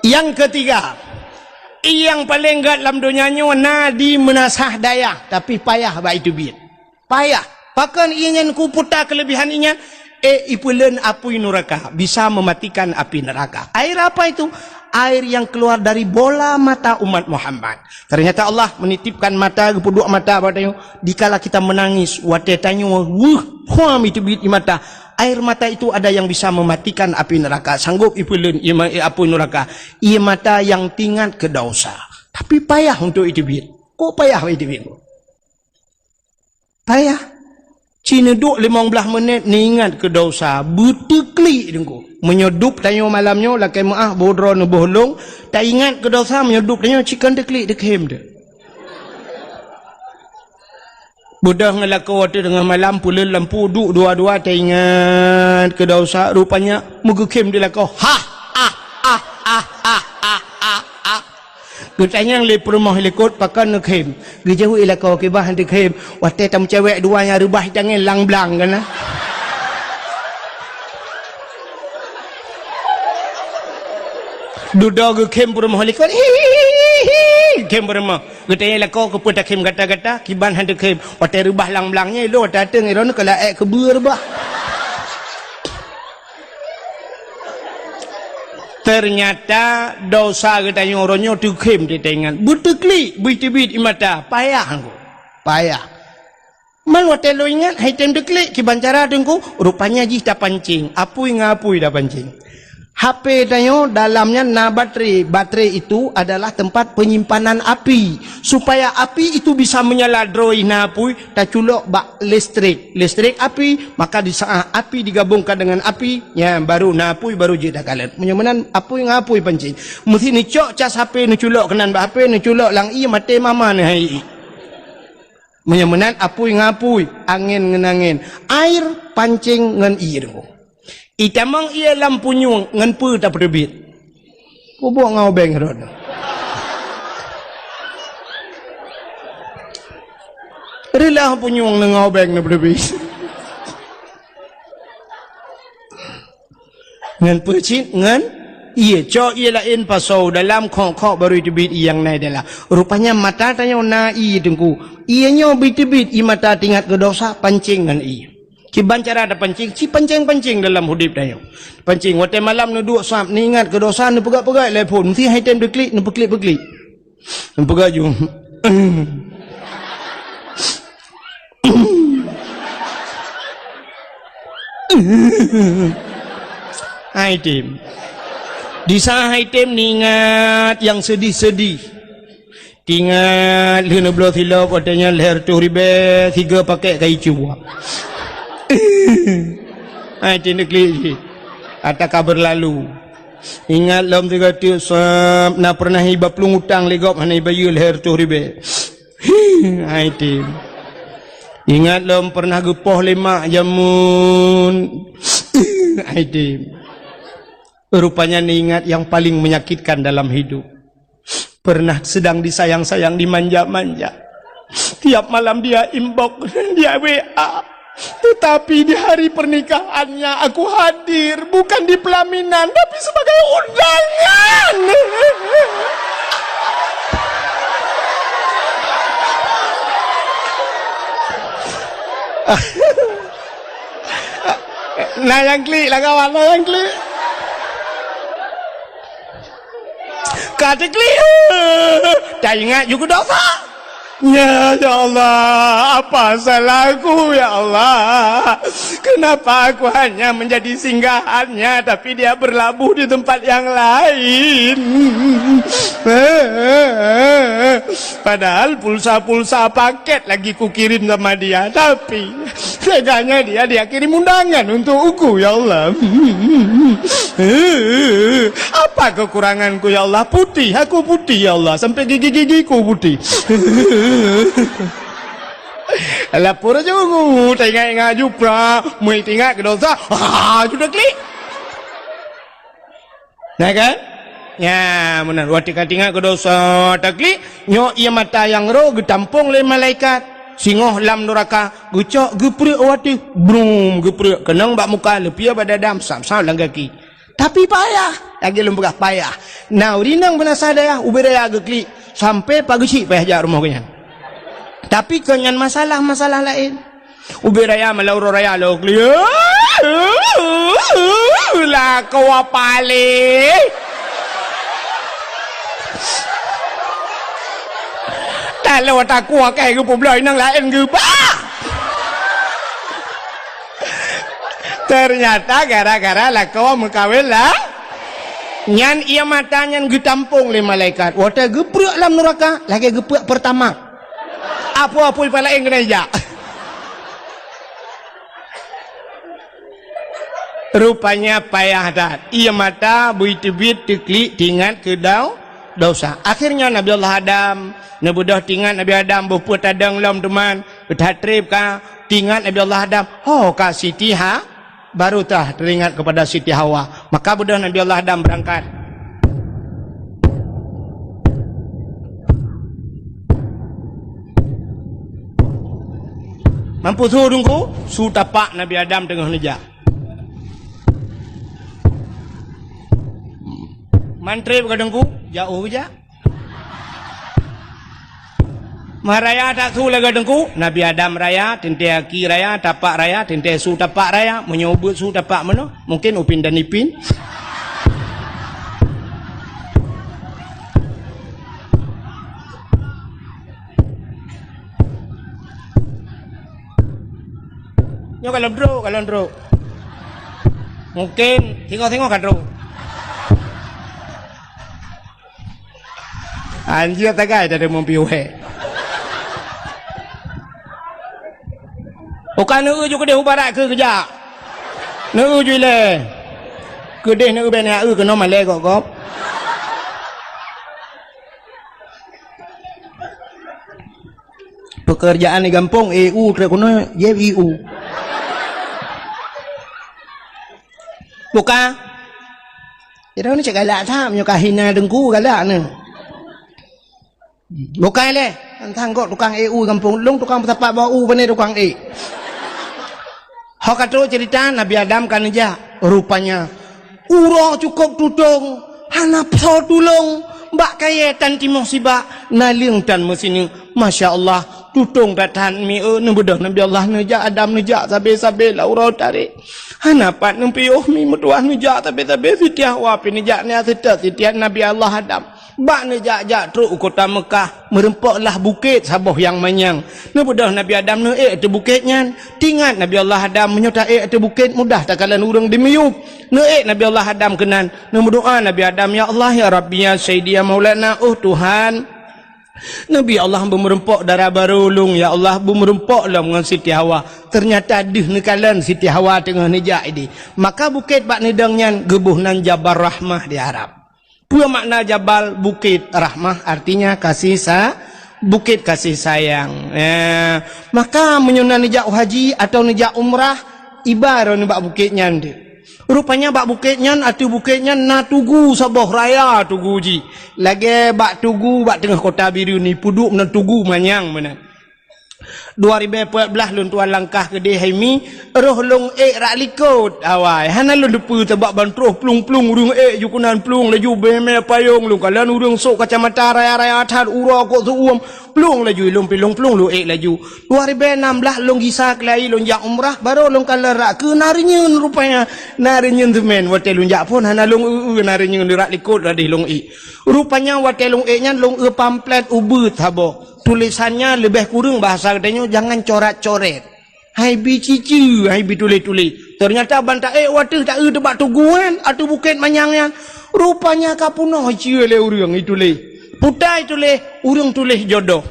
Yang ketiga, ié nyang paleng gèt lam donya nyoe na di meunasah dayah, tapi payah bak jiteubiet. Payah. Pakon ié nyan, Teungku, peue ta keulebihan ié nyan? Eh, ipeuleuen apui nuraka, bisa mematikan api neraka. Air apa itu? Air yang keluar dari bola mata umat Muhammad. Ternyata Allah menitipkan mata, geupeuduek mata bak tanyoe. Dikala kita menangis, watèe tanyoe weueh, phom jiteubiet ié mata. Air mata itu ada yang bisa mematikan api neraka, sanggup ipeuleuen ié ma-, eh, apui nuraka. Ié mata yang teuingat keu dosa. Tapi payah untuk jiteubiet. Kok payah jiteubiet? Payah. Ci neuduek limong blaih menit neuingat keu dosa, beuteuklik Teungku. Meunyoe dub tanyoe malam nyoe lakèe meu'ah boh droe neuboh lông, taingat keu dosa, meunyoe dub tanyoe ci kon teuklik, teukhem teuh. Beudôh ngon lakoe teungoh malam peuleuen lampu duek dua-dua taingat keu dosa, rupanya meugeukhem di lakoe. Hah! Ah, ah, ah, ah, ah, ah, ah. Geutanyong lé peurumoh likot, "Pakon neukhem?" Geujaweueb lakoe, "Kiban han teukhem, watèe tameucewek dua nyang reubah itangen lang-blang kana." Dudoe geukhem peurumoh likot, "Hihihihi," khem peurumoh. Geutanyong lakoe, "Keupeue takhem gata-gata?" "Kiban han teukhem, watèe reubah lang-blang nyan ilôn watèe ateueng, droeneuh ka laèk keubeue reubah." Ternyata dosa geutanyoe uroe nyoe teukhem teuingat. Beuteuklik, beuteubiet ié mata, payah Teungku. Payah. Man watèe lôn ingat, han item teuklik, kiban cara Teungku, rupanya jih tapancing, apui ngon apui tapancing. H P tanyoe dalam nyan na baterai. Baterai itu adalah tempat penyimpanan api. Supaya api itu bisa menyala droe na apui, taculok bak listrik. Listrik api, maka di saat api digabungkan dengan api, nyan baru na apui, baru jeuet takalon. Meunyoe meunan apui ngon apui pancing. Meusti neucok cas H P, neuculok keunan bak H P, neuculok lam ié, maté mama neuh hai ié. Meunyoe meunan apui ngon apui, angén ngon angén, air pancing ngon ié Teungku. Itamong ié lam punyueng ngon peue tapeuteubiet? Peubuet ngon ubeng rot. Reulah punyueng ngon ubeng na peuteubiet. Ngon peue cit? Ngon ié. Cok ié laén pasoe dalam, khok-khok baru iteubiet ié nyang na dalam. Rupanya mata tanyoe na ié Teungku. Ié nyoe beuteubiet ié mata teuingat keu dosa, pancing ngon ié. Kiban cara tapancing, ci pancing-pancing dalam udép tanyoe. Pancing, watèe malam neuduek sab, neuingat keu dosa, neupeugah-peugah lé phon, meusti han item teuklik, neupeuklik-peuklik. Neupeugah ju. Han item. Di saat han item neuingat nyang seudih-seudih. Teuingat lheueh neubloe silop, watèe nyan lhèe reutôh ribèe, sigoe pakèk kayèe cue. Han item teuklik jih. Ata ka beurlalu. Ingat lom sigoe teuk sab, na peureunah iba plueng utang lé gob hana ibayeue lhèe reutôh ribèe. Han item. Ingat lom peureunah geupoh lé mak jameun. Han item. Rupanya neuingat nyang paleng menyakitkan dalam hidup. Pernah sedang disayang-sayang, dimanja-manja. Tiap malam dia inbox, dia W A. Tetapi di hari pernikahannya aku hadir, bukan di pelaminan, tapi sebagai undangan. Na nyang klik lah kawan, na nyang klik. Ka teuklik, taingat ju keu dosa. Ya, ya Allah, apa salahku, ya Allah? Kenapa aku hanya menjadi singgahannya, tapi dia berlabuh di tempat yang lain? Padahal pulsa-pulsa paket lagi kukirim sama dia, tapi teganya dia, dia kirim undangan untuk aku, ya Allah. Apa kekuranganku, ya Allah? Putih, aku putih, ya Allah. Sampai gigi-gigiku putih. Lapor aja ungu, teuingat-ingat jupra, mui teuingat keu dosa, ha, sudah klik. Nah kan? Ya, meunan. Watèe ka teuingat keu dosa, taklik, nyoe ie mata nyang roh geutampong lé malaikat. Singoh lam nuraka, geucok geupreuek watèe, brum, geupreuek keunong bak muka, leupie bak dada, sam-sam lam gaki. Tapi payah, lagèe lôn peugah payah. Na ureueng inong beunasa dayah, ubé raya geuklik, sampai pageuchik payah jak rumoh geuhnyan. Tapi kon nyan masalah-masalah laén. Ubé raya malam uroe raya lôn klik. Lakoe paléng. Taloe takue keu geupeubloe inong laén geuba. Teunyata gara-gara lakoe meukawen lah. Nyan ie mata nyan geutampong lé malaikat. Watèe geupreuek lam nuraka, lagèe geupreuek Pertamax. Apui-apui pih laén keuneuk jak. Rupanya payah that. Ie mata bui teubiet teuklik teuingat keu dau-, dosa. Akhirnya Nabi Allah Adam, neubeudôh teuingat Nabi Adam boh peue tadong lom teuma, that trép ka teuingat Nabi Allah Adam, ho ka Siti Ha-, baru tah teuingat kepada Siti Hawa. Maka beudôh Nabi Allah Adam beurangkat. Mampu su Teungku, su tapak Nabi Adam teungoh neujak. Man trép ka Teungku, jak u jak. Meuraya that su lagèe Teungku, Nabi Adam raya, teuntèe gaki raya, tapak raya, teuntèe su tapak raya, meunyoe ubeuet su tapak meunoe, mungken upin dan ipin. Nyoe kalon trok, kalon trok. Mungken singoh-singoh ka trok. Anjir tagai tadi mumpi weh. Uka neu ju keudeh u barat keu geujak. Neu ju ilèe. Keudeh neu bèk neu keunoe malèe gop-gop. Pekerjaan di gampông, E U trok keunoe, J I U. Buka. Ira ni cak galak that, meunyoe ka hina Teungku galak ni. Buka lé, tang gok tukang E U gampông, lôn tukang peusapat bak u, pane tukang e. Ho ka trok cerita Nabi Adam ka neujak, rupanya uroe cukôp tutong, hana soe tulông, bak kayèe tan timoh sibak, naleueng tan meusineuk. Masya Allah, tutong that-that mi, eh, neubeudôh Nabi Allah neujak, Adam neujak, sabe-sabe lam uroe tarek. Hana pat neupiôh mi meutuah neujak, sabe-sabe Siti Hawa pih neujak, nyan seutôt Siti Nabi Allah Adam. Bak neujak-jak trok u kota Meukah, meurumpok lah bukét saboh nyang manyang. Neubeudôh Nabi Adam neuék ateueh bukét nyan. Teuingat Nabi Allah Adam, meunyoe taék ateueh bukét mudah takalon ureueng dimiyueb. Neuék Nabi Allah Adam keunan. Neumeudoa Nabi Adam, "Ya Allah, ya Rabbi, ya Sayyidi, ya Maulana, oh Tuhan." Nabi Allah beumeurumpok dara barô lôn, ya Allah, beumeurumpok lom ngon Siti Hawa. Teunyata deuh neukalon Siti Hawa teungoh neujak idéh. Maka bukét bak neudong nyan geuboh nan Jabal Rahmah di Arab. Peue makna jabal? Bukét. Rahmah artinya kasih sa-, bukét kasih sayang. Eh, maka meunyoe na neujak haji atau neujak umrah, iba droeneuh bak bukét nyan deuh. Rupanya bak bukét nyan, ateueh bukét nyan na tugu saboh raya tugu jih. Lagèe bak tugu bak teungoh kota Bireuen ni, peuduek meunan tugu manyang meunan. Dua ribèe peuet blah lôn tuan langkah keudéh hai mi, roh lôn ék rak likot awai. Hana lôn teupeue sabab ban troh plueng-plueng ureueng ék ju keunan plueng laju bèe mè payong lôn kalon ureueng sôk kacamata raya-raya that uroe kok seuuem plueng laju ilôn pi lôn plueng lôn ék laju. Dua ribèe nam blah lôn gisa keulai lôn jak umrah baru lôn kalon rak keu na reunyeun rupanya. Na reunyeun seumén watèe lôn jak phôn hana lôn eu-eu na reunyeun rak likot radeh lôn ék. Rupanya watèe lôn ék nyan lôn eu pamflet ubeut saboh. Tulésan nyan leubeh kureueng bahasa geutanyoe jangan coret-coret. Hai bi ciceue, hai bi tuléh-tuléh. Teunyata ban taék u ateueh taeu teubak tuguan ateueh bukét manyang nyan. Rupanya ka peunoh iceue lé ureueng ituléh. Putai tuléh, ureueng tuléh jodoh.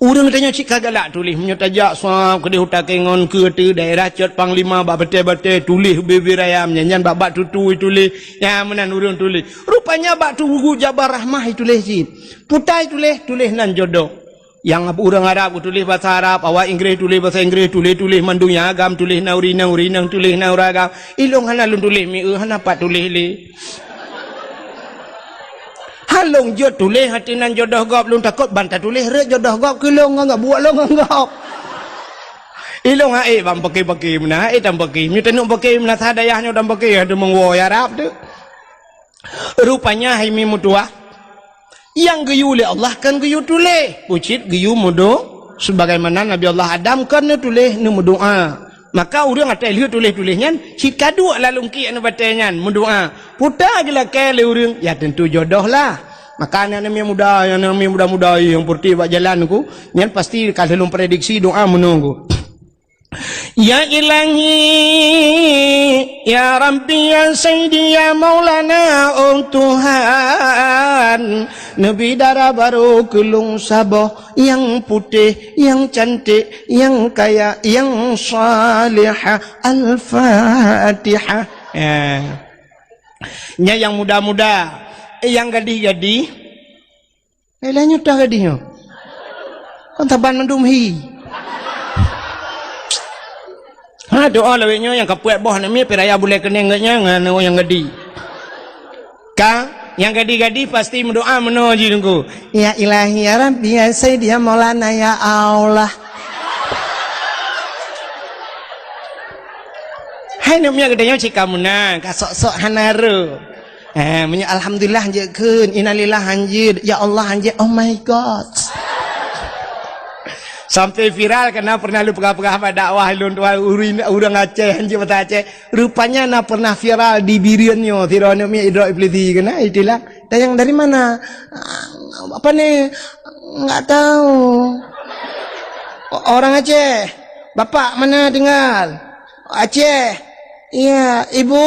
Ureueng tanyoe cit ka galak tuléh. Meunyoe tajak sab keudéh u Takengon keu ateueh daerah Cot Panglima bak batèe-batèe tuléh bibir ayam nyan, nyan bak-bak tutu ituléh. Nyan meunan ureueng tuléh. Rupanya bak tugu Jabal Rahmah ituléh cit. Putai tuléh, tuléh nan jodoh. Nyang ureueng Arab geutuléh basa Arab, awak Inggréh tuléh basa Inggréh, tuléh-tuléh mandum nyang agam tuléh na ureueng inong, ureueng inong tuléh na ureueng agam. Ilôn hana lôn tuléh mieu, hana pat tuléh lé. Han lôn jeuet tuléh ateueh nan jodoh gob, lôn takot ban tatuléh rhot jodoh gob keu lôn ngon gob, buet lôn ngon gob. Ilôn han ék ban pake-pake meunan, han ék tan pake. Meunyoe taneuk pake meunan sa dayah nyoe tan pake, adoe meungoe Arab tu. Rupanya hai mi meutuah, nyang geuyue lé Allah kon geuyue tuléh, bucit geuyue meudo-, sebagaimana Nabi Allah Adam kon neutuléh neumeudoá. Maka ureueng atai lheueh tuléh-tuléh nyan cit ka duek lam lungkiek neubatèe nyan meudoá. Puta geulakèe lé ureueng, ya teuntu jodoh lah. Maka aneuk-aneuk muda, aneuk muda-muda nyang peureutih bak jalan ku, nyan pasti ka lheueh lôn prediksi doa meunoe ku. Ya Ilahi, ya Rabbi, ya Sayyidi, ya Maulana, oh Tuhan, neubi dara barô keu lôn saboh, nyang putéh, nyang cantik, nyang kaya, nyang salihah. Al-Fatihah. Eh. Nyan nyang muda-muda, eh, nyang gadih-gadih. Eh, lheueh nyoe toh gadih nyoe. Kon saban mandum hi. Ha, doa lawét nyoe nyang ka peuet boh aneuk miet piraya bulèe keuneng geuh nyan ngon nyang gadih. Ka, nyang gadih-gadih pasti meudoa meunoe jih Teungku. Ya Ilahi, ya Rabbi, ya Sayyidi, ya Maulana, ya Allah. Hai aneuk miet geutanyoe cit ka meunan, ka sok-sok hana rô. Eh, meunyoe alhamdulillah jeuet kheun, innalillah hanjeuet, ya Allah hanjeuet, oh my God. Sampai viral karena pernah lôn peugah-peugah bak dakwah lôn tuan ureueng, ureueng Aceh hanjeuet bahasa Aceh. Rupanya na pernah viral di Bireuen nyoe, sidroe aneuk miet idrop iblisi keunan, itulah. Tanyong dari mana? Apa ni? Enggak tahu. O-, orang Aceh. Bapak mana tinggal? Aceh. Iya, ibu?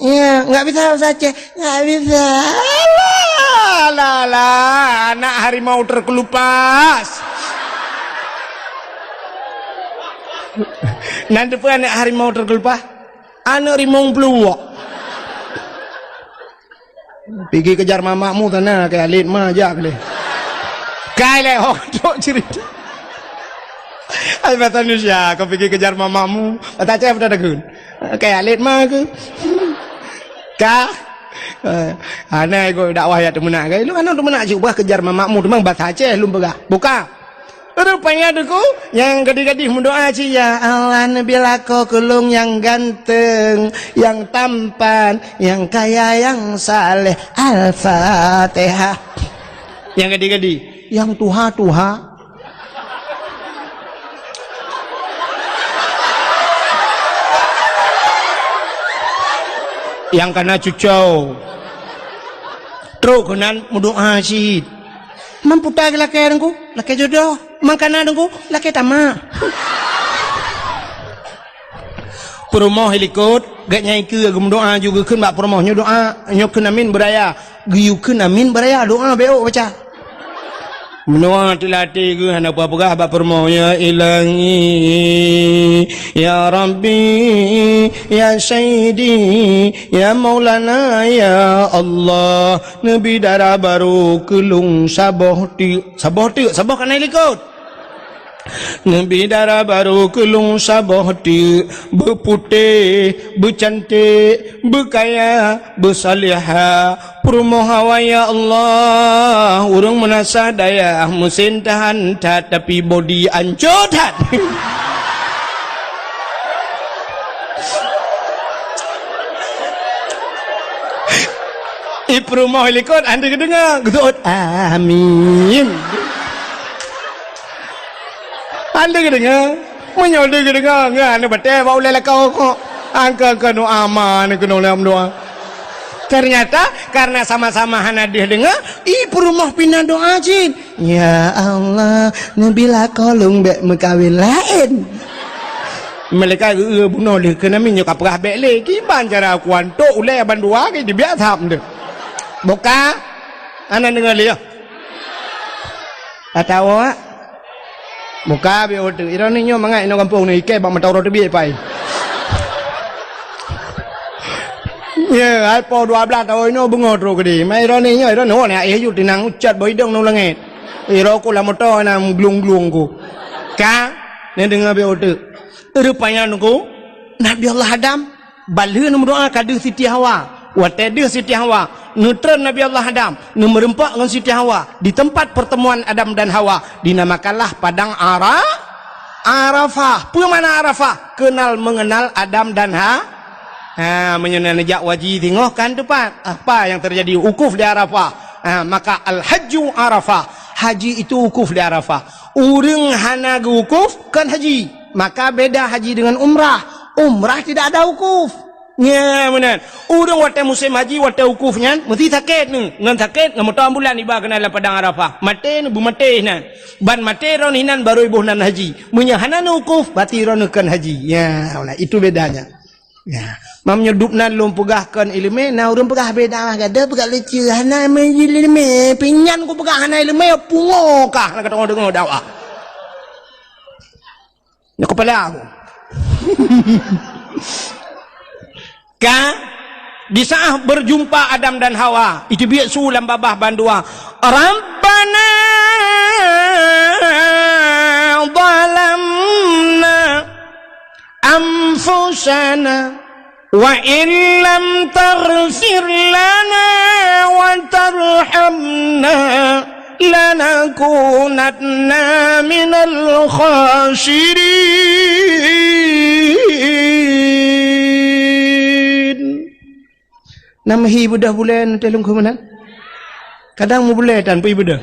Iya, enggak bisa bahasa Aceh. Enggak bisa. Alah, alah, alah, anak harimau terkelupas. Nan depan anak harimau terkelupas. Aneuk rimong peuluwok. Pigi kejar mamakmu sana, keu alet ma jak lé. Kai lé, ho, trok cerita. Ai bahasa Indonesia, kau pigi kejar mamakmu. Bahasa Aceh betul takun. Kai alet ma ke? Ka? Eh, anai kau dakwah ya teumeunak ke? Lu kan teumeunak cuba kejar mamakmu, teuma bahasa Aceh lum peugah. Buka. Rupanya Teungku, nyang gadih-gadih meudoa cit, "Ya Allah, neubi lakoe keu lôn nyang ganteng, nyang tampan, nyang kaya, nyang saleh." Al-Fatihah. Nyang gadih-gadih, nyang tuha-tuha. Nyang kana cucau. Trok keunan meudoa cit. Man puta geulakèe Teungku, lakèe jodoh. Man kana Teungku, lakèe tamak. Peurumoh i likot, gét nyang ikeue geumeudoa ju geukheun bak peurumoh nyoe doa, nyoe kheun amin beuraya. Geuyue kheun amin beuraya, doa bèk ôk baca. Meunoe teulatèe geuh hana peugah bak peurumoh, "Ya Ilahi, ya Rabbi, ya Sayyidi, ya Maulana, ya Allah." Neubi dara barô keu lôn saboh teuk. Saboh teuk, saboh kana i likot. Neubi dara barô keu lôn saboh teuk, beuputéh, beucanték, beukaya, beusaleuha, peurumoh awai ya Allah. Ureuëng meunasah dayah, meusén tahan that, tapi bodi ancô that. Ipeurumoh likot, hana geudeungoe, geuseuôt, "Amin." Hana geudeungoe. Meunyoe hana geudeungoe, ngon hana batée bak ulée lakoe kok. Angka-angka doa ma hana keunoe lom doa. Ternyata, karena sama-sama hana deuh deungoe, ipeurumoh pih na doa cit. "Ya Allah, neubi lakoe lôn bék meukawen laén." Malaikat geu-, geu-, bunoe lé keu nami nyoe ka peugah bék lé. Kiban cara kuantok ulée bandua ke dibiak thap deh. Buka. Hana deungoe lé, ya. Atawa buka biôh teuk. Ironi nyoe mangat inoe gampông ni ikée bak mata uroe teubiet pai. Ya, hai po dua belas tahun inoe beungoh trok keudeh. Mai ironi nyoe, ironi nyoe, aéh ju tinang ucat boh idong nong langét. Iro ku lam moto na glung-glung ku. Ka, ni deungoe biôh teuk. Rupanya nunggu Nabi Allah Adam. Ban lheueh neumeudoá ka deuh Siti Hawa. Watée deuh Siti Hawa, neutreun Nabi Allah Adam, neumeureumpok ngon Siti Hawa di tempat pertemuan Adam dan Hawa, dinamakanlah Padang Ara-, Arafah. Peue makna Arafah? Kenal mengenal Adam dan Ha-, ha, meunyoe neujak haji singoh kan teumpat. Apa yang terjadi? Wukuf di Arafah. Ha, maka al-hajju Arafah. Haji itu wukuf di Arafah. Ureuëng hana geuwukuf, kon haji. Maka beda haji dengan umrah. Umrah tidak ada wukuf. Nya meunan. Ureuëng watée musém haji, watée wukuf nyan, meusti sakét nyoe. Ngon sakét, ngon moto ambulan iba keunan lam padang Arafah. Maté nyoe, beumaté nyan. Ban maté droe hinan barô iboh nan haji. Meunyoe hana neuwukuf, berarti droe kon haji. Ya, nah, itu bedanya. Ya. Mam nyoe dub nan lôn peugah kon iéleumé, na ureuëng peugah beda mah gada, peugah lucu. Hana iéleumé, pinyan ku peugah hana iéleumé, pungo kah, na ka deungoe dakwah. Nyoe kepala aku. Ka, di saat berjumpa Adam dan Hawa, itu biek su lam babah bandua. Rabbana zalamna anfusana wa in lam taghfir lana wa tarhamna lanakunanna minal khasirin. Nam hi beudah bulan teuh lungkhu meunan. Kadang mubulai tan pih beudah.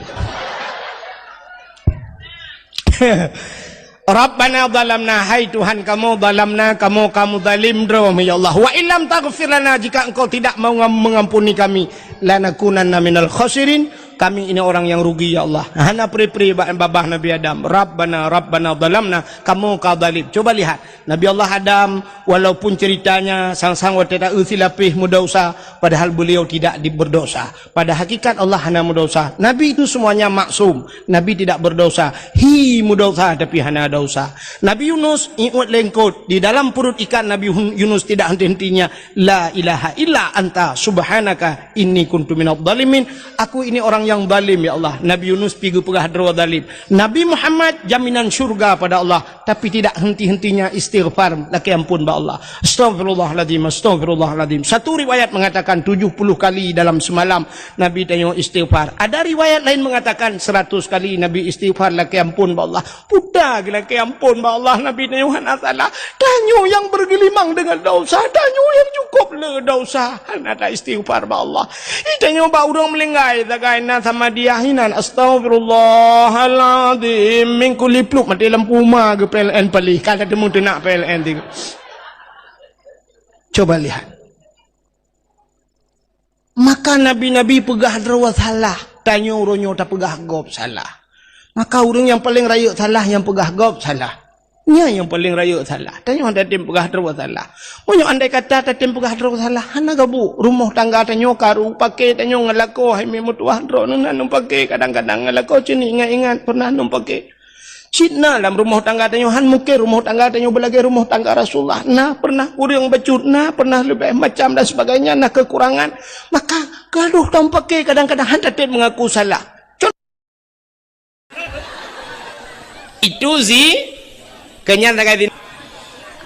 Rabbana zalamna, hai Tuhan kamoe, zalamna, kamoe ka meuzalim droe, ya Allah. Wa illam taghfir lana, jika Engkau tidak mau ngam-, mengampuni kami, lanakunanna minal khasirin, kami ini orang yang rugi, ya Allah. Hana pri-pri ba-, babah Nabi Adam. Rabbana, Rabbana zalamna, kamoe ka zalim. Coba lihat, Nabi Allah Adam, walaupun ceritanya sang-sang watée ta-, eu silapéh meudosa, padahal beliau tidak di-, berdosa. Pada hakikat Allah hana meudosa. Nabi itu semuanya maksum. Nabi tidak berdosa. Hi meudosa tapi hana dosa. Nabi Yunus iôt lengkot di dalam perut ikan. Nabi Hun-, Yunus tidak henti-hentinya, "La ilaha illa anta subhanaka inni kuntu minadh dhalimin." Aku ini orang yang zalim, ya Allah. Nabi Yunus pi geupeugah droe zalim. Nabi Muhammad jaminan syurga pada Allah. Tapi tidak henti-hentinya istighfar, lakée ampôn bak Allah. Astaghfirullahaladzim, astaghfirullahaladzim. Satu riwayat mengatakan tujuh puluh kali dalam semalam Nabi tanyoe istighfar. Ada riwayat lain mengatakan seratus kali Nabi istighfar, lakée ampôn bak Allah. Puta geulakée ampôn bak Allah, Nabi tanyoe hana salah. Tanyoe nyang bergelimang dengan dosa, tanyoe nyang cukup le dosa. Hana ta-istighfar bak Allah. Ih, tanyoe bak ureuëng meulinggai, sagai na sama dia hinan, "Astaghfirullahaladzim, min kulli pluk," maté lampu uma geu P L N paléh, ka teumu teunak P L N tiga. Coba lihat. Maka nabi-nabi peugah droe salah, tanyoe uroe nyoe tapeugah gob salah. Maka ureuëng nyang paleng rayeuk salah nyang peugah gob salah. Nyan nyang paleng rayeuk salah. Tanyoe hana tatem peugah droe salah. Meunyoe andai kata tatem peugah droe salah, hana gabuk. Rumoh tangga tanyoe karu, paké tanyoe ngon lakoe, hai meutuah droeneuh na num paké, kadang-kadang ngon lakoe cit ingat-ingat pernah num paké. Cit na lam rumoh tangga tanyoe, han mungken rumoh tangga tanyoe beulagée rumoh tangga Rasulullah. Na pernah ureuëng bacut, na pernah leubeh macam dan sebagainya, na kekurangan. Maka gadoh tom paké kadang-kadang han tatem mengaku salah. Itu zi, keunyan sagai zi.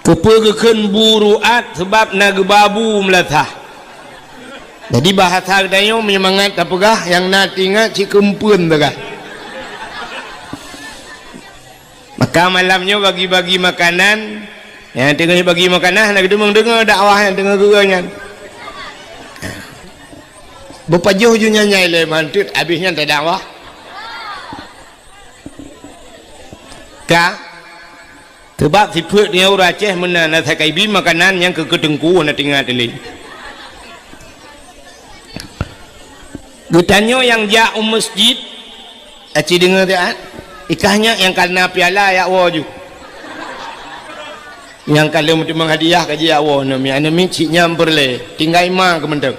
Keupeue geukheun bu ruat, sabab na geuba bu meulasah. Jadi, bahasa geutanyoe meunyoe mangat tapeugah, nyang na teuingat cit keumpeuen sagai. Maka malam nyoe bagi-bagi makanan, nyang teungoh bagi makanan hana geudeungoe-deungoe dakwah nyang teungoh geugoe nyan. Beupajoh ju nyan nyai lé manteuet, abéh nyan tadakwah. Ka? Sabab sifeuet nyoe ureueng Aceh meunan, na sakai bi makanan nyang keu keuteungku na teuingat lé. Geutanyoe nyang jak u meuseujid, aci deungoe siat, ikah nyak nyang ka na piala yak woe ju. Nyang ka lheueh meuteumang hadiah ka jiyak woe, aneuk miet, aneuk miet cit nyan peureulée, tinggai ma keu mantong.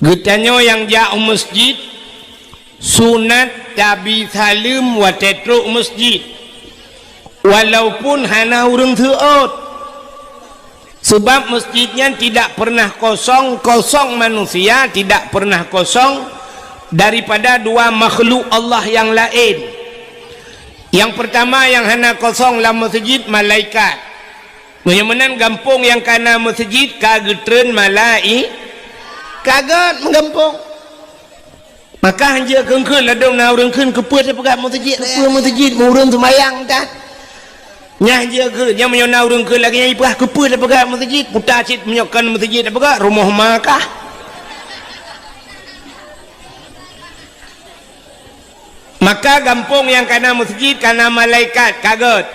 Geutanyoe nyang jak u meuseujid, sunat tabi saleuem watée trok u meuseujid, walaupun hana ureuëng seuôt. Sebab meuseujid nyan tidak pernah kosong, kosong manusia tidak pernah kosong daripada dua makhluk Allah yang laén. Yang pertama yang hana kosong lam meuseujid, malaikat. Meunyoe meunan gampông nyang ka na meuseujid ka geutreun malai-, ka gét meugampông. Maka hanjeuet kheun-kheun ladôm na ureuëng kheun, "Keupeue tapeugah meuseujid? Keupeue meuseujid? Meu ureuëng seumayang tan." Nyan hanjeuet kheun, nyan meunyoe na ureuëng kheun lagée nyan ipeugah, "Keupeue tapeugah meuseujid? Puta cit meunyoe kon meuseujid tapeugah, rumoh ma kah." Maka gampông nyang ka na meuseujid, ka na malaikat, ka gét.